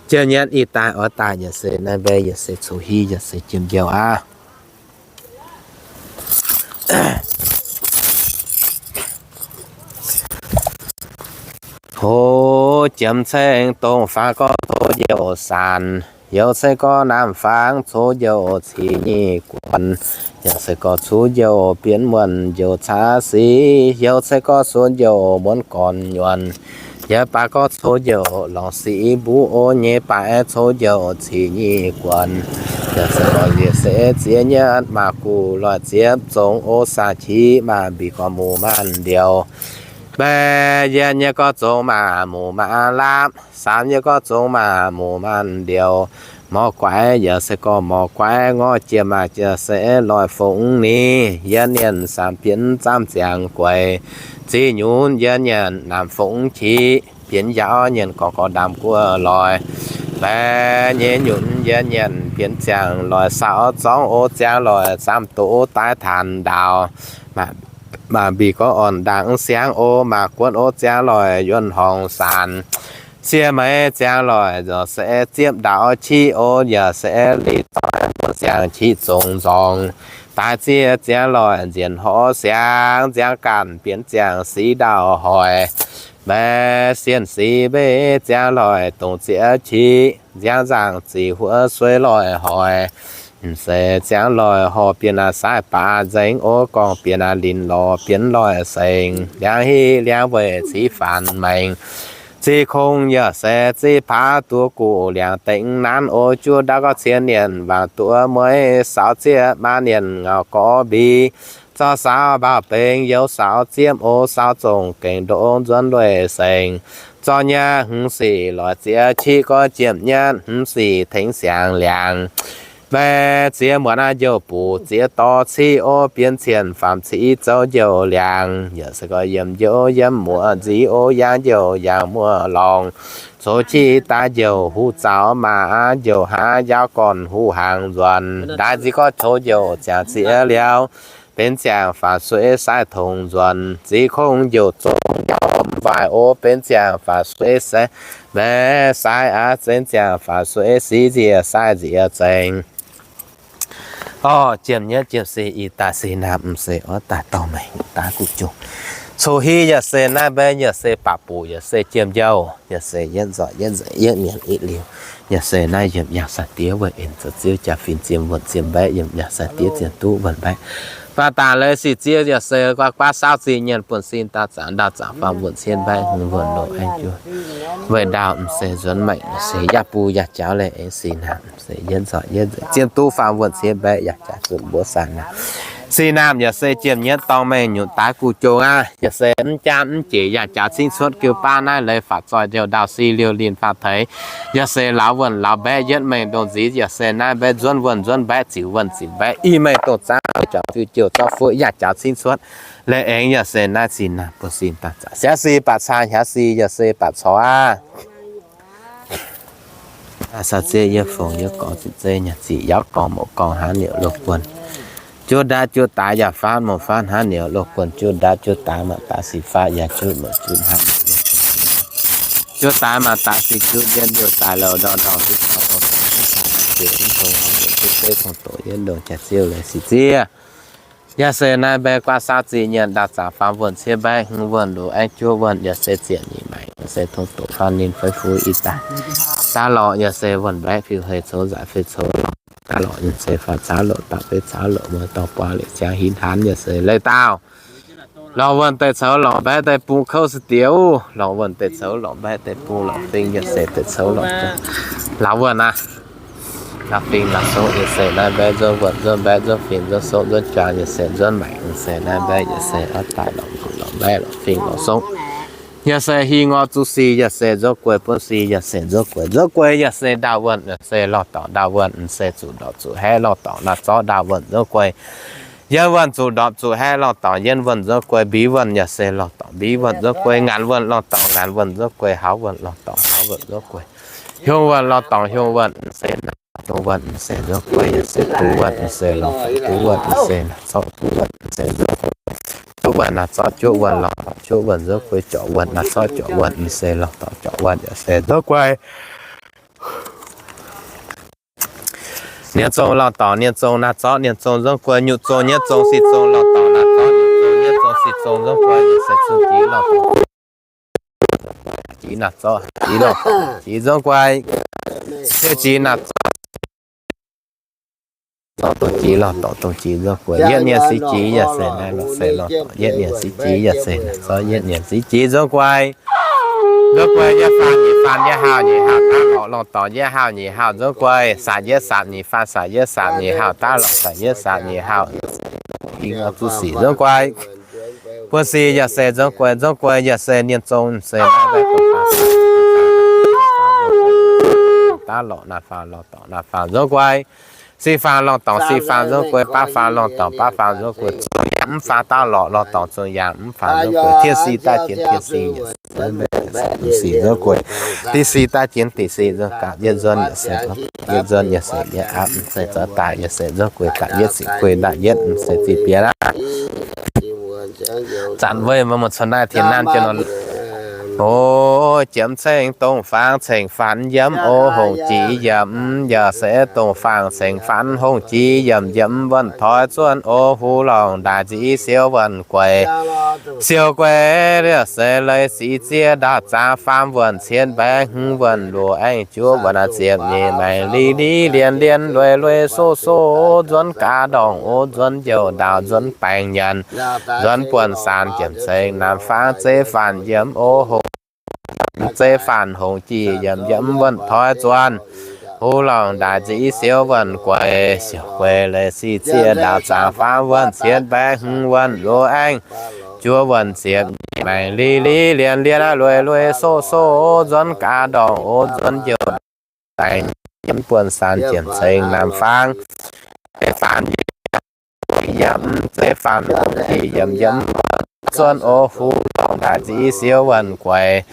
Jienh nyanc ih daaih oix daaih yaac se naaiv mbaeqv yaac se coux hiv yaac se jiem njouh aqv. Hoz jiemx ceng dongh faaux gorx coux njouh sanc, youz ceix gorx naamh fangx coux njouh cih nyic guonc, yaac se gorx coux njouh bienx muonh njouh caav sic, youz ceix gorx coux njouh muonz gorn nyuonh. Yietc baaix gorx coux njouh longc sic mbuv o, nyeic baaix coux njouh cih nyic guonc. Yaac se gorx njiec se ziex nyanc maac guv loic ziepv zongx o, saah qiv maac mbih gorx muc maanc ndiouh. Mbaeqv yietv nyei gorx zongx maac muc maanc laapv, saam nyei gorx zongx maac muc maanc ndiouh. Morc guaix yaac se gorx morc guaix ngorc jiex maac jiex se loic fongx ni. Yietv nyanc saam bienx zaamv ziangx gueix, ziqv nyunc yietv nyanc naamh fongx qiv, bienx yaauv nyanc gorx gorx ndaamv guoqv loic. Mbaeqv nyei nyunc yietv nyanc bienx ziangx loic saaux zorngv o, ziangx loic zaamv doqc daaih taanx ndaauv. Maac mbih gorx orn ndaangc siangv o, maac guonv o, ziangx loic yuonh horngz saanc. Siev meix ziangx loic nzorc se ziepv ndaauv qiv o, yaac se liz zoih mbuo siangx qiv zongx nzorngx. Daaih ziev ziangx loic nzienc horv siangx, nziangx ganh bienx ziangx siqv ndaauv hoic. Mbaeqv sienh siqv mbeqv ziangx loic dongh zieqv qiv, nziangx nzangc ziqc huoqv sueiv loic hoic. M'seix ziangx loic horh bienx aac saaiv baac nzengc o, gorngv bienx aac linc lorz bienx loic sengx, liangx hiv liangx weic civ faanx maengx. Ziqv kong yaac se ziqv paav duqv guv liangx dengx nanv o, juov ndaauv gorx cien nienh wangc duqv mueiz, saaux zieqv maa nienh ngauh gorx mbi. Zorqv saaux mbaauh bengx youz saaux ziepv o, saaux zongc gengh ndongx nzuonx lueic sengx. Zorqv nyei hmz sic loic ziex qiv gorx jiem nyatv hmz sic tengx siangx liangx. Mbaeqv ziex muonz aav njouh buc ziex dorh civ o, bienx cien faam civ zouv njouh liangx. Yaac se gorx yiem njouh yiem muoz nziv o, yaangh njouh yaangh muoz lorngx. Coux qiv daaih njouh huv zaux maac aav njouh hnangv yaauv gorn huv hnaangx nzuonx. Ndaix nziv gorx coux njouh ziangx ziex liouh, benx ziangx faaux sueiv saaiv tongx nzuonx. Ziv kongx njouh zongx njouh mv waaic o, benx ziangx faaux sueiv saaiv mbaeqv saaiv aav, benx ziangx faaux sueiv siqv nziex saaiv nziex zengx. Orv, jiem nyei jiem se ih daaih se naaiv m'seix oix daaih dorh maengc daaih guv jungx. Coux hiv yaac se naaiv mbaeqv yaac se baac buc yaac se jiem njouh yaac se yietv nzoih yietv nzengc yietv nyanc yietv liuz. Yaac se naaiv yiem yangh sai-diev weic en zoux ziouv jaa-fin zien wuonh zien mbaeqv yiem yangh sai-diev zien duqv wuonh mbaeqv. Baac daaih leiz sic ziouv yaac se guaav guaav saauv zinh nyanc buonv sin daaih zaangc ndau zaangc faam wuonh cien mbaeqv hmz wuonh loz aengx juov. Weic ndau m'seix nzuonx maengc se yaac buo yaac jaux leiz aengx se naaiv m'seix yietv nzoih yietv nzengc zien duqv faam wuonh cien mbaeqv yaac jaax zuqc mbuo saah naaiv. Sih naamh yaac se jiem nyietv dorngh mengh nyutc daaih guv jong aqv. Yaac se mv jaav mv jeic yaac jaax cingv cuotv jiu baav naaiv leiz faatv zoih ndiouh ndau si liouh linh faatv teix. Yaac se lauz wuonh lauz mbaeqv yietv mengh ndongc nziz. Yaac se naaiv mbaeqv nzuonv wuonh nzuonv mbaeqv ziux wuonh ziux mbaeqv i mengh dongh zaangv jaax fiuv jiouh zorqv fuqv yaac jaax cingv cuotv. Leiz aengx yaac se naaiv sih naamh buo sih daaih zaqc siav sih baac caa hiav sih yaac se baac corc aqv. Aa, sau zieqv yie fongc yie gorx ziqc zei nyanc ziqc yaav gorngv mouz gorngv hnangv niuc loz buonc. Juqv ndaatv juqv daaix yaac faatv mouz faatv hnangv niuc loz buonc. Juqv ndaatv juqv daaix maac daaix sih faatv yaac juqv mouz juqv hnangv niuc loz buonc. Juqv daaix maac daaix sih juqv ndiev ndiouh daaih louh ndorh ndorh duqv caux dongh daaix mv caux daaih jiex mv tong lorz mbuoqc duqv zeiv tong doqc yietv ndongc jaax ziouv leiz sih ziev. Yaac se naaiv mbaeqv guaav saauv zih nyienc ndaauh zaangc faam wuonh cietv mbaeqv hmz wuonh loz aengv juov wuonh yaac se ziepc nyeic maengc yaac se tong doqc faanv ninh fei fu i daaih. Daav lorqc yaac se wuonh mbaeqv fiuv hei coux nzaac fei coux lorqc. Daav lorqc yaac se faanv caav loqc daaih fei caav loqc muoz dorh buaav liqc ziangx hinv hnanv yaac se leiz daauh. Lorqc wuonh deix coux lorqc mbaeqv deix bung kouv se diex. Lorqc wuonh deix coux lorqc mbaeqv deix bung lorqc fing yaac se deix coux lorqc. Lorqc wuonh aqv. Lorqc fing lorqc songv yaac se naaiv mbaeqv nzuonv wuonh nzuonv mbaeqv nzuonv fing nzuonv songv nzuonv juang yaac se nzuonv maengc yaac se naaiv mbaeqv yaac se oix daaih lorqc wuonh lorqc mbaeqv lorqc fing lorqc songv. Yaac se hi ngor zuqc sic yaac se nzuonv guei buonv sic yaac se nzuonv guei nzuonv guei yaac se ndaauh wuonh yaac se lorh dorngc ndaauh wuonh se zuqc ndorpc zuqc haeqv lorh dorngc naaiv zorqv ndaauh wuonh nzuonv guei. Yienv wuonh zuqc ndorpc zuqc haeqv lorh dorngc yienv wuonh nzuonv guei. Mbiv wuonh yaac se lorh dorngc mbiv wuonh nzuonv guei. Ngaanc wuonh lorh dorngc ngaanc wuonh nzuonv guei. Haux wuonh lorh dorngc haux wuonh nzuonv guei. Hiuv wuonh lorh dorngc hiuv wuonh se naaiv dorngc wuonh se nzuonv guei yaac se duqv wuonh se lorh dorngc duqv wuonh se naaiv zorqv duqv wuonh se nzuonv guei. Duqv wuonh naaiv zorqv juqv wuonh lorh dorngc juqv wuonh nzuonv guei. Jorqc wuonh naaiv zorqv jorqc wuonh se lorh dorngc jorqc wuonh yaac se nzuonv guei. Nienv zong lorh dorngc nienv zong naaiv zorqv nienv zong nzuonv guei. Nyutc zong nyietv zong sic zong lorh dorngc naaiv zorqv nyutc zong nyietv zong sic zong nzuonv guei yaac se cun jiex lorh dorngc jiex naaiv zorqv jiex lorh dorngc jiex nzuonv guei. Siou jiex naaiv zorqv dongh jiex lorh dorngc dongh jiex nzuonv guei. Yietv nienv sic jiex yaac se naaiv lorh se lorh dorngc yietv nienv sic jiex yaac se naaiv zorqv yietv nienv sic jiex nzuonv guei. Nzuonv guei yietv faanv nyeic faanv yietv haauh nyeic haauh daav lorqc lorh dorngc yietv haauh nyeic haauh nzuonv guei. Saatc yietv saatc nyeic faanv saatc yietv saatc nyeic haauh daav lorqc saatc yietv saatc nyeic haauh zuqc sic nzuonv guei. Buonv sic yaac se nzuonv guei nzuonv guei yaac se nienv zong se naaiv daav lorqc naaiv faanv lorh dorngc naaiv faanv nzuonv guei. Sic faanv lorh dorngc sic faanv nzuonv guei baav faanv lorh dorngc baav faanv nzuonv guei. Zuangx yaangh mv faanv daav lorqc lorh dorngc zuangx yaangh mv faanv nzuonv guei. Tien sic daaih jienv tien sic yaac se nzuonv guei. Diqc sic daaih jienv diqc sic nzuonv gapv yietv nzuonv yaac se yietv nzuonv yaac se yietv aapv mv se zorqv daaih yaac se nzuonv guei daaih yietv sic guei daaih yietv mv se zih bieqc aqv. Zanc weic mbuo muoz-cuotv naaiv tien nanv jienv nor. O, jiemx ceng dongh faang ceng faanx yiemx o hungh jiex yiemx yaac se dongh faang ceng faanx hungh jiex yiemx yiemx wuonh toiv zuonv o huv lorngh ndaaih nziv siou wuonh gueix. Siou gueix yaac se leiz sic zieqv ndaauh zaangc faam wuonh cietv mbaeqv hmz wuonh luoqc aengx juov wuonh ziepc nyeic maengc li li lien lien lueiz lueiz soqv soqv nzuonv gaax ndorngc o nzuonv njoux ndaauh nzuonv baengc nyanc nzuonv buonv-saanx jiemx ceng naamh faang zeiv faanx yiemx o hungh zeiv faanx hungh jiex yiemx yiemx wuonh toiv zuonv huv lorngh ndaaih nziv siou wuonh gueix. Siou gueix leiz sic zieqv ndaauh zaangc faam wuonh cietv mbaeqv hmz wuonh luoqc aengx juov wuonh ziepc nyeic maengc li li lien lien lueiz lueiz soqv soqv nzuonv gaax ndorngc o nzuonv njoux baengc nyanc nzuonv buonv-saanx jiemx ceng naamh faang faanx yiemx zeiv faanx hungh jiex yiemx yiemx zuonv o huv lorngh ndaaih nziv siou wuonh gueix.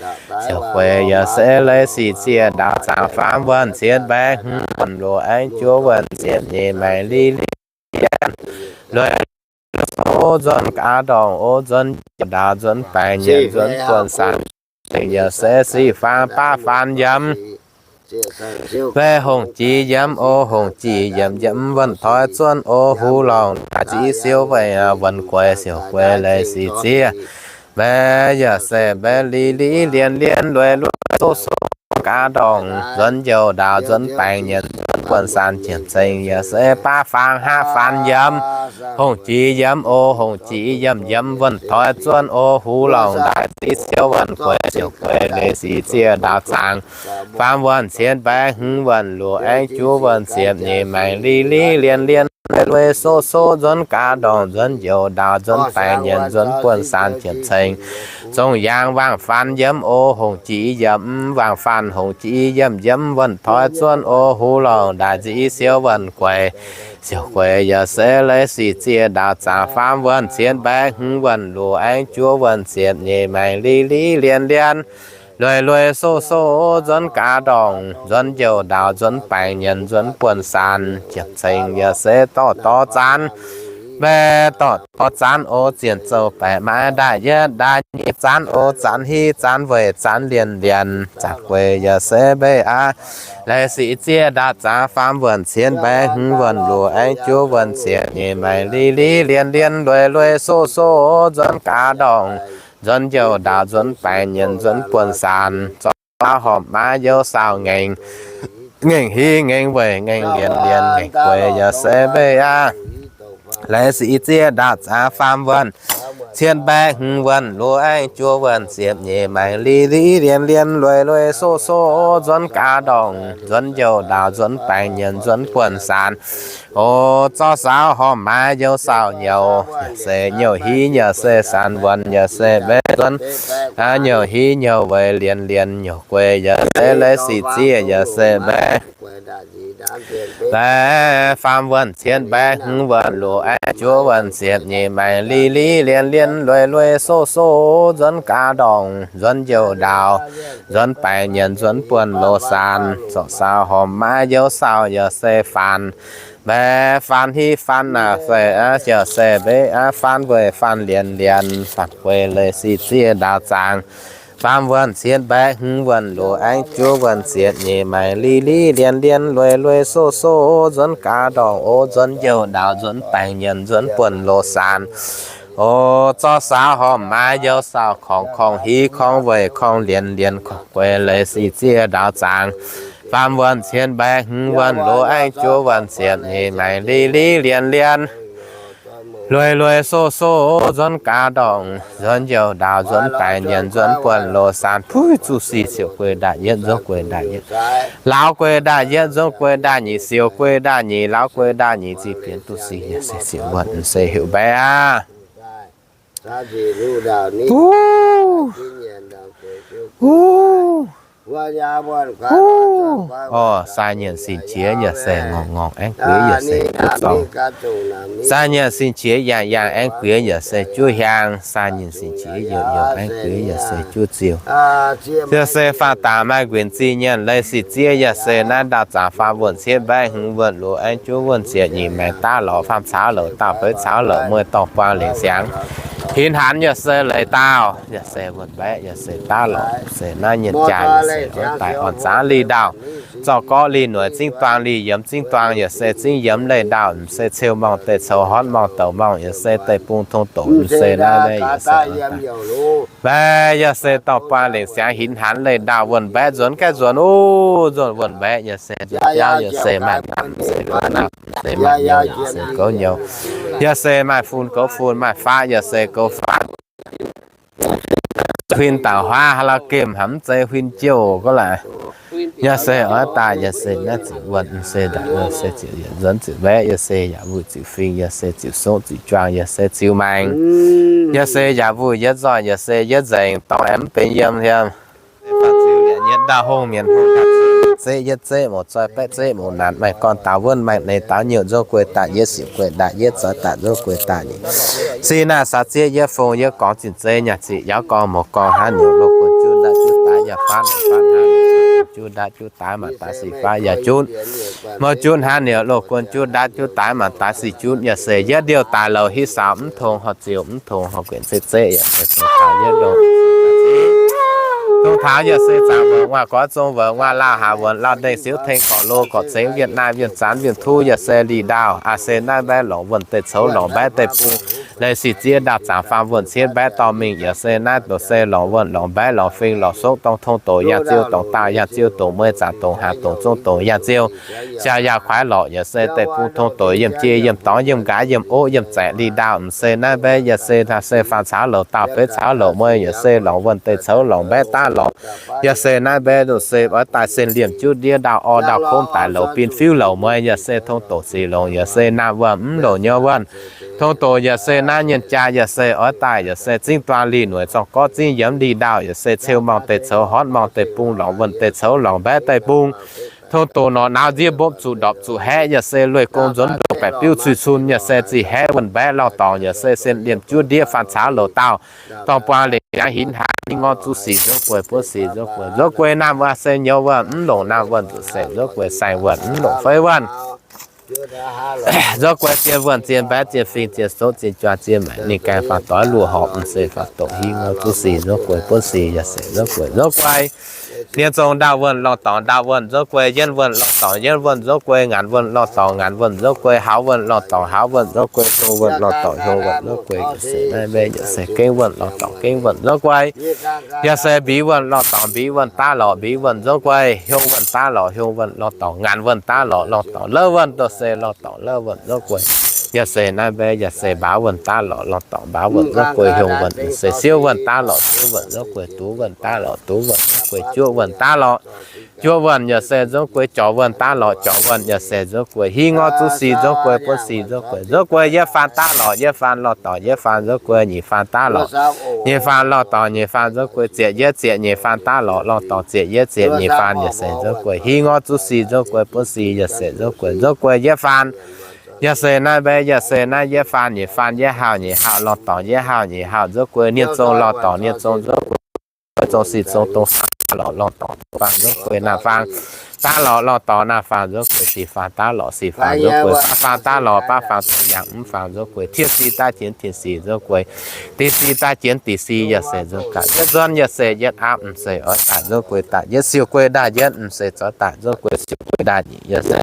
Siou gueix yaac se leiz sic zieqv ndaauh zaangc faam wuonh cietv mbaeqv hmz wuonh luoqc aengx juov wuonh ziepc nyeic maengc li li lien lueiz o nzuonv gaax ndorngc o nzuonv njoux ndaauh nzuonv baengc nyanc nzuonv buonv-saanx ceng yaac se sic faanx baav faanx yiemx mbaeqv hungh jiex yiemx o hungh jiex yiemx yiemx wuonh toiv zuonv o huv lorngh ndaaih nziv siou wuonh gueix. Siou gueix leiz sic zieqv mbaeqv yaac se mbaeqv li li lien lien lueiz lueiz soqv soqv gaax ndorngc nzuonv njoux ndaauh nzuonv baengc nyanc nzuonv buonv-saanx jiemx ceng yaac se baav faanx haav faanx yiemx hungh jiex yiemx o hungh jiex yiemx yiemx wuonh toiv zuonv o huv lorngh ndaaih nziv siou wuonh gueix. Siou gueix leiz sic zieqv ndaauh zaangc faam wuonh cietv mbaeqv hmz wuonh luoqc aengx juov wuonh ziepc nyeic maengc li li lien lien lui-lui soqv-soqv nzuonx gaax ndorngc, nzuonx njoux ndaaux, nzuonx baengc nyienc, nzuonx buonv-saanx jiepv ceng. Zongh yaangh waangh faan yiem o, hongc jiex yiem mv waangh faan, hongc jiex yiem yiem wuonh toi zuonv o, huv lorngh ndaaih nziv siou wuonh gueix. Siou gueix yaac se leiz sic zieqv ndaaux zaangc faam wuonh cien mbaeqv hmz wuonh luoqc aengx juov wuonh ziepc nyeic maengx li li lien lien. Lui-lui soqv-soqv nzuonx gaax ndorngc, nzuonx njoux ndaaux, nzuonx baengc nyienc, nzuonx buonv-saanx jiepv ceng yaac se dorh dorh zaanv mbaeqv, dorh dorh zaanv o, zienc zouh baeqc maaiz ndaaih yietv ndaaih nyeic zaanv o, zaanv hiv zaanv weic zaanv lien lien, zaanv gueix yaac se mbaeqv aqv. Leiz sic zieqv ndaaux zaangc faam wuonh cien mbaeqv hmz wuonh luoqc aengx juov wuonh ziepc nyeic maengx li li lien lien, lui-lui soqv-soqv nzuonx gaax ndorngc, nzuonx njoux ndaaux, nzuonx baengc nyienc, nzuonx buonv-saanx, zorqv saaux horpc maaiz youz saauh ngaengc, ngaengc hiv ngaengc weic ngaengc lien lien, ngaengc gueix yaac se mbaeqv aqv. Leiz sic zieqv ndaaux zaangc faam wuonh cien mbaeqv hmz wuonh luoqc aengx juov wuonh ziepc nyeic maengx li li lien lien, lui-lui soqv-soqv nzuonx gaax ndorngc, nzuonx njoux ndaaux, nzuonx baengc nyienc, nzuonx buonv-saanx, o, zorqv saaux horpc maaiz youz saauh nyouz, yaac se nyouh hiv yaac se saanx wuonh yaac se mbaeqv nzuonx, nyouh hiv nyouh weic lien lien, nyouh gueix yaac se leiz sic zieqv yaac se mbaeqv. Mbaeqv faam wuonh cien mbaeqv hmz wuonh luoqc aengx juov wuonh ziepc nyeic maengx li li lien lien, lui-lui soqv-soqv nzuonx gaax ndorngc, nzuonx njoux ndaaux, nzuonx baengc nyienc, nzuonx buonv loz saanx, zorqv saaux horpc maaiz youz saauh yaac se faanx. Mbaeqv faanx hiv faanx naaic fai yaac se mbaeqv aqv, faanx weic faanx lien lien, faanx gueix leiz sic zieqv ndaaux zaangc faam wuonh cien mbaeqv hmz wuonh luoqc aengx juov wuonh ziepc nyeic maengx li li lien lien, lui-lui soqv-soqv nzuonx gaax ndorngc o, nzuonx njoux ndaaux, nzuonx baengc nyienc, nzuonx buonv loz saanx, o, zorqv saaux horpc maaiz youz saauh korngx korngx hiv korngx weic korngx lien lien, korngx gueix leiz sic zieqv ndaaux zaangc faam wuonh cien mbaeqv hmz wuonh luoqc aengx juov wuonh ziepc nyeic maengx li li lien lien, lui-lui soqv-soqv nzuonx gaax ndorngc, nzuonx njoux ndaaux, nzuonx baengc nyienc, nzuonx buonv loz saanx, puix zuqc sic siouc gueix ndaaih yietv, nzuonx gueix ndaaih yietv, lauz gueix ndaaih yietv, nzuonx gueix ndaaih nyeic, siouc gueix ndaaih nyeic, lauz gueix ndaaih nyeic, ziqc bienx duqv sic yaac se ziouc wuonh se heuc mbaeqv aqv. Orv, sai nyienc sin qiex yaac se ngorc ngorc aengx guix yaac se juv zorng. Sai nyienc sin qiex yangh yangh aengx guix yaac se juv hiaang. Sai nyienc sin qiex youc youc aengx guix yaac se juv ziux. Yaac se faam daaih maaih nquinx zinh nyienc leiz sic zieqv yaac se naaiv ndaauh zaangc faam wuonh cien mbaeqv hmz wuonh luoqc aengx juov wuonh ziepc nyeic maengx daav lorz faam caux louc dauh beuv caux louc mueiz dorngh buang lengc siangx. Hinv hanx yaac se leiz daauh yaac se wuonh mbaeqv yaac se daav lorz se naaiv nyienh jaa yaac se oix daaih orn zaangv lih ndaauh. Zorqv gorqv lih noic zingv duang lih yiemx zingv duang yaac se zingv yiemx leih ndaauh, m'sei ceu morngh deix coux horn morngh douc morngh yaac se deic-bung tong doqc, m'sei naaiv yaac se mbaeqv yaac se dorh buang lengc siangx hinv hanx leih ndaauh wuonh mbaeqv nzuonx gaeqv nzuonx o, nzuonx wuonh mbaeqv yaac se nzuonx biauv yaac se maaih namx se maaih nyouz yaac se gouv nyouz, yaac se maaih fun gouv fun, maaih faqv yaac se gouv faqv. Huin dauh huaav haaix lauh gemh haic mv zeiz huin jouh gorngv laaix. Yaac se oix daaih yaac se naaiv ziqc wuonh se ndaauh se ziouc yietc nzuonx ziouc mbaeqv yaac se yaac mbuo ziouc fing yaac se ziouc songv ziouc juang yaac se ziouc maengx. Yaac se yaac mbuo yietv nzoih yaac se yietv nzengc dorngx aengx mv benx yiem hiem. Faah ziux liac nyienh ndau hongh mienh hongh zeqv yietv zeqv mouz zoi baeqv zeqv mouz naanc maaih gorn daaux wuonv maaih neix daaux nyouh nzong guei daaih yietv sic guei daaih yietv zoix daaih nzong guei daaih nyeic. Sin naaiv saax zieqv yietv fong yietv gorngv zinh zeiv nyaah ziqc yaav gorngv mouz gorngv hnangv nyouc loz guon juv ndaauv juv daaih yaac faanv hnangv juv ndaauv juv daaih maanc daaih sic faanv yaac juv. Mouz juv hnangv nyouc loz guon juv ndaauv juv daaih maanc daaih sic juv yaac se yietv ndiouh daaih louc hiv saaux mv tong horh ziouc mv tong horh guenc zeqv zeqv yaac se tong taux yietv ndongc. Tong taux yaac se zaangc wuonc waac goiv zong wuonc waac lauh haac wuonc lauh ndengh siouv teng gorqv lo gorqv cengx wienh naaiv wienh zanv wienh tuv yaac se lih ndaauh aqv se naaiv mbaeqv lorngx wuonh deic coux lorngx mbaeqv deic bung. leiz sic zieqv ndaauh zaangc faam wuonh cien mbaeqv dorh mingh yaac se naaiv doqc se lorngc wuonh lorngc mbaeqv lorngc fing lorngc sokv dongh tong doqc yangh ziu dongh daauh yangh ziu dongh mueiz zaangc dongh haaix dongh zungv dongc yangh ziu jaa yaac kuaaiv lorqc yaac se deic-bung tong doqc yiem jiex yiem dorngx yiem nqaaix yiem oqv yiem zaeqc li ndaauh m'sei naaiv mbaeqv yaac se naaiv se faam caux louc daauh beiv caux louc mueiz yaac se lorngc wuonh deic coux lorngc mbaeqv daav lorqc. Yaac se naaiv mbaeqv doqc se oix daaih sen liemh juv ndiev ndaauh orv ndaauh komv daic louc bin fiuv louc mueiz yaac se tong doqc sic longc yaac se naamh wuonh mv longc nyor wuonh. Tong doqc yaac se naaiv nyienh jaa yaac se oix daaih yaac se zingv duaan lih nueic zorng gorv zingv yiemz lih ndaauh yaac se ceu morngh deic coux horpv morngh deic-bung lorngc wuonh deic coux lorngc mbaeqv deic-bung. Tong doqc norqc nauz nziev mbopv zuqc ndorpc zuqc haeqv yaac se lueiz gong nzuonx ndongc baeqc biuv cuiv cun yaac se zih haeqv wuonh mbaeqv lauh dorngx yaac se sen liemh juv ndiev faam caux louc daauh dorng buang liqc jangx hinv hnangv nyei ngorc zuqv sic nzuonx gueix buonv sic nzuonx gueix nzuonx gueix naamh wuonh se nyor wuonh mv longc naamh wuonh zuqc se nzuonx gueix saeng wuonh mv longc feix wuonh. Nzuonx gueix zien wuonh zien mbaeqv zien fing zien sokv zien juaa zien maengc ninh gaengh faam doix luoqc horpc m'sei faam doqc hingv ngorc zuqv sic nzuonx gueix buonv sic yaac se nzuonx gueix nzuonx gueix. Ninh zong ndaauh wuonh lauh dorngx ndaauh wuonh nzuonx gueix yienv wuonh lauh dorngx yienv wuonh nzuonx gueix ngaanc wuonh lauh dorngx ngaanc wuonh nzuonx gueix hauz wuonh lauh dorngx hauz wuonh nzuonx gueix hiong wuonh lauh dorngx hiong wuonh nzuonx gueix yaac se naaiv mbaeqv yaac se gengh wuonh lauh dorngx gengh wuonh nzuonx gueix. Yaac se mbiz wuonh lauh dorngx mbiz wuonh daav lorqc mbiz wuonh nzuonx gueix hiong wuonh daav lorqc hiong wuonh lauh dorngx ngaanc wuonh daav lorqc lauh dorngx lov wuonh doqc se lauh dorngx lov wuonh nzuonx gueix. Yaac se naaiv mbaeqv yaac se mbaaux wuonh daav lorqc lauh dorngx mbaaux wuonh nzuonx gueix hiong wuonh se siouv wuonh daav lorqc siouv wuonh nzuonx gueix duqv wuonh daav lorqc duqv wuonh nzuonx gueix juov wuonh daav lorqc juov wuonh yaac se nzuonx gueix jorc wuonh daav lorqc jorc wuonh yaac se nzuonx gueix hingv ngorc zuqv sic nzuonx gueix buonv sic nzuonx gueix nzuonx gueix yietv faam daav lorqc yietv faam lauh dorngx yietv faam nzuonx gueix nyic faam daav lorqc nyic faam lauh dorngx nyic faam nzuonx gueix ziepc yietv ziepc nyic faam daav lorqc lauh dorngx ziepc yietv ziepc nyic faam yaac se nzuonx gueix hingv ngorc zuqv sic nzuonx gueix buonv sic yaac se nzuonx gueix nzuonx gueix yietv faam. Yaac se naaiv mbaeqv yaac se naaiv yietv faam nyic faam yietv haauh nyic haauh lauh dorngx yietv haauh nyic haauh nzuonx gueix nienv zong lauh dorngx nienv zong nzuonx gueix zong sic zong dongh faam daav lorqc lauh dorngx dongh faam nzuonx gueix naamh faam daav lorqc lauh dorngx naamh faam nzuonx gueix sic faam daav lorqc sic faam nzuonx gueix baav faam daav lorqc baav faam dongh yangh mv faam nzuonx gueix tienh sic daaih jienv tienh sic nzuonx gueix diqc sic daaih jienv diqc sic yaac se nzuonx gaax yietv nzuonx yaac se yietv aapv m'sei oix daaih nzuonx gueix daaih yietv siouc gueix daaih yietv m'sei zorqv daaih nzuonx gueix siouc gueix daaih nyic yaac se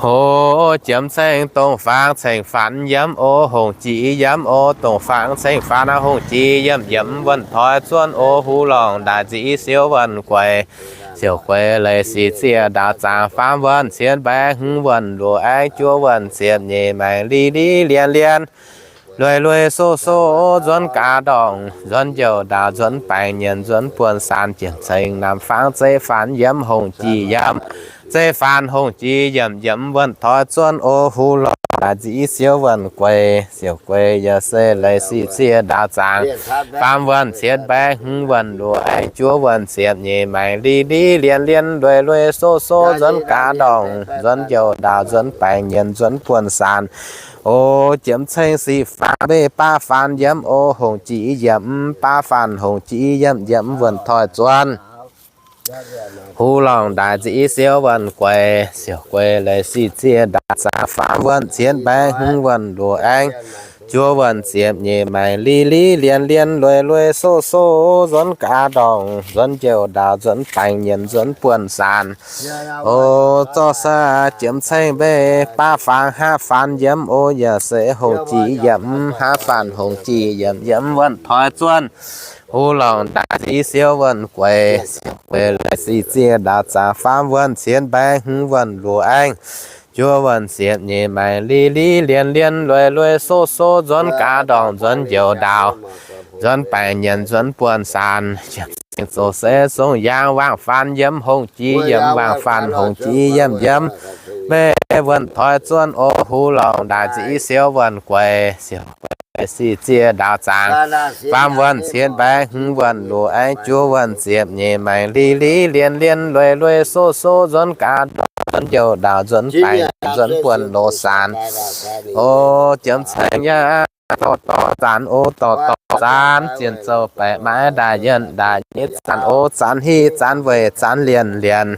Hoz jiemx ceng dongh fangx ceng faanx yiem o hongh jiex yiem o dongh fangx ceng faanx hongh jiex yiem yiem wuonh toi zuonv o huv lorngh ndaaih nziv siouv wuonh gueix. Siouc gueix leiz sic zieqv ndaauv zaangc faam wuonh cietv mbaeqv hmz wuonh luoqc aengx juov wuonh ziepc nyeic maengc li li lien lien lueiz lueiz soqv soqv nzuonx gaax ndorngc nzuonx njoux ndaauv nzuonx baengc nyienc nzuonx buonc saanx jiemx ceng naamh fangx zeiv faanx yiem hongh jiex yiem zeiv faanx hongh jiex yiem yiem wuonh toi zuonv o huv lorngh ndaaih nziv siouv wuonh gueix. Siouc gueix yaac se leiz sic zieqv ndaauv zaangc faam wuonh cietv mbaeqv hmz wuonh luoqc aengx juov wuonh ziepc nyeic maengc li li lien lien lueiz lueiz soqv soqv nzuonx gaax ndorngc nzuonx njoux ndaauv nzuonx baengc nyienc nzuonx buonc saanx. O, jiemx ceng sic faanx mbeih baav faanx yiem o hongh jiex yiem baav faanx hongh jiex yiem yiem wuonh toi zuonv huv lorngh ndaaih nziv siouv wuonh gueix. Siouc gueix leiz sic zieqv ndaauv zaangc faam wuonh cietv mbaeqv hmz wuonh luoqc aengx juov wuonh ziepc nyeic maengc li li lien lien lueiz lueiz soqv soqv nzuonx gaax ndorngc nzuonx njoux ndaauv nzuonx baengc nyienc nzuonx buonc saanx. O, zorqv se jiemx ceng mbeih baav faanx haav faanx yiem o yaac se hongh jiex yiem haav faanx hongh jiex yiem yiem wuonh toi zuonv huv lorngh ndaaih nziv siouv wuonh gueix. Siouc gueix leiz sic zieqv ndaauv zaangc faam wuonh cietv mbaeqv hmz wuonh luoqc aengx juov wuonh ziepc nyeic maengc li li lien lien lueiz lueiz soqv soqv nzuonx gaax ndorngc nzuonx njoux ndaauv nzuonx baengc nyienc nzuonx buonc saanx. Jiemx ceng zoux se zongh yaangh waangc faanx yiem hongh jiex yiem waangc faanx hongh jiex yiem yiem mbeih wuonh toi zuonv o huv lorngh ndaaih nziv siouv wuonh gueix. Siouc gueix sic zieqv ndaauv zaangc faam wuonh cietv mbaeqv hmz wuonh luoqc aengx juov wuonh ziepc nyeic maengc li li lien lien lueiz lueiz soqv soqv nzuonx gaax ndorngc nzuonx njoux ndaauv nzuonx baengc nzuonx buonc loz saanx. O, jiemx ceng yaac dorh dorh zaanx o dorh dorh zaanx zien zoux baeqc maiv ndaaih yienh ndaaih nyeiv zaanx o zaanx hiv zaanx weic zaanx lienh lienh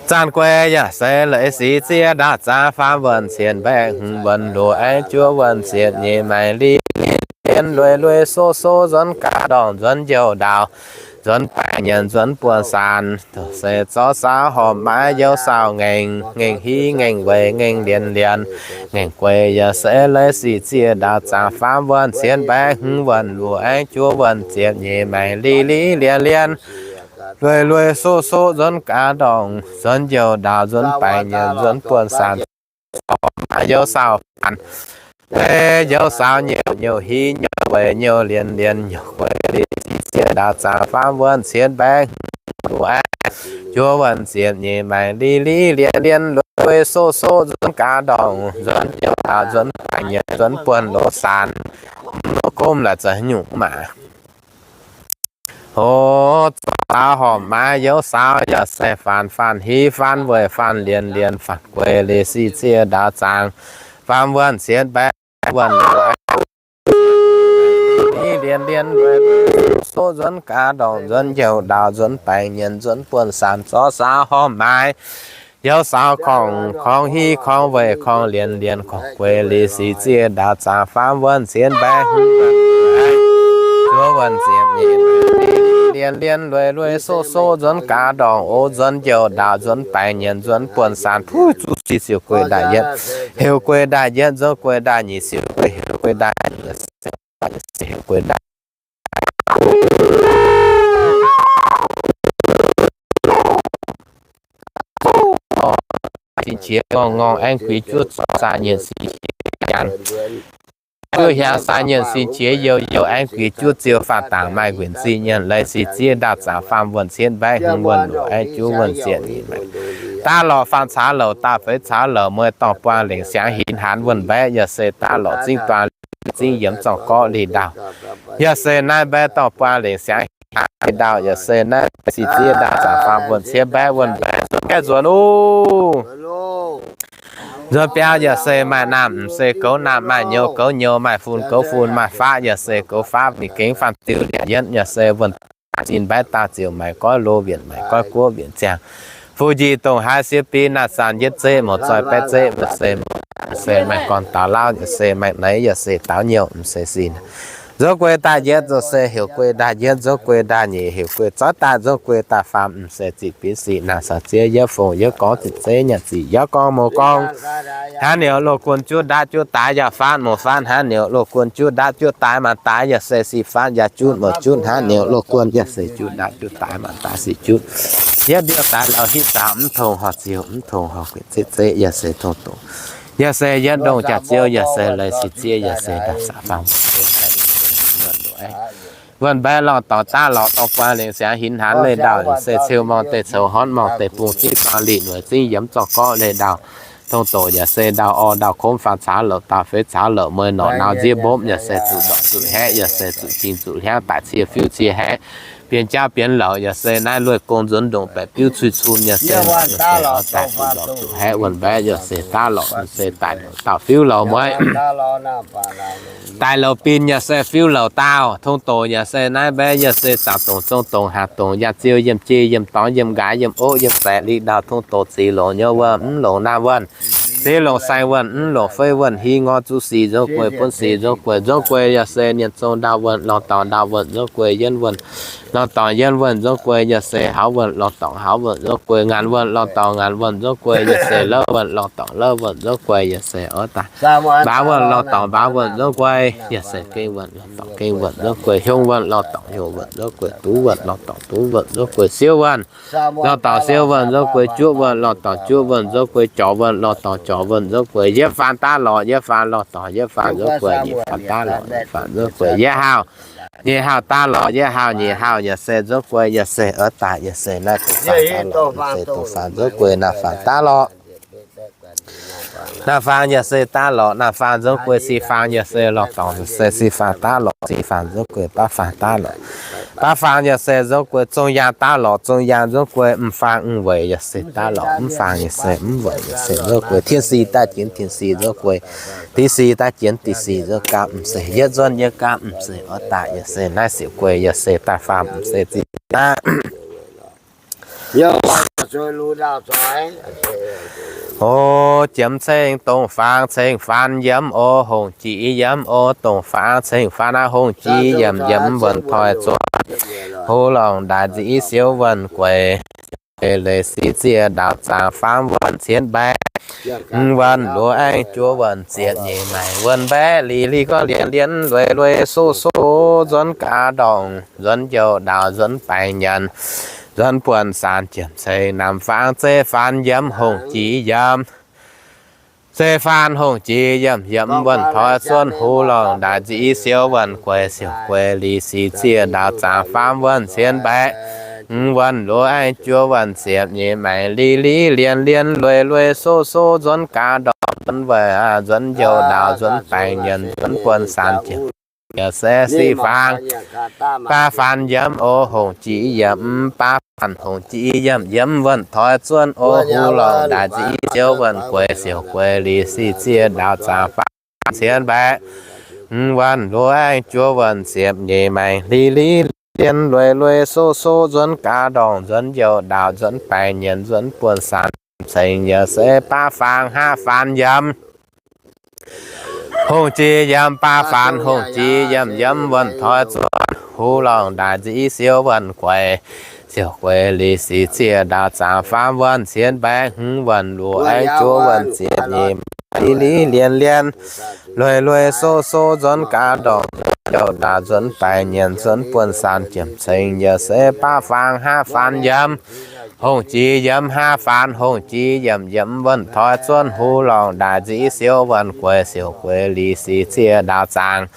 zaanx gueix yaac se leiz sic zieqv ndaauv zaangc faam wuonh cietv mbaeqv hmz wuonh luoqc aengx juov wuonh ziepc nyeic maengc li lien lueiz lueiz soqv soqv nzuonx gaax ndorngc nzuonx njoux ndaauv nzuonx baengc nyienc nzuonx buonv-saanc, se zorqv saauv horpc maaiz youz saauh ngaengc, ngaengc hiv ngaengc weic ngaengc lienz lienz, ngaengc gueix yaac se leiz sic zieqv ndaauv zaangc faam wuonh cietv mbaeqv hmz wuonh luoqc aengv juov wuonh ziepc nyeic maengc li li lien lien, luei luei soqv soqv nzuonx gaax ndorngc nzuonx njouh ndaauh nzuonx baengc nyienc nzuonx buonv-saanc, horpc maaiz youz saauh faanx, youz saauh nyouh, nyouh hiv nyouh weic nyouh lienz lienz, nyouh gueix lic sic zieqv ndaauv zaangc faam wuonh cietv mbaeqv hmz luoqc aengv juov wuonh ziepc nyeic maengc li li lien lien, luei luei soqv soqv nzuonx gaax ndorngc nzuonx njouh ndaauh nzuonx baengc nyienc nzuonx buonv loz-saanc, loz-gomv laaix za'nyungc maah. O, zorqv saauv horpc maaiz youz saauv yaac se faanx, faanx hiv faanx weic faanx lienz lienz, faanx gueix lic sic zieqv ndaauv zaangc faam wuonh cietv mbaeqv wuonh luoqc aengv lien lien, soqv nzuonx gaax ndorngc nzuonx njouh ndaauh nzuonx baengc nyienc nzuonx buonv-saanc, zorqv saauv horpc maaiz youz saauv korngc, korngc hiv korngc weic korngc lienz lienz, korngc gueix lic sic zieqv ndaauv zaangc faam wuonh cietv mbaeqv hmz wuonh luoqc aengv juov wuonh ziepc nyeic lien lien, luei luei soqv soqv nzuonx gaax ndorngc o nzuonx njouh ndaauh nzuonx baengc nyienc nzuonx buonv-saanc, puix zuqc sic siouc gueix ndaaih yietv, heuc gueix ndaaih yietv nzuonx gueix ndaaih nyeic, siouc gueix heuc gueix ndaaih nyeic, heuc gueix ndaaih sin qiex ngorngh ngorngh aengv guix juov zorqv saah nyienh sin qiex janx. Juov hiaangx saah nyienh sin qiex youh youh aengv guix juov ziouh faah dangc maaih nquenc zinh nyienh leiz sic zieqv ndaauv zaangc faam wuonh cietv mbaeqv hmz wuonh luoqc aengv juov wuonh ziepc nyeic maengc. Daav lorqc faanx caax louc, daav feix caax louc, mueiz dorh buang lengc siangx hinc hanx wuonh mbaeqv yaac se daav lorqc zingv buang lengc zingv yiemx zorngh gorqv li ndaauv. Yaac se naaiv mbaeqv dorh buang lengc siangx hinc hanx li ndaauv, yaac se naaiv mbaeqv sic zieqv ndaauv zaangc faam wuonh cietv mbaeqv wuonh mbaeqv nzuonx biauv nzuonx oc. Nzuonx biauv yaac se maaih naamh m'seix goux naamh, maaih nyouz goux nyouz, maaih fun goux fun, maaih faqv yaac se goux faqv, mingh gengx faanh diuh liepc yietv yaac se wuonh zinh mbaeqv daaih ziouc maaic goiv lo wienc, maaic goiv guoqv wienc ziangh. Fu njiec dongh haaix siev biv naaiv zanc yietv zeqv mouz zoih baeqv zeqv, yaac se, se maaih gorn daux lauv, yaac se maaih neiz, yaac se daux nyouh, m'seix sin. Nzuonx gueix ndaaih yietv nzuonx se heuc gueix ndaaih yietv, nzuonx gueix ndaaih nyeic heuc gueix zoiv daaih, nzuonx gueix ndaaih faam, m'seix ziqc binv sic naaic caux ziev yietv fongc yietv gorngv ziqc zeiv nyanc ziqc yaav gorngv mouz gorngv. Hnangv niouz loz guon juov ndaatv juov daaix yaac faatv mouz faatv, hnangv niouz loz guon juov ndaatv juov daaix maanc daaix yaac se sic faatv yaac jutv mouz jutv, hnangv niouz loz guon yaac se juov ndaatv juov daaix maanc daaix sic jutv. Yietv mbiouh daaix lauh hitv zaangc mv tongx horh ziouc mv tongx horh gueic zeqv zeqv yaac se tongx doqc. Yaac se yietv ndongh jaax-ziouv yaac se leiz sic zieqv yaac se daaih saax faang. Wuonh mbaeqv lorh dorngx daav lorqc dorh buang lengc siangx hinc hanx leih ndaauh, se ciu morngh deic coux hornv morngh deic bung zingv dorh liqc nueic zingv yiemx zorqv gorqv leih ndaauh. Tongx doqc yaac se ndaauh orv ndaauh komv faang caax louc daauh feix caax louc mueiz norqc nau nziev mbopv yaac se zuqc ndorqc zuqc haeqv yaac se zuqc cing zuqc hliangv daic cie fiuv cie haeqv, bienx jauv bienx louc yaac se naaiv lueiz gong nzuonx ndongc baeqc biuv cui cun yaac se daaih zuqc ndorqc zuqc haeqv. Wuonh mbaeqv yaac se daav lorqc se daaih louc daauh fiuv louc mueiz. Daaih louc bin yaac se fiuv louc daauh. Tongx doqc yaac se naaiv mbaeqv yaac se zaangc dongc zong dongc haac dongc yaac ziouc yiem jei yiem dorngx yiem nqaaix yiem oqv yiem baeqc li ndaauh. Tongx doqc zic longc nyouz wuonh mv longc naamh wuonh, ziv longc saeng wuonh mv longc feiv wuonh, hiv ngorv zuqv sic nzuonx gueix buonv sic nzuonx gueix, nzuonx gueix yaac se nyienz zong ndaauh wuonh lorh dorngx ndaauh wuonh nzuonx gueix, yienv wuonh lorh dorngx yienv wuonh nzuonx gueix, yaac se hauv wuonh lorh dorngx hauv wuonh nzuonx gueix, ngaanc wuonh lorh dorngx ngaanc wuonh nzuonx gueix, yaac se louv wuonh lorh dorngx louv wuonh nzuonx gueix, yaac se oix daaih mbaaux wuonh lorh dorngx mbaaux wuonh nzuonx gueix, yaac se gengh wuonh lorh dorngx gengh wuonh nzuonx gueix, hiong wuonh lorh dorngx hiong wuonh nzuonx gueix, duqv wuonh lorh dorngx duqv wuonh nzuonx gueix, siouv wuonh lorh dorngx siouv wuonh nzuonx gueix, juoqv wuonh lorh dorngx juoqv wuonh nzuonx gueix, jorc wuonh lorh dorngx jorc wuonh nzuonx gueix, yietv faanx daav lorqc, yietv faanx lorh dorngx yietv faanx nzuonx gueix, nyic faanx daav lorqc nyic faanx nzuonx gueix, yietv hauh nyic hauh daav lorqc, yietv hauh nyic hauh yaac se nzuonx gueix, yaac se oix daaih, yaac se naaiv dongh faanx daav lorqc, se dongh faanx nzuonx gueix, naaiv faanx daav lorqc. Naaiv faanx yaac se daav lorqc, naaiv faanx nzuonx gueix, si faanx yaac se lorh dorngx, se si faanx daav lorqc, si faanx nzuonx gueix, baav faanx daav lorqc. Baav faanx yaac se nzuonx gueix, zong yaang daav lorqc, zong yaang nzuonx gueix, m'faang m'weic yaac se daav lorqc, m'faang yaac se m'weic yaac se nzuonx gueix, tien si daav jienv tien si nzuonx gueix, div si daav jienv div si nzuonx gaatv m'seix, yietv nzuonx yietv gaatv m'seix oix daaih, yaac se naaiv siouc gueix, yaac se daaih faam m'seix ziqc naaiv. O, jiemx ceng dongh faang ceng faan yiemx o, hongh jic yiemx o, dongh faang ceng faan aqv, hongh jic yiemx, yiemx wuonh toi zuov. Hlo lorngh ndaaix nzic i siou wuonh gueix, gueix leiz sic zieqv ndaaux zaangc faam wuonh cietv mbaeqv, hmz wuonh luoqc aengx juov wuonh ziepc nyeic maengx wuonh mbaeqv li li gorngv lienz lienz lueiz lueiz soqv soqv nzuonx gaax ndorngc nzuonx njouh ndaaux nzuonx baengc nyanc nzuonx buonv saanx jiemh ceng namx faang zeiv faan yiemx hongh jiex yiemx. Zeiv faan hongh jiex yiemx yiemx wuonh toi zuonv hlo lorngh ndaaix nzic i siou wuonh gueix siouc gueix li sic zieqv ndaaux zaangc faam wuonh cietv mbaeqv, hmz wuonh luoqc aengx juov wuonh ziepc nyeic maengx li li lienz lienz lueiz lueiz soqv soqv nzuonx gaax ndorngc nzuonx weic nzuonx njouh ndaaux nzuonx baengc nyanc nzuonx buonv saanx jiemh yaac se sic faang baav faan yiemx o hongh jiex yiemx baav faan hongh jiex yiemx yiemx wuonh toi zuonv o hlo lorngh ndaaix nzic i siou wuonh gueix siouc gueix li sic zieqv ndaaux zaangc faam wuonh cietv mbaeqv, hmz wuonh luoqc aengx juov wuonh ziepc nyeic maengx li li lienz lueiz lueiz soqv soqv nzuonx gaax ndorngc nzuonx njouh ndaaux nzuonx baengc nyanc nzuonx buonv saanx ceng yaac se baav faang haav faan yiemx hongh jiex yiemx baav faan hongh jiex yiemx yiemx wuonh toi zuonv hlo lorngh ndaaix nzic i siou wuonh gueix siouc gueix li sic zieqv ndaaux zaangc faam wuonh cietv mbaeqv, hmz wuonh luoqc aengx juov wuonh ziepc nyeic maengx li li lienz lienz lueiz lueiz soqv soqv nzuonx gaax ndorngc nzuonx njouh ndaaux nzuonx baengc nyanc nzuonx buonv saanx jiemh ceng yaac se baav faang haav faan yiemx hongh jiex yiemx haav faan hongx jiex yiemx yiemx wuonh toi zuonv hlo lorngh ndaaix nzic i siou wuonh gueix siouc gueix li sic zieqv ndaaux zaangc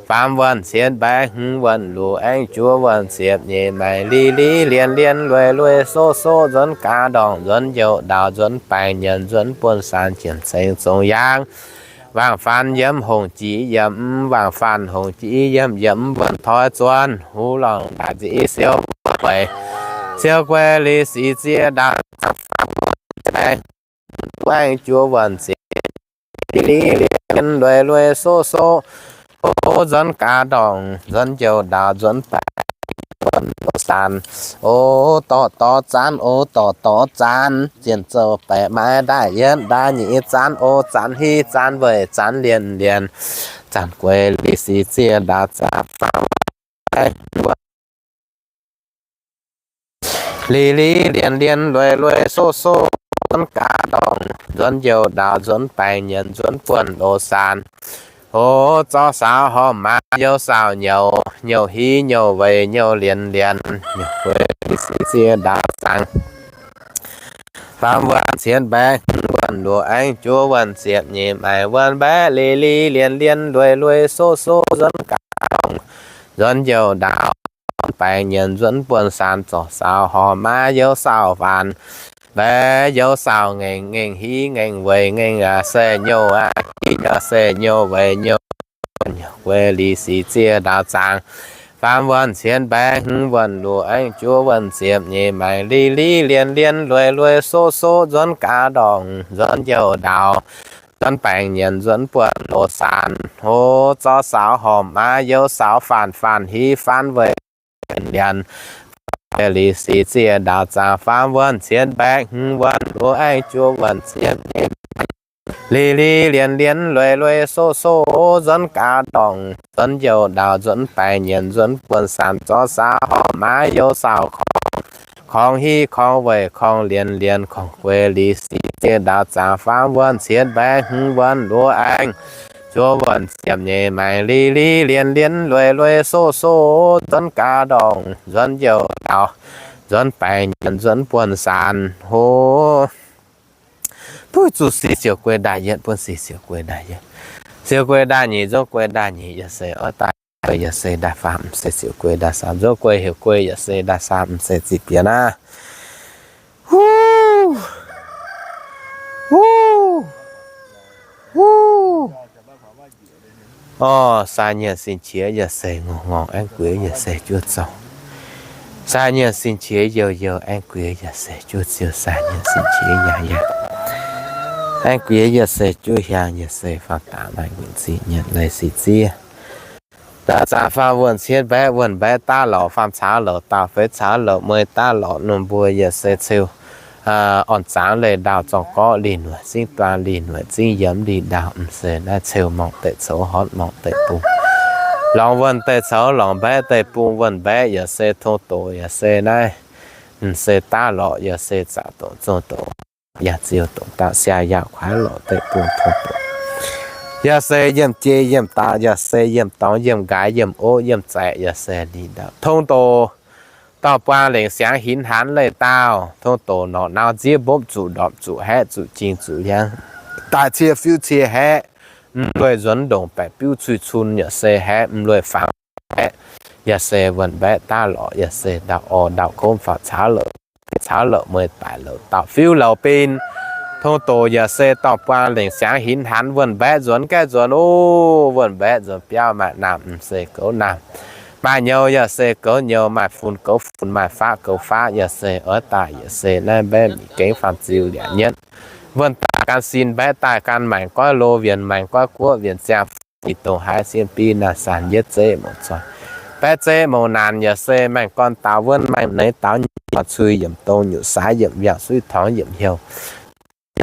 faam wuonh cietv mbaeqv, hmz wuonh luoqc aengx juov wuonh ziepc nyeic maengx li li lienz lienz lueiz lueiz soqv soqv nzuonx gaax ndorngc nzuonx njouh ndaaux nzuonx baengc nyanc nzuonx buonv saanx jiemh ceng zongx yaangv waangc faan yiemx hongh jiex yiemx, waangc faan hongx jiex yiemx yiemx wuonh toi zuonv hlo lorngh ndaaix nzic i siou gueix siouc gueix li sic zieqv ndaaux zaangc faam wuonh cietv mbaeqv, hmz wuonh luoqc aengx juov wuonh ziepc nyeic maengx li li lienz lienz lueiz lueiz soqv soqv nzuonx gaax ndorngc nzuonx njouh ndaaux nzuonx baengc nyanc nzuonx buonv saanx. O dorh dorh zaanv, o dorh dorh zaanv, zien zoux baeqc maaiz ndaaih yietv ndaaih nyeic zaanv, o zaanv hiv zaanv weic zaanv lienz lienz, zaanv gueix li sic zieqv ndaaux zaangc faam wuonh li li lienz lienz lueiz lueiz soqv soqv nzuonx gaax ndorngc nzuonx njouh ndaaux nzuonx baengc nyanc nzuonx buonv loz saanx. O zorqv saaux horpc maaz youz saauc nyouc, nyouc hiv nyouc weic nyouc lienz lienz, nyouc gueix li sic zieqv ndaaux zaangc faam wuonh cietv mbaeqv, hmz wuonh luoqc aengx juov wuonh ziepc nyeic maengx wuonh mbaeqv li li lienz lienz lueiz lueiz soqv soqv nzuonx gaax ndorngc nzuonx njouh ndaaux nzuonx baengc nyanc nzuonx buonv saanx, zorqv saaux horpc maaz youz saauc faanx mbaeqv, youz saauc ngaengc, ngaengc hiv ngaengc weic ngaengc yaac se nyouc aqv, hiv yaac se nyouc weic nyouc, nyouc gueix li sic zieqv ndaaux zaangc faam wuonh cietv mbaeqv, hmz wuonh luoqc aengx juov wuonh ziepc nyeic maengx li li lienz lienz lueiz lueiz soqv soqv nzuonx gaax ndorngc nzuonx njouh ndaaux nzuonx baengc nyanc nzuonx buonv loz saanx. O zorqv saaux horpc maaz youz saaux faanx, faanx hiv faanx weic lienz lienz, gueix li sic zieqv ndaaux zaangc faam wuonh cietv mbaeqv, hmz wuonh luoqc aengx juov wuonh ziepc nyeic maengx li li lienz lienz lueiz lueiz soqv soqv nzuonx gaax ndorngc nzuonx njouh ndaaux nzuonx baengc nyanc nzuonx buonv saanx, zorqv saaux horpc maaz youz saauc korngx, korngx hiv korngx weic korngx lienz lienz, korngx gueix li sic zieqv ndaaux zaangc faam wuonh cietv mbaeqv, hmz wuonh luoqc aengx juov wuonh ziepc nyeic maengx li li lienz lienz lueiz lueiz soqv soqv nzuonx gaax ndorngc nzuonx njouh ndaaux nzuonx baengc nyanc nzuonx buonv saanx. O buov zuqc sic ziouc gueix ndaaih yietv, buov sic ziouc gueix ndaaih yietv, ziouc gueix ndaaih nyeic, nzunc gueix ndaaih nyeic yaac se oix daaih, yaac se ndaaih faam, m'sei ziouc gueix ndaaih saam, nzunc gueix heuc gueix yaac se ndaaih saam, m'sei ziqc bieqc naaiv. Huv! Huv! Huv! Orv, sai nyienc sin qiex yaac se ngorc ngorc, aengx gueix yaac se juov zouh. Sai nyienc sin qiex youh youh, aengx gueix yaac se juov ziouh. Sai nyienc sin qiex yaac yaac, aengx gueix yaac se juov hiaang, yaac se faam daaih maaih nqinc ziqc nyienc leiz sic zieqv. Daaih zaangc faam wuonh cietv mbaeqv, wuonh mbaeqv daav lorqc, faam caux lorqc, daauh feix caux lorqc, mueiz daav lorqc, norm mbuo yaac se ceu orn zaangv leih ndaauh zorng gorqv lih nueic zingv duang lih nueic zingv yiemz lih ndaauh, m'sei naaiv ceu morngh deic coux hortv morngh deic bung. Lorngx wuonh deic coux, lorngx mbaeqv deic bung, wuonh mbaeqv yaac se tong doz, yaac se naaiv, m'seix daav lorqc, yaac se zaqc dongc zong doz, yaac ziouc dongc dauh siaa yaac kuaaiv lorqc deic bung tong doz. Yaac se yiem jei yiem daaux, yaac se yiem dorngx yiem nqaaix, yiem oqv yiem zaeqc, yaac se ninh ndau tong doz. Dorh buang lengc siangx hinx hanx leih daauh, tong doz norqc nau nziev mbopv zuqc ndorpc zuqc haeqv zuqc jingh zuqc liangv, daaih cie fiuv cie haeqv, m'lueiz nzuonx ndongc baeqc biuv cui cun, yaac se haeqv m'lueiz fangx haeqv, yaac se wuonh mbaeqv daav lorqc, yaac se ndau orv ndau gomv faaux caux lorqc, caux lorqc mueiz daic lorqc dauh fiuv lorqc bin. Tong doz yaac se dorh buang lengc siangx hinx hanx, wuonh mbaeqv nzuonx gaeqv nzuonx oc, wuonh mbaeqv nzuonx biauv maaih naamh m'seix goux naamh, maaih nyouz yaac se goux nyouz, maaih funx goux funx, maaih faqv goux faqv, yaac se oix daaih yaac se naaiv mbaeqv mingh gengh faam ziux liac nyietv. Wuonh daaih gan sin, mbaeqv daaih gan maengc goiv lo, wienx maengc goiv guoqv, wienx ziangh i dongh haaix sienh biv naaiv san yietv zeqv mouc zoih, baeqv zeqv mouc naanc, yaac se maengh gorn daaux wuonv, maengh neix daaux nyiemc, cui yiemc dong nyutc saaix yiemc mbiaauh suiv torngx yiemc hnyouv,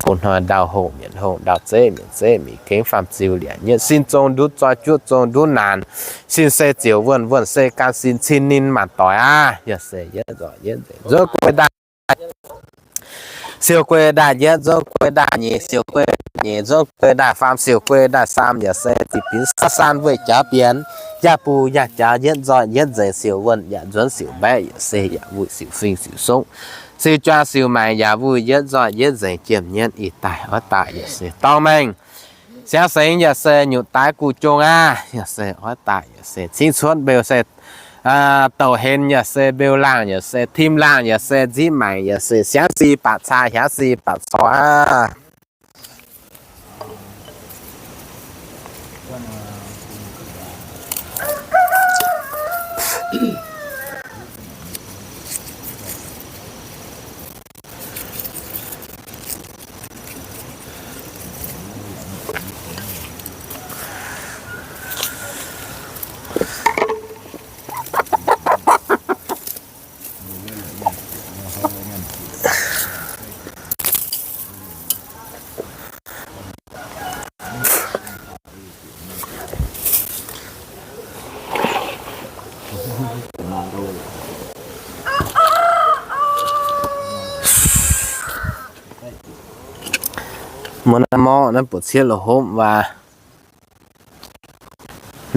fu hnoi ndau hongh mietc hongh, ndau zeqv mietc zeqv, mingh gengh faam ziux liac nyietv. Sin zong ndutv zoih, juoqv zong ndutv naanc, sin se ziouc wuonh, wuonh se gan sin, cin ninh maanc doic aqv. Yaac se yietv nzoih yietv nzengc, nzuonx guei ndaaih siou guei ndaaih nyietv, nzuonx guei ndaaih nyeic, siou guei nyeic, nzuonx guei ndaaih faam, siou guei ndaaih saam, yaac se ziqc binx saav saan weih jaax bienx, yaac buc yaac jaax yietv nzoih yietv nzengc, siou wuonh yaac nzuonx siou mbaeqv, yaac se yaac wuic siou fing siou songv, siou juang siou maengc, yaac wuic yietv nzoih yietv nzengc, jiem nyietv ih daaih oix daaih yaac se dorngh maengh siangx sengx, yaac se nyutc daaix guv jong aqv. Yaac se oix daaih yaac se cingv cuotv mbeux se douc henx, yaac se mbeux laangh, yaac se tim laangh, yaac se nziv maengc, yaac se siangv si baac caa, hiaav si baac corc aqv. Mbuo naaiv morngv naaiv buatc cieqv loz-hopv waac,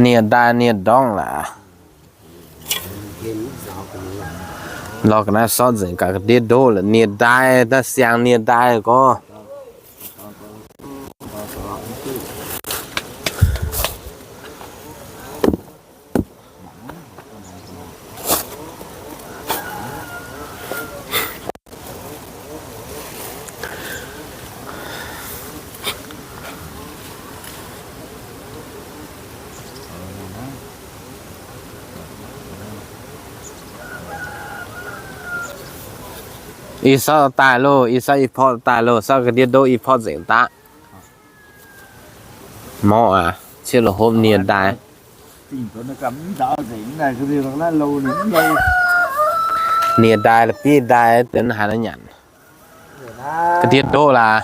nie-ndaaih nie-ndorngv laac. Lorz ga'naaiv sortv nzengc gaax ga'ndiev ndoqv la'nie-ndaaih, naaiv siang nie-ndaaih gorngv. Ih sortv daaih loh, ih sortv ih porv daaih loh, sortv ga'ndiev ndoqv ih porv nzengc daqv. Morqv aqv, cieqv loz-hopv nie-ndaaih. Nie-ndaaih la'bieiv ndaaih deix haaix nor nyanc. Ga'ndiev ndoqv laac.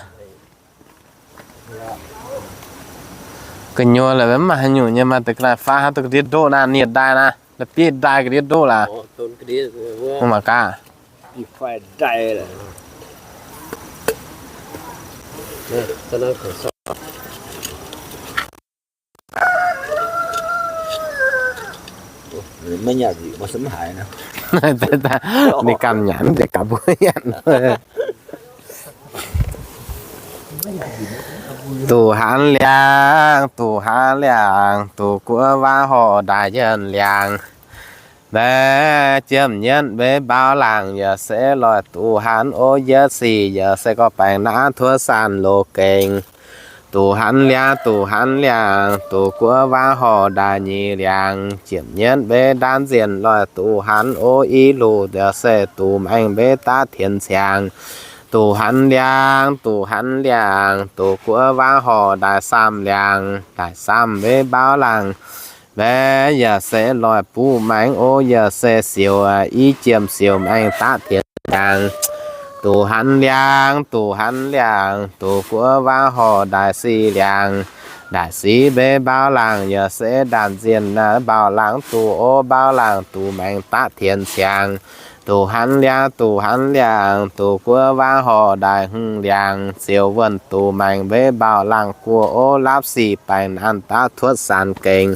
Gu'nyuoz la'maah haaix nyungc nyei, maaih deix ga'naaiv faanv haaix duqv ga'ndiev ndoqv naaiv, nie-ndaaih naaiv, la'bieiv ndaaih ga'ndiev ndoqv laac. Mangc gaax. Ninh ganh nyanc, ninh ganh mbuo nyanc. Duqv hanv liangx, duqv hanv liangx, duqv guoqv waac horc ndaaic yienx liangx. Mbaeqc jiem nyienv mbeix mbaaux laangc, yaac se loic duqv hanv ov yietv sic, yaac se gorngv baengc naaiv tuov saan loz gengh. Duqv hanv liangx, duqv hanv liangx, duqv guoqv waac horc ndaaic nyic liangx, jiem nyienv mbeix ndaanv nzienh loic duqv hanv ov i luc, yaac se duqv maengx mbeix daav tienx ciangx. Duqv hanv liangx, duqv hanv liangx, duqv guoqv waac horc ndaaic saam liangx, ndaaic saam mbeix mbaaux laangc. Mbaeqc yaac se loic buv maengx ov, yaac se siouc i jiem siouc maengx daav tienx liangx. Duqv hanv liangx, duqv hanv liangx, duqv guoqv waac horc ndaaic sic liangx. Ndaaic sic mbeix mbauv laangh yaac se ndaanx zienh naaiv mbauv laangh duqv, o mbauv laangh duqv maengx daav tienx ciangx. Duqv hanv liangx, duqv hanv liangx, duqv guoqv waav horh ndaaih hmz liangx, ziouc wuonh duqv maengx mbeix mbauv laangh guoqv, o laapv sic baengh naanv daav tuotv saanx gengx.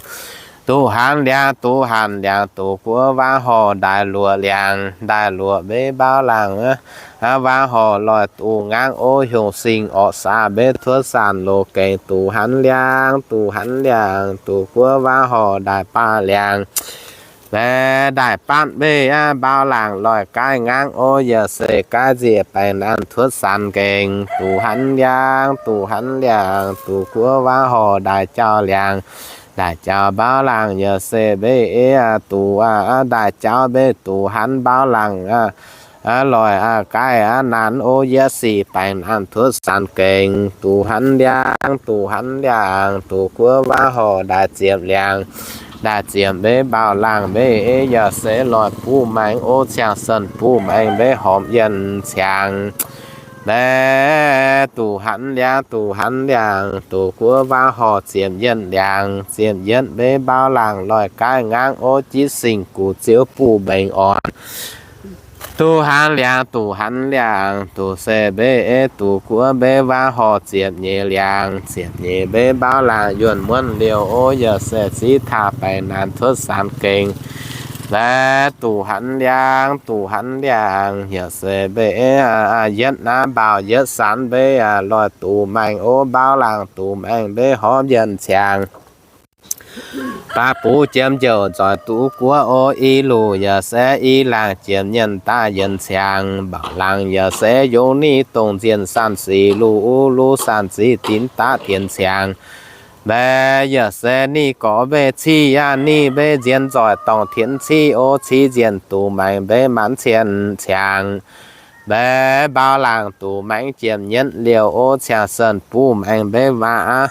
Duqv hanv liangx, duqv hanv liangx, duqv guoqv waav horh ndaaih luoqc liangx, ndaaih luoqc mbeix mbauv laangh, waav horh loih duqv ngaangv, o hiuv singx orqc saax mbeix tuotv saanx loz gengx. Duqv hanv liangx, duqv hanv liangx, duqv guoqv waav horh ndaaih baatv liangx. Mv, ndaaih baatv mbeix aqv, mbauv laangh loih gaaiv ngaangv, o yaac se gaaiv nzieqc baengh naanv tuotv saanx gengx. Duqv hanv liangx, duqv hanv liangx, duqv guoqv waav horh ndaaih jauv liangx. Ndaaih jauv mbauv laangh yaac se mbeix aqv, duqv aqv, ndaaih jauv mbeix duqv hanv mbauv laangh aqv, loih aqv gaaiv aqv naanv, o yietv sic baengh naanv tuotv saanx gengx. Duqv hanv liangx, duqv hanv liangx, duqv guoqv waav horh ndaaih ziepc liangx. Ndaaih ziepc mbeix mbauv laangh mbeix yaac se loih buv maengx, o ciangx sen buv maengx mbeix horpc yienh ciangx. Mv, duqv hanv liangx, duqv hanv liangx, duqv guoqv waav horh ziepc yienh liangx. Ziepc yienh mbeix mbauv laangh loih gaaiv ngaangv, o jiv singx guv ziouv buv maengx orn. Duqv hanv liangx, duqv hanv liangx, duqv se mbeix, duqv guoqv mbeix waav horh ziepc nyeic liangx. Ziepc nyeic mbeix mbauv laangh yuonh muonv liouh, o yaac se ziv taaih baengh naanv tuotv saanx gengx. Mv, duqv hanv liangx, duqv hanv liangx, yaac se mbeix yietv naaiv mbauv yietv saanx mbeix loih duqv maengx, o mbauv laangh duqv maengx mbeix horpc yienh ciangx. Baav buv jiem njouc nzoih duqv guoqv, o i luc yaac se i laangh jiem nyienh daaih yienh ciangx. Mbauv laangh yaac se yungz ni dongh nzienh sanh sic luc, u luc sanh sic dinx daav dienx ciangx. Mv, yaac se ni gorx mbeix civ aqv, ni mbeix nzienh nzoih dorngh tienx civ, o civ nzienh duqv maengx mbeix maanc cien ciangx. Mv, mbauv laangh duqv maengx jiem nyienh liouh, o ciangx sen buv maengx mbeix waav,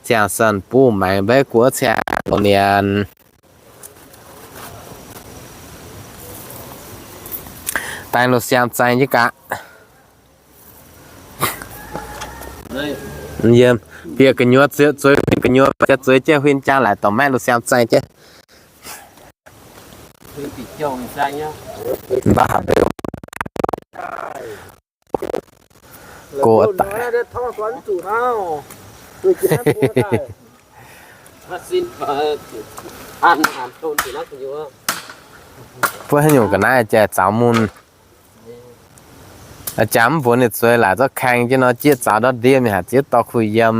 ciangx sen buv maengx mbeix guoqv ciangx loz nienx. Daaih loz siaam zaeng jienv gaax. Yiem bieqc gu'nyuoz zueiz, zueiz huin gu'nyuoz, zueiz jienv huin jaa laaic dorngx maiv loz siaam zaeng jienv. Mbaav haaix go daic. Mbuo haaix nyungc ga'naaiv jaax zaux mun. Jaax mv mbuox ninh zueiz laaic zorqv kaeng jienv nor, jieqv zaux ndortv ndiev mingh haaix zieqv dorh kuh yiem.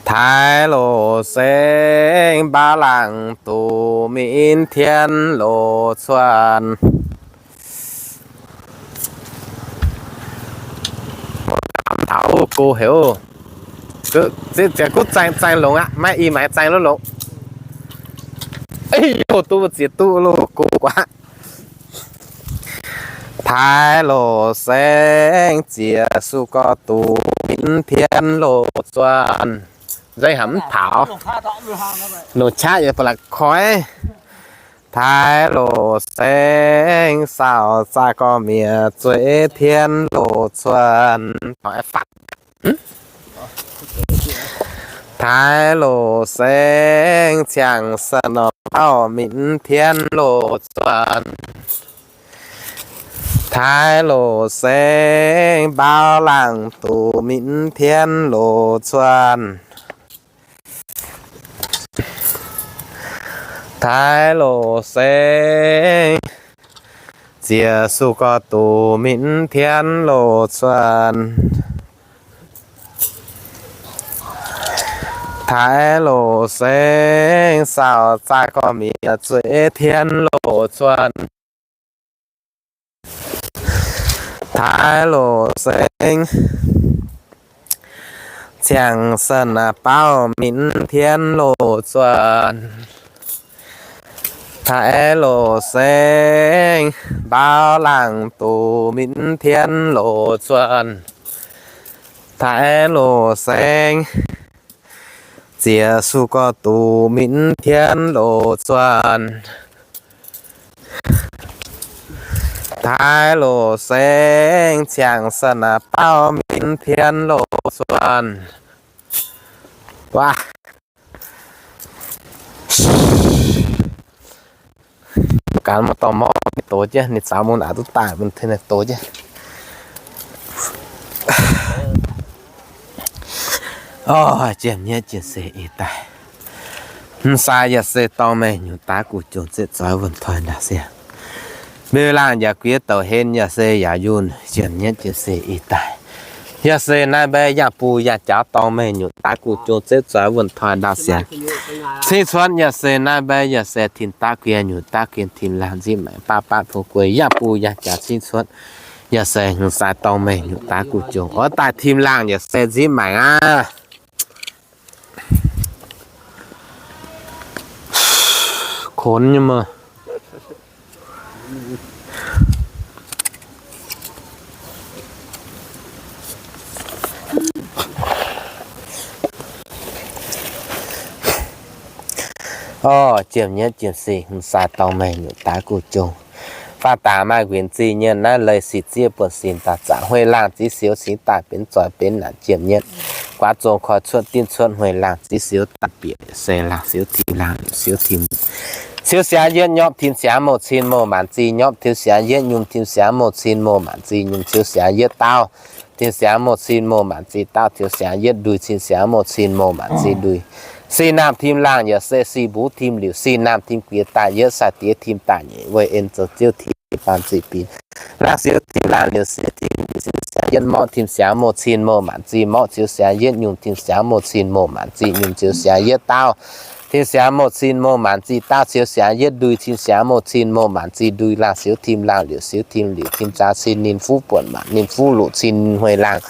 Taaix loz sengx mbaav laangh duqv min tien loz cuotv. Taux go heuc. Ziouc gunv zaeng, zaeng longx aqv, maiv i maaiz zaeng longx. Ei yo, duqv ziex duqv loh, go guaav. Taaix loz sengx ziex suv gorx duqv min tien loz cuotv. Nzengc haic mv taux. Longc qaqv yaac ba'laqc koiv. Taaix loz sengx saauc zaah gorx-mieqc zueiz tien loz cuotv. Taaix loz sengx ciangh sen nor baauv min tien loz cuotv. Taaix loz sengx mbaav laangh duqv min tien loz cuotv. Taaix loz sengx ziex suv gorx duqv min tien loz cuotv. Taaix loz sengx saauc zaah gorx-mieqc zueiz tien loz cuotv. Taaix loz sengx ciangh sen baauv min tien loz cuotv. Taaix loz sengx mbaav laangh duqv min tien loz cuotv. Taaix loz sengx Ziec suv gorx duqv minv tien loz zuonx, taaix loz seng ciangv san baauv minv tien loz zuonx. Waac, ganh maiv dorh morv doz jienv, ninh zaux mun aqc duqv daaih mun tengx doz jienv. Orv, jiem-nyetv jien-seix ih daaih, hmz sai yaac se dorng mengh nyutc daav guv jong zeqv zoix wuonh toi ndaauv siang. Mbiuv laangh yaac guiex douc hen yaac se yaac yunh, jiem-nyetv jien-seix ih daaih, yaac se naaiv mbaeqv yangh buv yangh jaax dorng mengh nyutc daav guv jong zeqv zoix wuonh toi ndaauv siang. Cingv cuotv yaac se naaiv mbaeqv yaac se tim daav guiex nyutc daav guiex tim laangh nzipv maengc baav baav tong guei yangh buv yangh jaax cingv cuotv, yaac se hmz sai dorng mengh nyutc daav guv jong oix daaih tim laangh yaac se nzipv maengc aqv. Konx nyei mv. Orv, jiem-nyetv jien-seix hmz sai dorng mengh nyutc daav guv jong. Faah dangx maaih nquinx zingh nyienh naaiv leiz sic zieqv buonv sin daaih zaangc huei laangh ziv siou cingx daaih benx zoih benx naanc jiem-nyetv. Guaav zong koi cuotv dinv cuotv huei laangh ziv siou daaih bieqc se laangh siou tim laangh liuc siou tim, siou siangx yietv nyopv tim siangx mouh cin mouh maanc zih nyopv tim siangx yietv nyungc tim siangx mouh cin mouh maanc zih nyungc siou siangx yietv daauh tim siangx mouh cin mouh maanc zih daauh siou siangx yietv ndui tim siangx mouh cin mouh maanc zih ndui. Sic naamh tim laangh yaac se sic mbuv tim liuc, sic naamh tim guiex daaih yietv sai diex tim daaih nyeic weih en zoux ziouv tim baamh zinh bin. Laangh siou tim laangh liuc siou tim siangx yietv morqv tim siangx mouh cin mouh maanc zih morqv siou siangx yietv nyungc tim siangx mouh cin mouh maanc zih nyungc siou siangx yietv daauh tim siangx mouh cin mouh maanc zih daauh siou siangx yietv ndui tim siangx mouh cin mouh maanc zih ndui. Laangh siou tim laangh liuc siou tim liuc tim zaax cin ninh fuqv buonc maanc ninh fuqv luqc cin huei laangh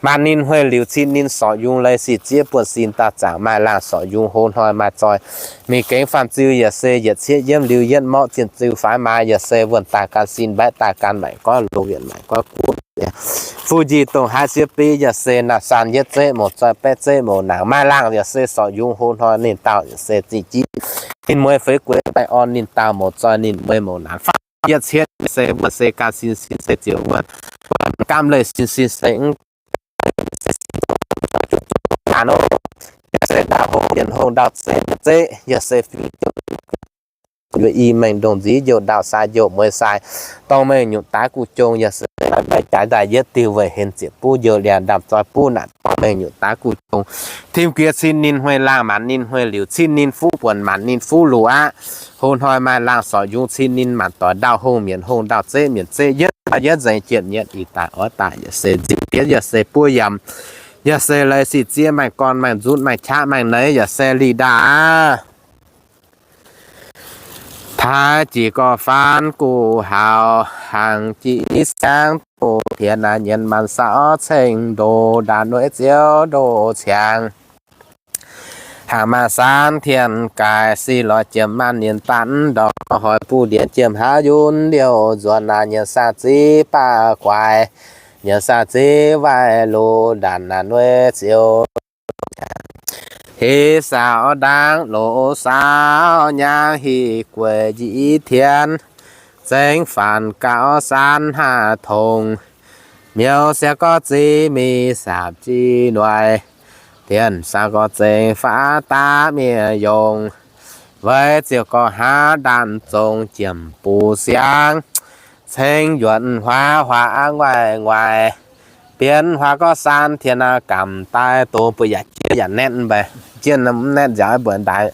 maanc ninh huei liuc cin ninh sorc yungz leiz sic zieqv buonv sin daaih zaangc maaih laangh sorc yungz hoz hnoi maaih zoih. Mingh gengx faam ziu yaac se yietc cieqv yiemv liuz yietv morqv zienh ziu faix maaiz yaac se wuonh daaih gan sin mbaeqv daaih gan maengc goiv loz yietc maengc goiv guv. Fuqv njiec dongh haaix siev biv yaac se naaiv san yietv zeqv mouc zoih baeqv zeqv mouc naanc maaih laangh yaac se sorc yungz hoz hnoi ninh dauh yaac se zingh jiv. Ninh mueiz feix gueix baeqv orn ninh dauh mouc zoih ninh mueiz mouc naanc fav yietv cieqv se wuonh se gan sin sin se ziouc wuonh, gaamv leih sin sin se mv se ndau hong mienh hong ndau zeqv zeqv yaac se fingx i mengh ndongc nziv njoux ndau sai njoux mueiz sai, dorng mengh nyutc daav guv jong yaac se maiv jaaix ndaaih yietv diuh weic henv ziepc buv njoux liangx ndaamv-zoih buv naanc dorng mengh nyutc daav guv jong. Tim guiex cin ninh huei laangh maanc ninh huei liuc cin ninh fuqv buonc maanc ninh fuqv luqc aqv. Hoz hnoi maaih laangh sorc yungz cin ninh maanc doic ndau hong mienh hong ndau zeqv mienh zeqv yietv yietv nzengc jiem-nyetv ih daaih oix daaih yaac se nzipc bienv yaac se buov yamc, yaac se leiz sic zieqv maaih gorn maaih nzutv maaih qaqv maaih neix yaac se lih ndaaih aqv. Taaix jiex gorx-faanv guv haux, hnaangx jiex siangv doqc piex naaiv nyienx maanc saauv ceng ndoh ndaanc nueiv ziouv ndoh ciangx. Hnaangx maaih saanv tien gaaix, sic lorz jiem maanc nyienx daanv ndorngx, hoic buv ndiev jiem haav yunv liouh nzuonx naaiv nyienx saah ziv baav guaix, nyienx saah ziv waaic loz ndaanc naaiv nueiv ziouv. Heh saauv ndaangv loz saauv nyaangv heh gueix njiec tien, zengv faanx gauh saanv haav tongx, miuz siangx gorx zingx mingh saapc jiv noic, tien saangx gorx zengx faaux daav miev yongc, weic ziouc gorx haav ndaanc zong jiem buv siangv, ceng yuonc huaav huaav nguaaic nguaaic, bienx huaav gorx saanv tien aav gamh daaih doz mbuo yaac jieqv yaac netv mv baac jieqv mv netv nziaauc mbuo ndaix.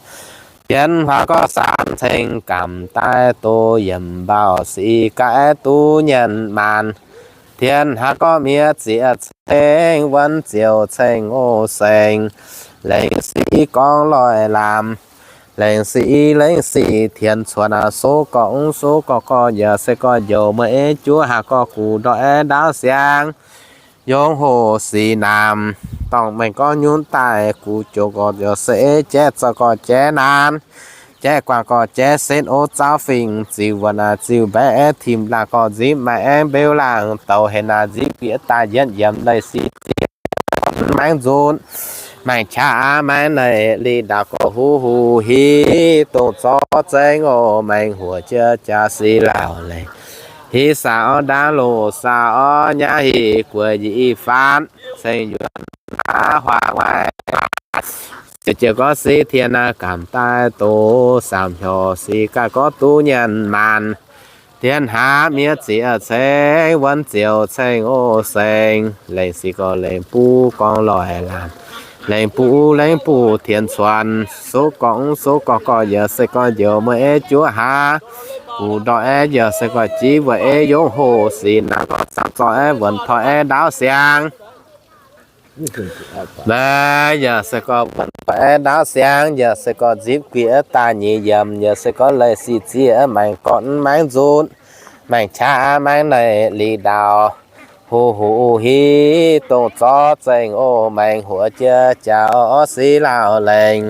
Bienx huaav gorx saanv ceng gamh daaih doz yiemc mbauh sic gaaix duqv nyienx maanc, tien huaav gorx miev zieqc ceng wuonv ziouc ceng oc seng, lengc sic gorngv loic lamz, lengc sic lengc sic tien cuotv aav sov gorngv sov gorngv gorngv yaac se gorngv njoux meih juov haav gorngv gux ndortv aeqv ndaauv siang, yongc hoc sic naamh, dorngc mengh gorngv nyunv daaih gux jongx gorngv yaac se jaiv zoih gorngv jaiv naanc, jaiv guangc gorngv jaiv setv ov zauv fingx ziux wuonh naaic ziux mbaeqv aengv tim laangh gorngv nzipv maaih aengv mbeu laangh douz heh naaic nzipv bieqc daaih yietv yiemc leiz sic zieqv maengx nzunc, maengc qaqv aqv, maengx naaic li ndaauh gorx huv huv hiv, dongh zorqv zengv oc, maengx huoc jienv jaax sic lauh lengc. Hiv saax orv ndaauv loz saax orv nyaav hih gueix njiec i faanv, ceng yuonx aav huaang waaic, ziouc jiez gorngv siv tien naaiv gamh daaih doz, samx hnyouv sic gaaih gorngv duqv nyanc maanc. Tien hnangv miev zieqc ceng, wuonv ziouc ceng oc seng, lengc sic gorx lengc buv gorngv loic laamc, lengc buv lengc buv tien cuonx, suv gorngv suv gorngv gorx yaac se gorngv njoux mueiz eiv juov haav, guv ndortv eiv yaac se gorngv jiv wuov eiv yongv hoc sic naaiv gorngv camv zorqv eiv wuonx torv eiv ndaauv siang. Naaiv yaac se gorngv wuonx torv eiv ndaauv siang, yaac se gorngv nzipv guix eiv daaih nyeic yiemc, yaac se gorngv leiz sic zieqv maengx gorqv maengx nzutv, maengx qaqv maengx naaic li ndaauh huv huv hiv, dongh zorqv zengv oc, maengx huoc jienv jaax orv sic lauh lengc.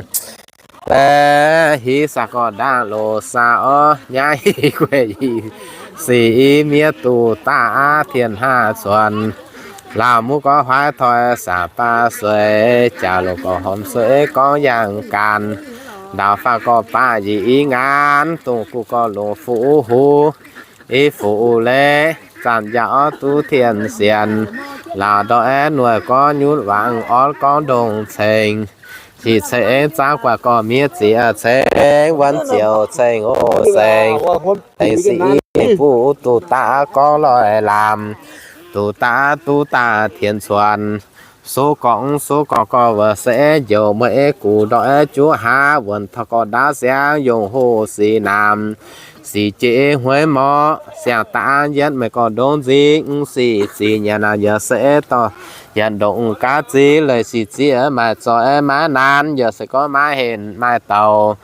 Hiv saax gorx ndaauv loz saax orv nyaav hih gueix i sic, miev duqv daaih aav tien hnangv cuonx, lauh muv gorx huaav toi saax baav sueix, jaax loz gorx hormx sueix gorngv yangh gaanx, ndaauv faah gorx baav njiec i ngaanv, dongh guv gorx longc fuqv huv, i fuqv leiz, zanc yaac orv duqv tien sienx, lauh ndortv aeqv, noic gorngv nyutc, wangc orv gorngv ndongc ceng, qiex ceng zaangv guaax gorx miev zieqc ceng, wuonv ziouc ceng oc seng, lengc sic i buv duqv daaih gorngv loic laamc, duqv daaih duqv daaih tien cuonx, suv gorngv suv gorngv gorx wuov se njoux mueiz eiv guv ndortv eiv juov haav, wuonx torv gorx ndaauv siangv yongh hoc sic naamh, sic jiex hueiv morqv siang-dangv yietv meih gorx ndongv nzingv, sic zic nyanc naaic yaac se dorh nyanc ndongc gaav ziex, leiz sic ziex maaih zoih maaih naanc, yaac se gorngv maaih henc maaih douz,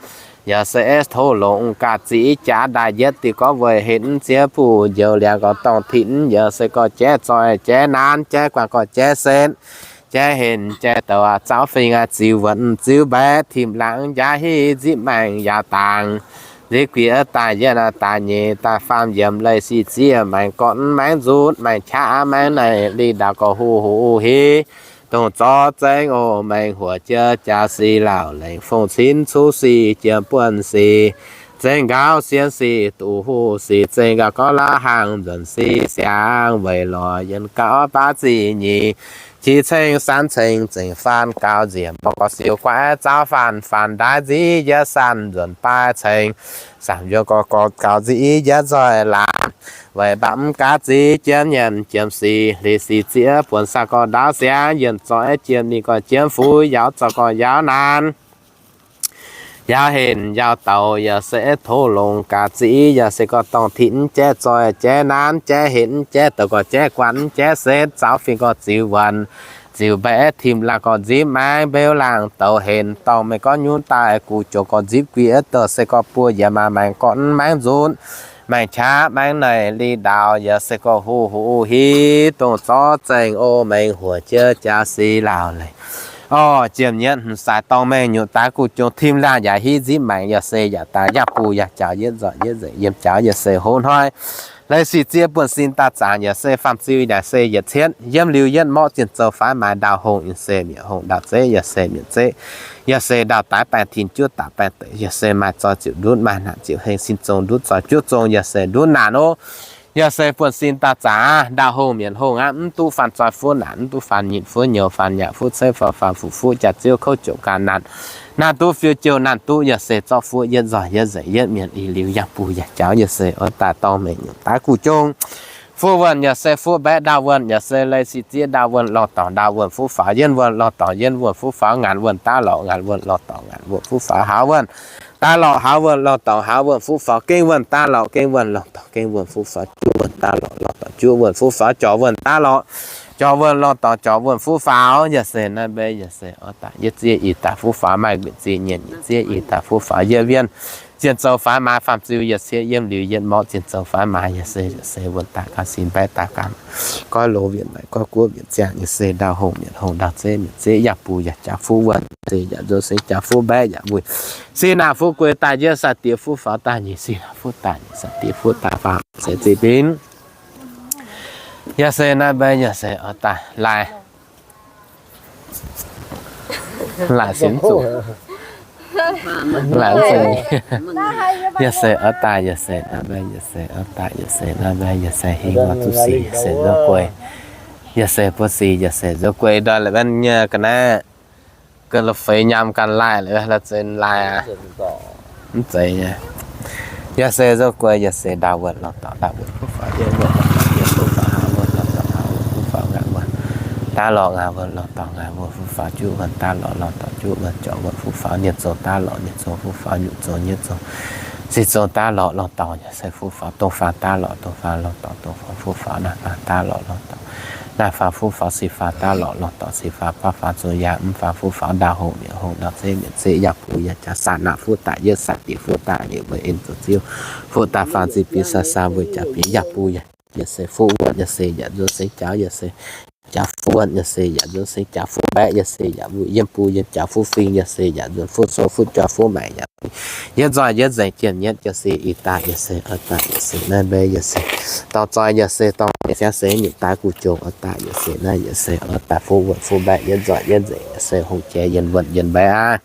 yaac se tov longc gaav ziex jaax ndaaih yietv diuh gorngv weic henc ziex buc njoux liangx gorx dorngh tin, yaac se gorngv jaiv zoih jaiv naanc, jaiv guangc gorx jaiv setv, jaiv henc jaiv douz, zauv fingx aac ziux wuonc ziux mbaeqc, tim laangz njaaux hiv nzipv maengx yaac dangx, nzipv guix daaih yietv daaih nyeic daaih faam yiemc, leiz sic ziex maengx gorqv maengx nzutv, maengx qaqv maengx naaic, li ndaauh gorx huv huv hiv, dongh zorqv zengv oc, maengx huoc jienv jaax sic lauh lengc, fong cin cuv sic jiem buonv sic, zengv nqaauv sien sic duqv huv sic, zengv nqaauv gorngv laav hnaangx nzuonx sic siangx, weic lorz yienh gauh baav zic nyic, qiex ceng saanv ceng zengc faanv gauh nziex mborqv gorx siou guaaiv zaauv faanv, faanv ndaaiv nziv yietv saanv nzuonx baaix ceng, samx yuonh gorx gorx gauh nziv yietv nzoih laamc, weic mbac mv gaav ziex jiem nyanc jiem sic, leiz sic ziex buonc saah gorx ndaauv siangv, yienh zoih jiem ninh gorx jiem fuv, yaauv zoih gorx yaauv naanc, yaauv henc yaauv douz, yaac se tov longc gaav ziex, yaac se gorx dorngh tin jaiv zoih jaiv naanc, jaiv henc jaiv douz gorx jaiv guanc jaiv setv, zauv fingx gorx ziux wuonc ziux mbaeqc, tim laangh gorx nzipv maengx mbeu laangh douz henc, dorngh meih gorngv nyunv daaih guv joux gorx nzipv guix douz se gorx buo yiemc maaih maengx gorqv maengx nzutv, maengx qaqv maengx naaic, li ndaauh yaac se gorx huv huv hiv, dongh zorqv zengv oc, maengx huoc jienv jaax sic lauh lengc. Orv, jiem nyietv hmz saaix dorngh mengh nyutc daaih guv joux tim laangh yaac hiv nzipv maengx, yaac se yaac daaih yaac buv yaac jaux yietv nzoih yietv nzengc yiem jaux, yaac se hoz hnoi leiz sic ziex buonv sin daaih zaangc, yaac se faam ziu yaac se yietc cietv yiem liuz yietv morqv zien zoux faix maaiz ndaauh hongh, yaac se mietc hongh ndaauh zeqv, yaac se mietc zeqv, yaac se ndaauh daix baengh tin juov daaih baengh deix, yaac se maaih zoih ziouc ndutv maaih naanc ziouc hengx, sin zong ndutv zoih juov zong, yaac se ndutv naanc oc. Yaac se buonv sin daaih zaangc aqv, ndaauh hongh mietc hongh aqv, mv duqv faanh zoih fuqv naanc, mv duqv faanh nyitc fuqv nyouz, faanh yaac fuqv ceix faaux, faanh fuqv fuqv jaax ziouv kouv joux ganh naanc, naanc duqv fiou jouh naanc duqv, yaac se zorqv fuqv yietv nzoih yietv nzengc yietv mietc, ih liuz yaac buv yaac jaux, yaac se oix daaih dorngh mengh nyutc daaih guv joux. Fuqv wuonh yaac se fuqv mbaeqv ndaauh wuonh, yaac se leiz sic ziex ndaauh wuonh, lorh dorngx ndaauh wuonh fuqv faaux, yienv wuonh lorh dorngx yienv wuonh fuqv faaux, ngaanc wuonh daav lorqc ngaanc wuonh lorh dorngx ngaanc wuonh fuqv faaux, haaz wuonh daav lorqc haaz wuonh lorh dorngx haaz wuonh fuqv faaux, gengh wuonh daav lorqc gengh wuonh lorh dorngx gengh wuonh fuqv faaux, juqv wuonh daav lorqc lorh dorngx juqv wuonh fuqv faaux, jorc wuonh daav lorqc jorc wuonh lorh dorngx jorc wuonh fuqv faaux, yaac se naaiv mbe yaac se oix daaih yietv ziev i daaih fuqv faaux, maaih mbietc ziex nyienc ziev i daaih fuqv faaux, yietv wienh zien zoux faix maaiz, faam ziu yaac se yiem liuz yietv morqv zien zoux faix maaiz, yaac se yaac se wuonh daaih ganh sin mbaeqv daaih ganh, goiv loz wienh maaic goiv guoqv wienh ziangh, yaac se ndaauh hongh mietc hongh ndaauh zeqv mietc zeqv, yaac buv yaac jaax fuqv wuonh, se yaac nzou se jaax fuqv mbaeqv yaac wuic, sin naaic fuqv gueix daaih yietv sai diex fuqv faaux daaih nyeic, sin naaic fuqv daaih nyeic sai diex fuqv daaih faam se ziex binv. Yaac se naaiv mbe yaac se oix daaih laai Laaic sienx zuqc. Laaic zuqc. Yaac se oix daaih, yaac se naaiv mbaeqv, yaac se oix daaih, yaac se naaiv mbaeqv, yaac se hingh waac zuqc sic, yaac se nzuov guei. Yaac se buov sic, yaac se nzuov guei ndortv la'benv nyei ga'naaiv. Ga'la'feix nyaam ganh laaih la'benv la'zeix laaih aqv. Mv zeiz nyei. Yaac se nzuov guei, yaac se ndaauh wuonh lorh dorngx ndaauh wuonh fuqv faaux, yiem wuonh lorh dorngx yiem fuqv faaux, hav wuonh lorh dorngx hav wuonh fuqv faaux, ngaih wuonh daav lorh ngaih wuonh fuqv faaux, juqv wuonh daav lorh lorh dorngx juqv wuonh, jorqc wuonh fuqv faaux, nyeic zong daav lorh nyeic zong fuqv faaux, nyutc zong nyeic zong, ziqc zong daav lorh lorh dorngx yaac se fuqv faaux, dongh faaux daav lorh dongh faaux lorh dorngx dongh faaux fuqv faaux, naaiv faaux daav lorh lorh dorngx naaiv faaux fuqv faaux, sic faaux daav lorh lorh dorngx sic faaux, baav faaux zong yaac, mv faaux fuqv faaux, ndaauh hongh mietc hongh, ndaauh zeqv mietc zeqv, yaac buv yaac jaax, saah naaic fuqv daaih, yietv saah diqc fuqv daaih, liuz mbuo en zoux ziouv fuqv daaih faaux ziqc biux saah saah mbuo jaax biux, yaac buv yaac, yaac se fuqv wuonh, yaac se yaac nzuonx seng jaax, yaac se jaax fuqv wuonh, yaac se yaac nzuonx seng jaax fuqv mbaeqv, yaac se yaac mbuo yiem buv yiem jaax fuqv fing, yaac se yaac nzuonx fuqv sou fuqv jaax fuqv maengc yaac, yietv nzoih yietv nzengc jienh nyietv, yaac se i daaih, yaac se oix daaih, yaac se naaiv mbaeqv, yaac se dorh zoi, yaac se dorh nyei fiaav se nyutc daaih guv jong oix daaih, yaac se naaiv, yaac se oix daaih fuqv wuonh fuqv mbaeqv, yietv nzoih yietv nzengc, yaac se hungh jiex yienh wuonh yienh mbaeqv aqv.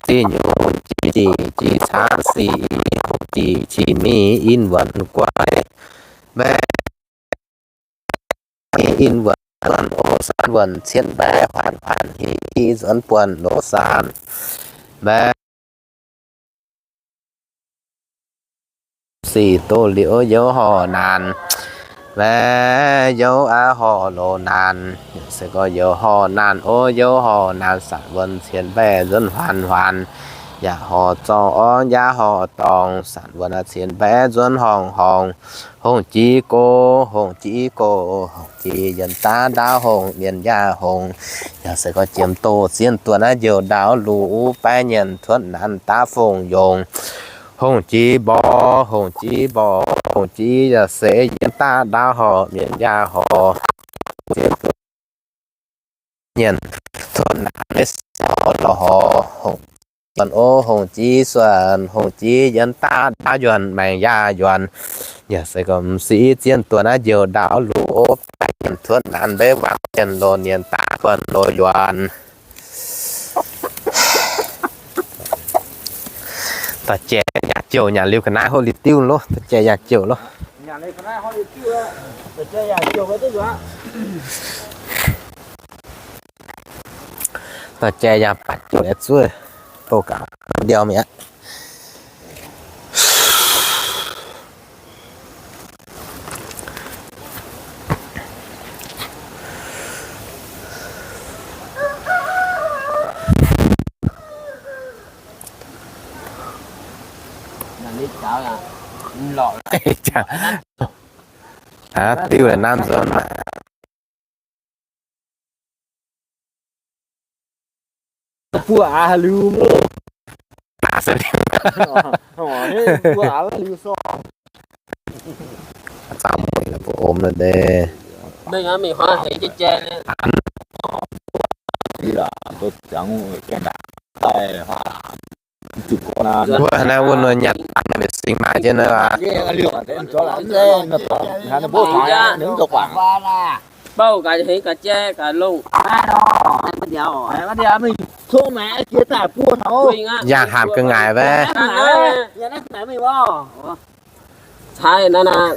Diuh nyungc jiex diqc jiex caangv sic, hungh jiex qiex miv in wuonh guai, mbaeqv in wuonh wuonh oc, saanv wuonh cien mbaeqv huaanc huaanc hiv hiv nzuonx buonc loz saanv mbaeqv. Sic doz liuz youv horh naanc, mbaeqv youv aqv horh loz naanc, se gorx youv horh naanc oc, youv horh naanc saanv wuonh cien mbaeqv nzuonx huaanc huaanc, yaac horh zorng orv yaac horh dorngx, saanv wuonh cien mbaeqv nzuonx horngh horngh, hungh jiex gox hungh jiex gox, hungh jiex yienx daav ndaauv hongh mienh yaac hongh, yaac se gorx jiem doz zien duonx naaiv njoux ndaauv luc, baeqv nyienc tuotv naanc daav fongc yongc, hungh jiex mborqv hungh jiex mborqv, hungh jiex yaac se yienx daav ndaauv horh mienh yaac horh, nyienc tuotv naanc maiv siaaux lorh horh, hungh jiex suonc oc, hungh jiex suonc, hungh jiex yienx daav ndaauv yuonc maengc yaac yuonc, yaac se gorx m'sieqv zien duonx naaiv njoux ndaauv luc oc, baeqv nyienc tuotv naanc mbaeqv wangc mienh loz nyienc daav buonc loz yuonc. Da'jaaix yaac jouh nyanc liuz ga'naaiv hov liuz diuv loh, da'jaaix yaac jouh loh. Da'jaaix yaac baac jouh aeqv, zuov bouh gaax ndiau mi'aqv. Diuv naaiv nzuonx maah. Buov aqv liuz mv, buov aqv liuz sor. Mbuo om naaiv deix. Mingh aqv, mingh huaav heix jienv jai. Mbuo naaiv wuov nor nyanc daaih mingh singx maaih jienv naaiv aqv. Bouh gaax heix gaax jai gaax longh. Yangh hanc ga'ngaaic mbaeqv. Cai naaiv naaiv.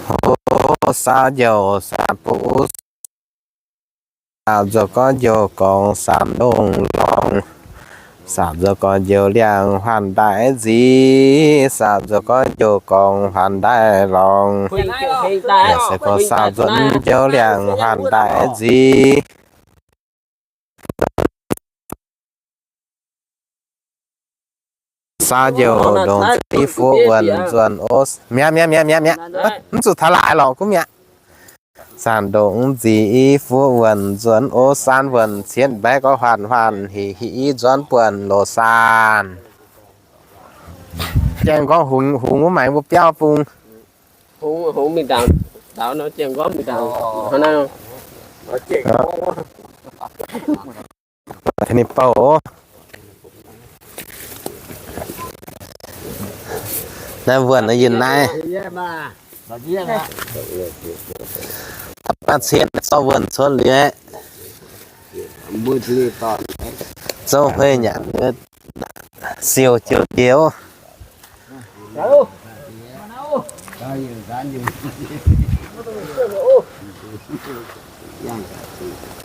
Hov, saauv njoux saauv buv, saauv nzoih gorngv njoux gorngv saauv ndongh lorngh, saauv nzoih gorngv njoux liangh huaanh ndaaih nziv, saauv nzoih gorngv njoux gorngv huaanh ndaaih lorngh. Yaac se gorngv saauv nzuonx njoux liangh huaanh ndaaih nziv. Saauv njoux ndongc nziv fuqv wuonh nzuonx ov, mi'aqv, mi'aqv, mi'aqv, mi'aqv, mi'aqv. Mv zuqc taux laaix lorqc, gunv mi'aqv. Saauv ndongc nziv fuqv wuonh nzuonx ov, saanv wuonh cietv mbaeqv gorngv huaanh huaanh hic hic nzuonx buonc loz saanh. Jaeng gorngv hungx, hungx wuov maengx mbuo biauv bung. Hungx, hungx mingh dangx, daux nor jaeng gorngv mingh dangx. Ninh bouh. Naaiv wuonh naaiv yinh naaiv. Baav cien zorqv wuonh cuotv liuz, zouv huei nyanc, siou jiouv jiex.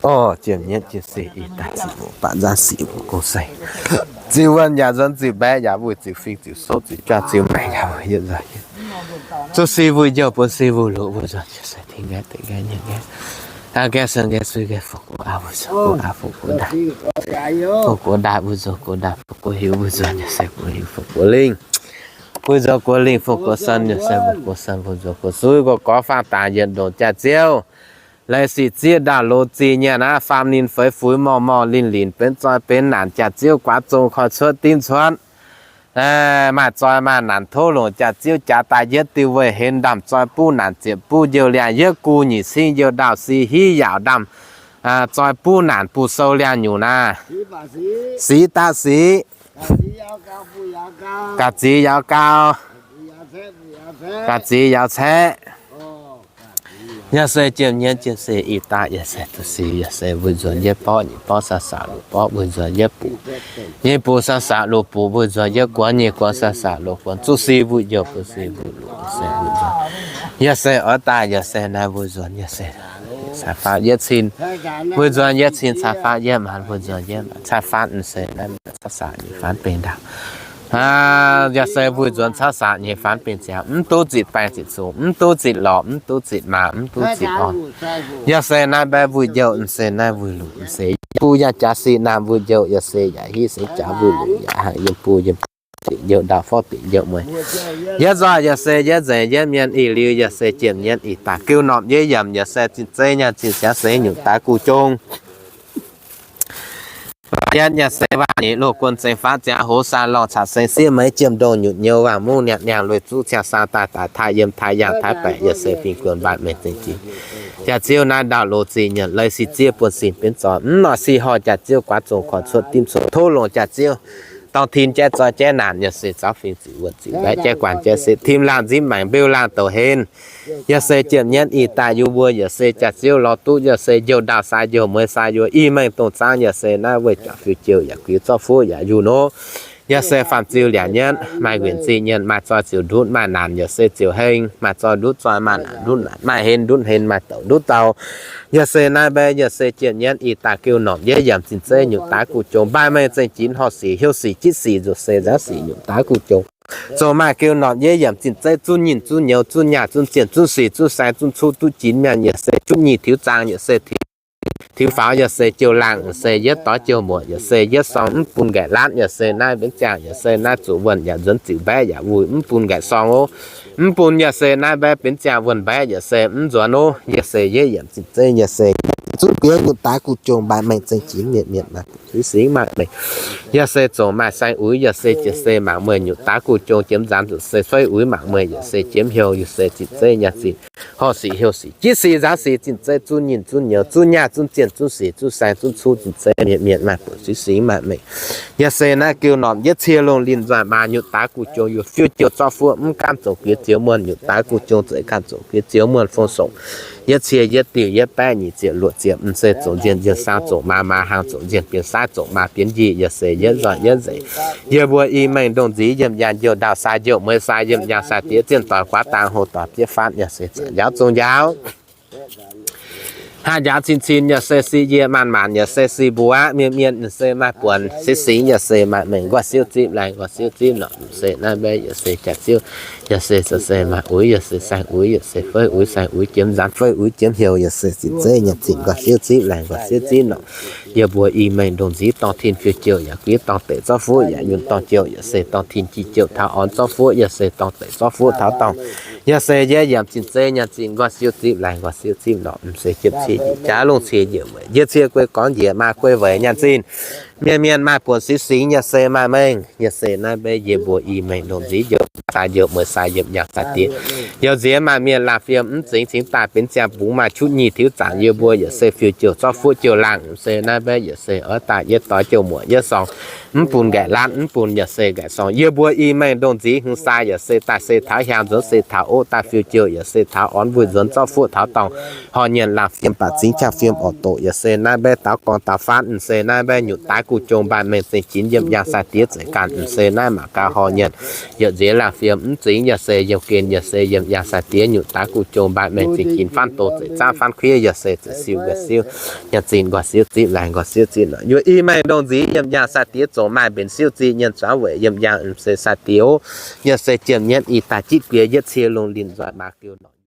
Orv, jiem nyietv jiem se ih daaih ziqc muoz baac nzangv sic mbuo gong-saeng. Ziux wuonh yaac nzuonx, ziux mbaeqv yaac wuic, ziux fing ziux souv, ziux juangv ziux maengc yaac wuic yietv nzangv. Zuqv si wuic njouh, bun si wuic luqc, mbuo nzuonx yaac se tingx ngaeqv deix ngaeqv nyiemc ngaeqv, aa, ngaeqv se ngaeqv sui ngaeqv fungx, aa, mbuo nzuonx, aa, fungx, aa, fungx guoqv ndaaih, mbuo nzuonx guoqv ndaaih fungx guoqv hiuv, mbuo nzuonx yaac se guoqv hiuv fungx guoqv lingh. Mbuo nzuonx guoqv lingh fungx guoqv san, yaac se mbuo guoqv san, mbuo nzuonx guoqv sui, guoqv gorx faang daaih yietc ndongc jaax ziouv. Leiz sic zieqv ndaauh loz zih nyanc aqv, faam ninh feix fuix morngh morngh linh linh benx zoi benx naanc jaax ziouv guaav zong koi cuotv dimv cuotv. Maaih zoi maaih naanc tov longc jaax ziouv jaax daaih yietv diuh weih henv ndaamv zoi buv naanc ziepc buv njouh liangh yietv gu nyic cing njouh ndaauh si hiv yaauc ndaamv zoi buv naanc buv sou liangh nyungc naaiv. Siqv daaih siqv, ga'zic yaauc gau, ga'zic yaauc caeqv. Yaac se jiem nyietv jiem se ih daaih yaac se zuqc sic yaac se mbuo nzuonx yietv borqv nyei borqv saax saax loz borqv, mbuo nzuonx yietv buoz nyei buoz saax saax loz buoz, mbuo nzuonx yietv guaix nyei guaix saax saax loz guaix, zuqc sic mbuo njouh bun sic mbuo luqc se mbuo nzuonx. Yaac se oix daaih yaac se naaiv mbuo nzuonx yaac se caa faatv yietv cin, mbuo nzuonx yietv cin caa faatv yietv maanc, mbuo nzuonx yietv maanc caa faatv, se naaiv caux saax nyei faanv beng ndaauv. Yaac se mbuo nzuonx caux saax nyei faanv beng ziangx, mv duqv zitc baengh zitc zungh, mv duqv zitc lorqc, mv duqv zitc maaz, mv duqv zitc orn. Yaac se naaiv mbaeqv mbuo njouh, se naaiv mbuo luqc, se yiem buo yangh jaax sic naamh mbuo njouh, yaac se yaac hiv se jaax mbuo luqc, yaac haih yiem buo yiem dingc njouh ndaauh forv dingc njouh mueiz. Yietv nzoih yaac se yietv nzengc, yietv mienh ih liuz yaac se jiem nyietv ih daaih gouv normh yietv yamc, yaac se zinh zeiv nyaanh zinh siangx se nyungc daaix guv jong. Yaac se waac nyeic loh guon zengx faatv ziangx hoz saah lorngh caux seng siev meix jiem ndongh nyutc nyouz waangc mungv niangh niangh lueiz zuqv ciangh saang daaih daaih taaih yiem taaih yaangh taaih baeqc yaac se fingx guonx mbaanh mengh zengx jiex. Jaax ziouv naaiv ndaauh loz zinh nyanc leiz sic zieqv buonv sin benx zoih mv noic sic horh jaax ziouv guaav zong koi cuotv dimv cuotv tov longc jaax ziouv dorng tin jaiv zoi jaiv naanc yaac se zaux fingx ziqc wuonh ziqc mbaeqv jaiv guanh jaiv se tim laangh nzipv maengc mbeu laangh douc henv. Yaac se jiem nyietv ih daaih yie mbuo yaac se jaax ziouv lorz duqv yaac se njouh ndaauh sai njouh mueiz sai yuoz ih mengh dongh zaangv yaac se naaiv weih jaax fiuv jouh yaac guix zorqv fuqv yaac yunh nor. Yaac se faam ziu liac nyietv maaih nquenc zinh nyietv maaih zoi ziouc ndutv maaih naanc yaac se ziouc heng, maaih zoi ndutv zoi maaih naanc ndutv naanc, maaih henv ndutv henv maaih douc ndutv douc. Yaac se naaiv mbaeqv yaac se jiem nyietv ih daaih gouv normh yietv yamc zinh zeiv nyungc daaix guv jong, mbaih mengh zengx jiex horh sic hiuv sic jitv sic nzuqc se nzaanv sic nyungc daaix guv jong. Zoux maaih gouv normh yietv yamc zinh zeiv zunv nyinh zunv nyouz zunv nyaah zunv zienh zunv sic zunv saeng zunv cuv duqv jiex mienh yaac se juqv nyic tiux zaang yaac se tiux faaux yaac se jouh laangh yaac se yietv doix jouh muoc yaac se yietv sorng mv bun nqaeqc laatv yaac se naaiv mbenc ziangh yaac se naaiv zuqc wuonh yaac nzuonx ziqc mbaeqv yaac wuic mv bun nqaeqc sorng oc. Mv bun yaac se naaiv mbaeqv benx ziangh wuonh mbaeqv yaac se mv nzuonx oc. Yaac se yietv yamc zinh zeiv yaac se zunv bieqc nyungc daaix guv jong mbaih mengh zengx jiex mietc mietc maaih buonc singx maaih mengh. Yaac se zongc maaih saeng uix yaac se jiex se mangc meih nyungc daaix guv jong jiem nzaanx zuqc se fu'jueiv uix mangc meih yaac se jiem hnyouv yaac se zinh zeiv nyaah zinh horh sic hnyouv sic jitv sic nzaanv sic zinh zeiv zunv nyinh zunv nyouz zunv nyaah zunv zienh zunv sic zunv saeng zunv cuv zinh zeiv mietc mietc maaih buonc singx singx maaih mengh. Yaac se naaiv gouv normh yietv cie lungh linh nzoih maa nyutc daaix guv jong yuoz fiuv jouh zorqv fuqv mv gaamv zoux guiex zioux muonh nyutc daaix guv jong zeiz gaamv zoux guiex zioux muonh fong sou. Yietv cie yietv diuh yietv baeqv nyic ziepc luoqc ziepc m'sei zoux nzienh nzienh saang zoux maa maa haang zoux nzienh bienx saaiv zoux maa bienx njiec yaac se yietv nzoih yietv nzengc. Yie mbuo i mengh ndongh nziv yiem yaac njouh ndau sai njouh mueiz sai yiem nyaang sai diex zienh doic guaav dang hlo doic bietv faatv yaac se zanc njaaux zong njaaux. Hnangv njaaux cin cin yaac se si yie maanc maanc yaac se si mbuo aqv mienh mienh se maaih buonc singx singx yaac se maaih mengh nqoi siouv zipv laengz nqoi siouv zipv norqc se naaiv mbaeqv yaac se jaax ziouv yaac se se maaih uix yaac se saeng uix yaac se fei uix saeng uix jiem nzaanx fei uix jiem hnyouv yaac se zinh zeiv nyaah zinh nqoi siouv zipv laengz nqoi siouv zipv norqc. Yie mbuo i mengh ndongh nziv dorng tin fiuv jouh yaac guiv dorng deic zorqv fuqv yaac yunh dorng jouh yaac se dorng tin jih jouh taux orn zorqv fuqv yaac se dorng deic zorqv fuqv taux dorng. Yaac se yietv yamc zinh zeiv nyaah zinh nqoi siouv zipv laengz nqoi siouv zipv norqc m'sei jiepv cie njiec jaax lungh cie njiec weic njiec cie guei gorngv njiec maa guei weic nyaah zinh Mienh mienh maaih buonc singx singx, yaac se maaih mengh, yaac se naaiv mbe yie mbuo i mengh ndongc nziv njoux, sai njoux mueiz, sai yiem yangh sai diex. Youc nziex maaih mienh laanh fiem mv zingx cingx daaih benx ziangh bungx maaih cuotv nyic tiuv zaangc, yie mbuo yaac se fiuv-jouh zorqv fuqv jouh laangh, se naaiv mbe yaac se oix daaih yietv doix jouh muoc yietv sorngx, mv bun nqaeqv laatv, mv bun yaac se nqaeqv sorngx. Yie mbuo i mengh ndongc nziv hmz sai yaac se daaih se taux hiaang nzuonx se taux oqv daaih fiuv-jouh yaac se taux orn mbuih nzuonx zorqv fuqv taux dorngh, horh nyienc laanh fiem baac cingx qaqv fiem orqc doqc, yaac se naaiv mbe daaux gorngv daaux faanv, se naaiv mbe nyutc daaih guv jong mbaanh mengh zingh jinx yiem yangh sai diex zeiz ganh, se naaiv mangc gaax horh nyienc youc nziex laanh fiem mv zingx yaac se yiem gen, yaac se yiem yangh sai diex nyutc daaih guv jong mbaanh mengh zingh jinx faanv doz zeiz zaanv faanv kuiv, yaac se zeiz siou nqoi siouv nyanc zinh, nqoi siouv zinh laengz, nqoi siouv zinh nor. Yie i mengh ndongc nziv yiem yangh sai diex zongc maaih mbenc siouv zinh nyienc zuangx weic yiem yangh, se sai diex oc. Yaac se jiem nyienv i daaih jitv guiex yietv cie lungh linh nzoih maa giu norqc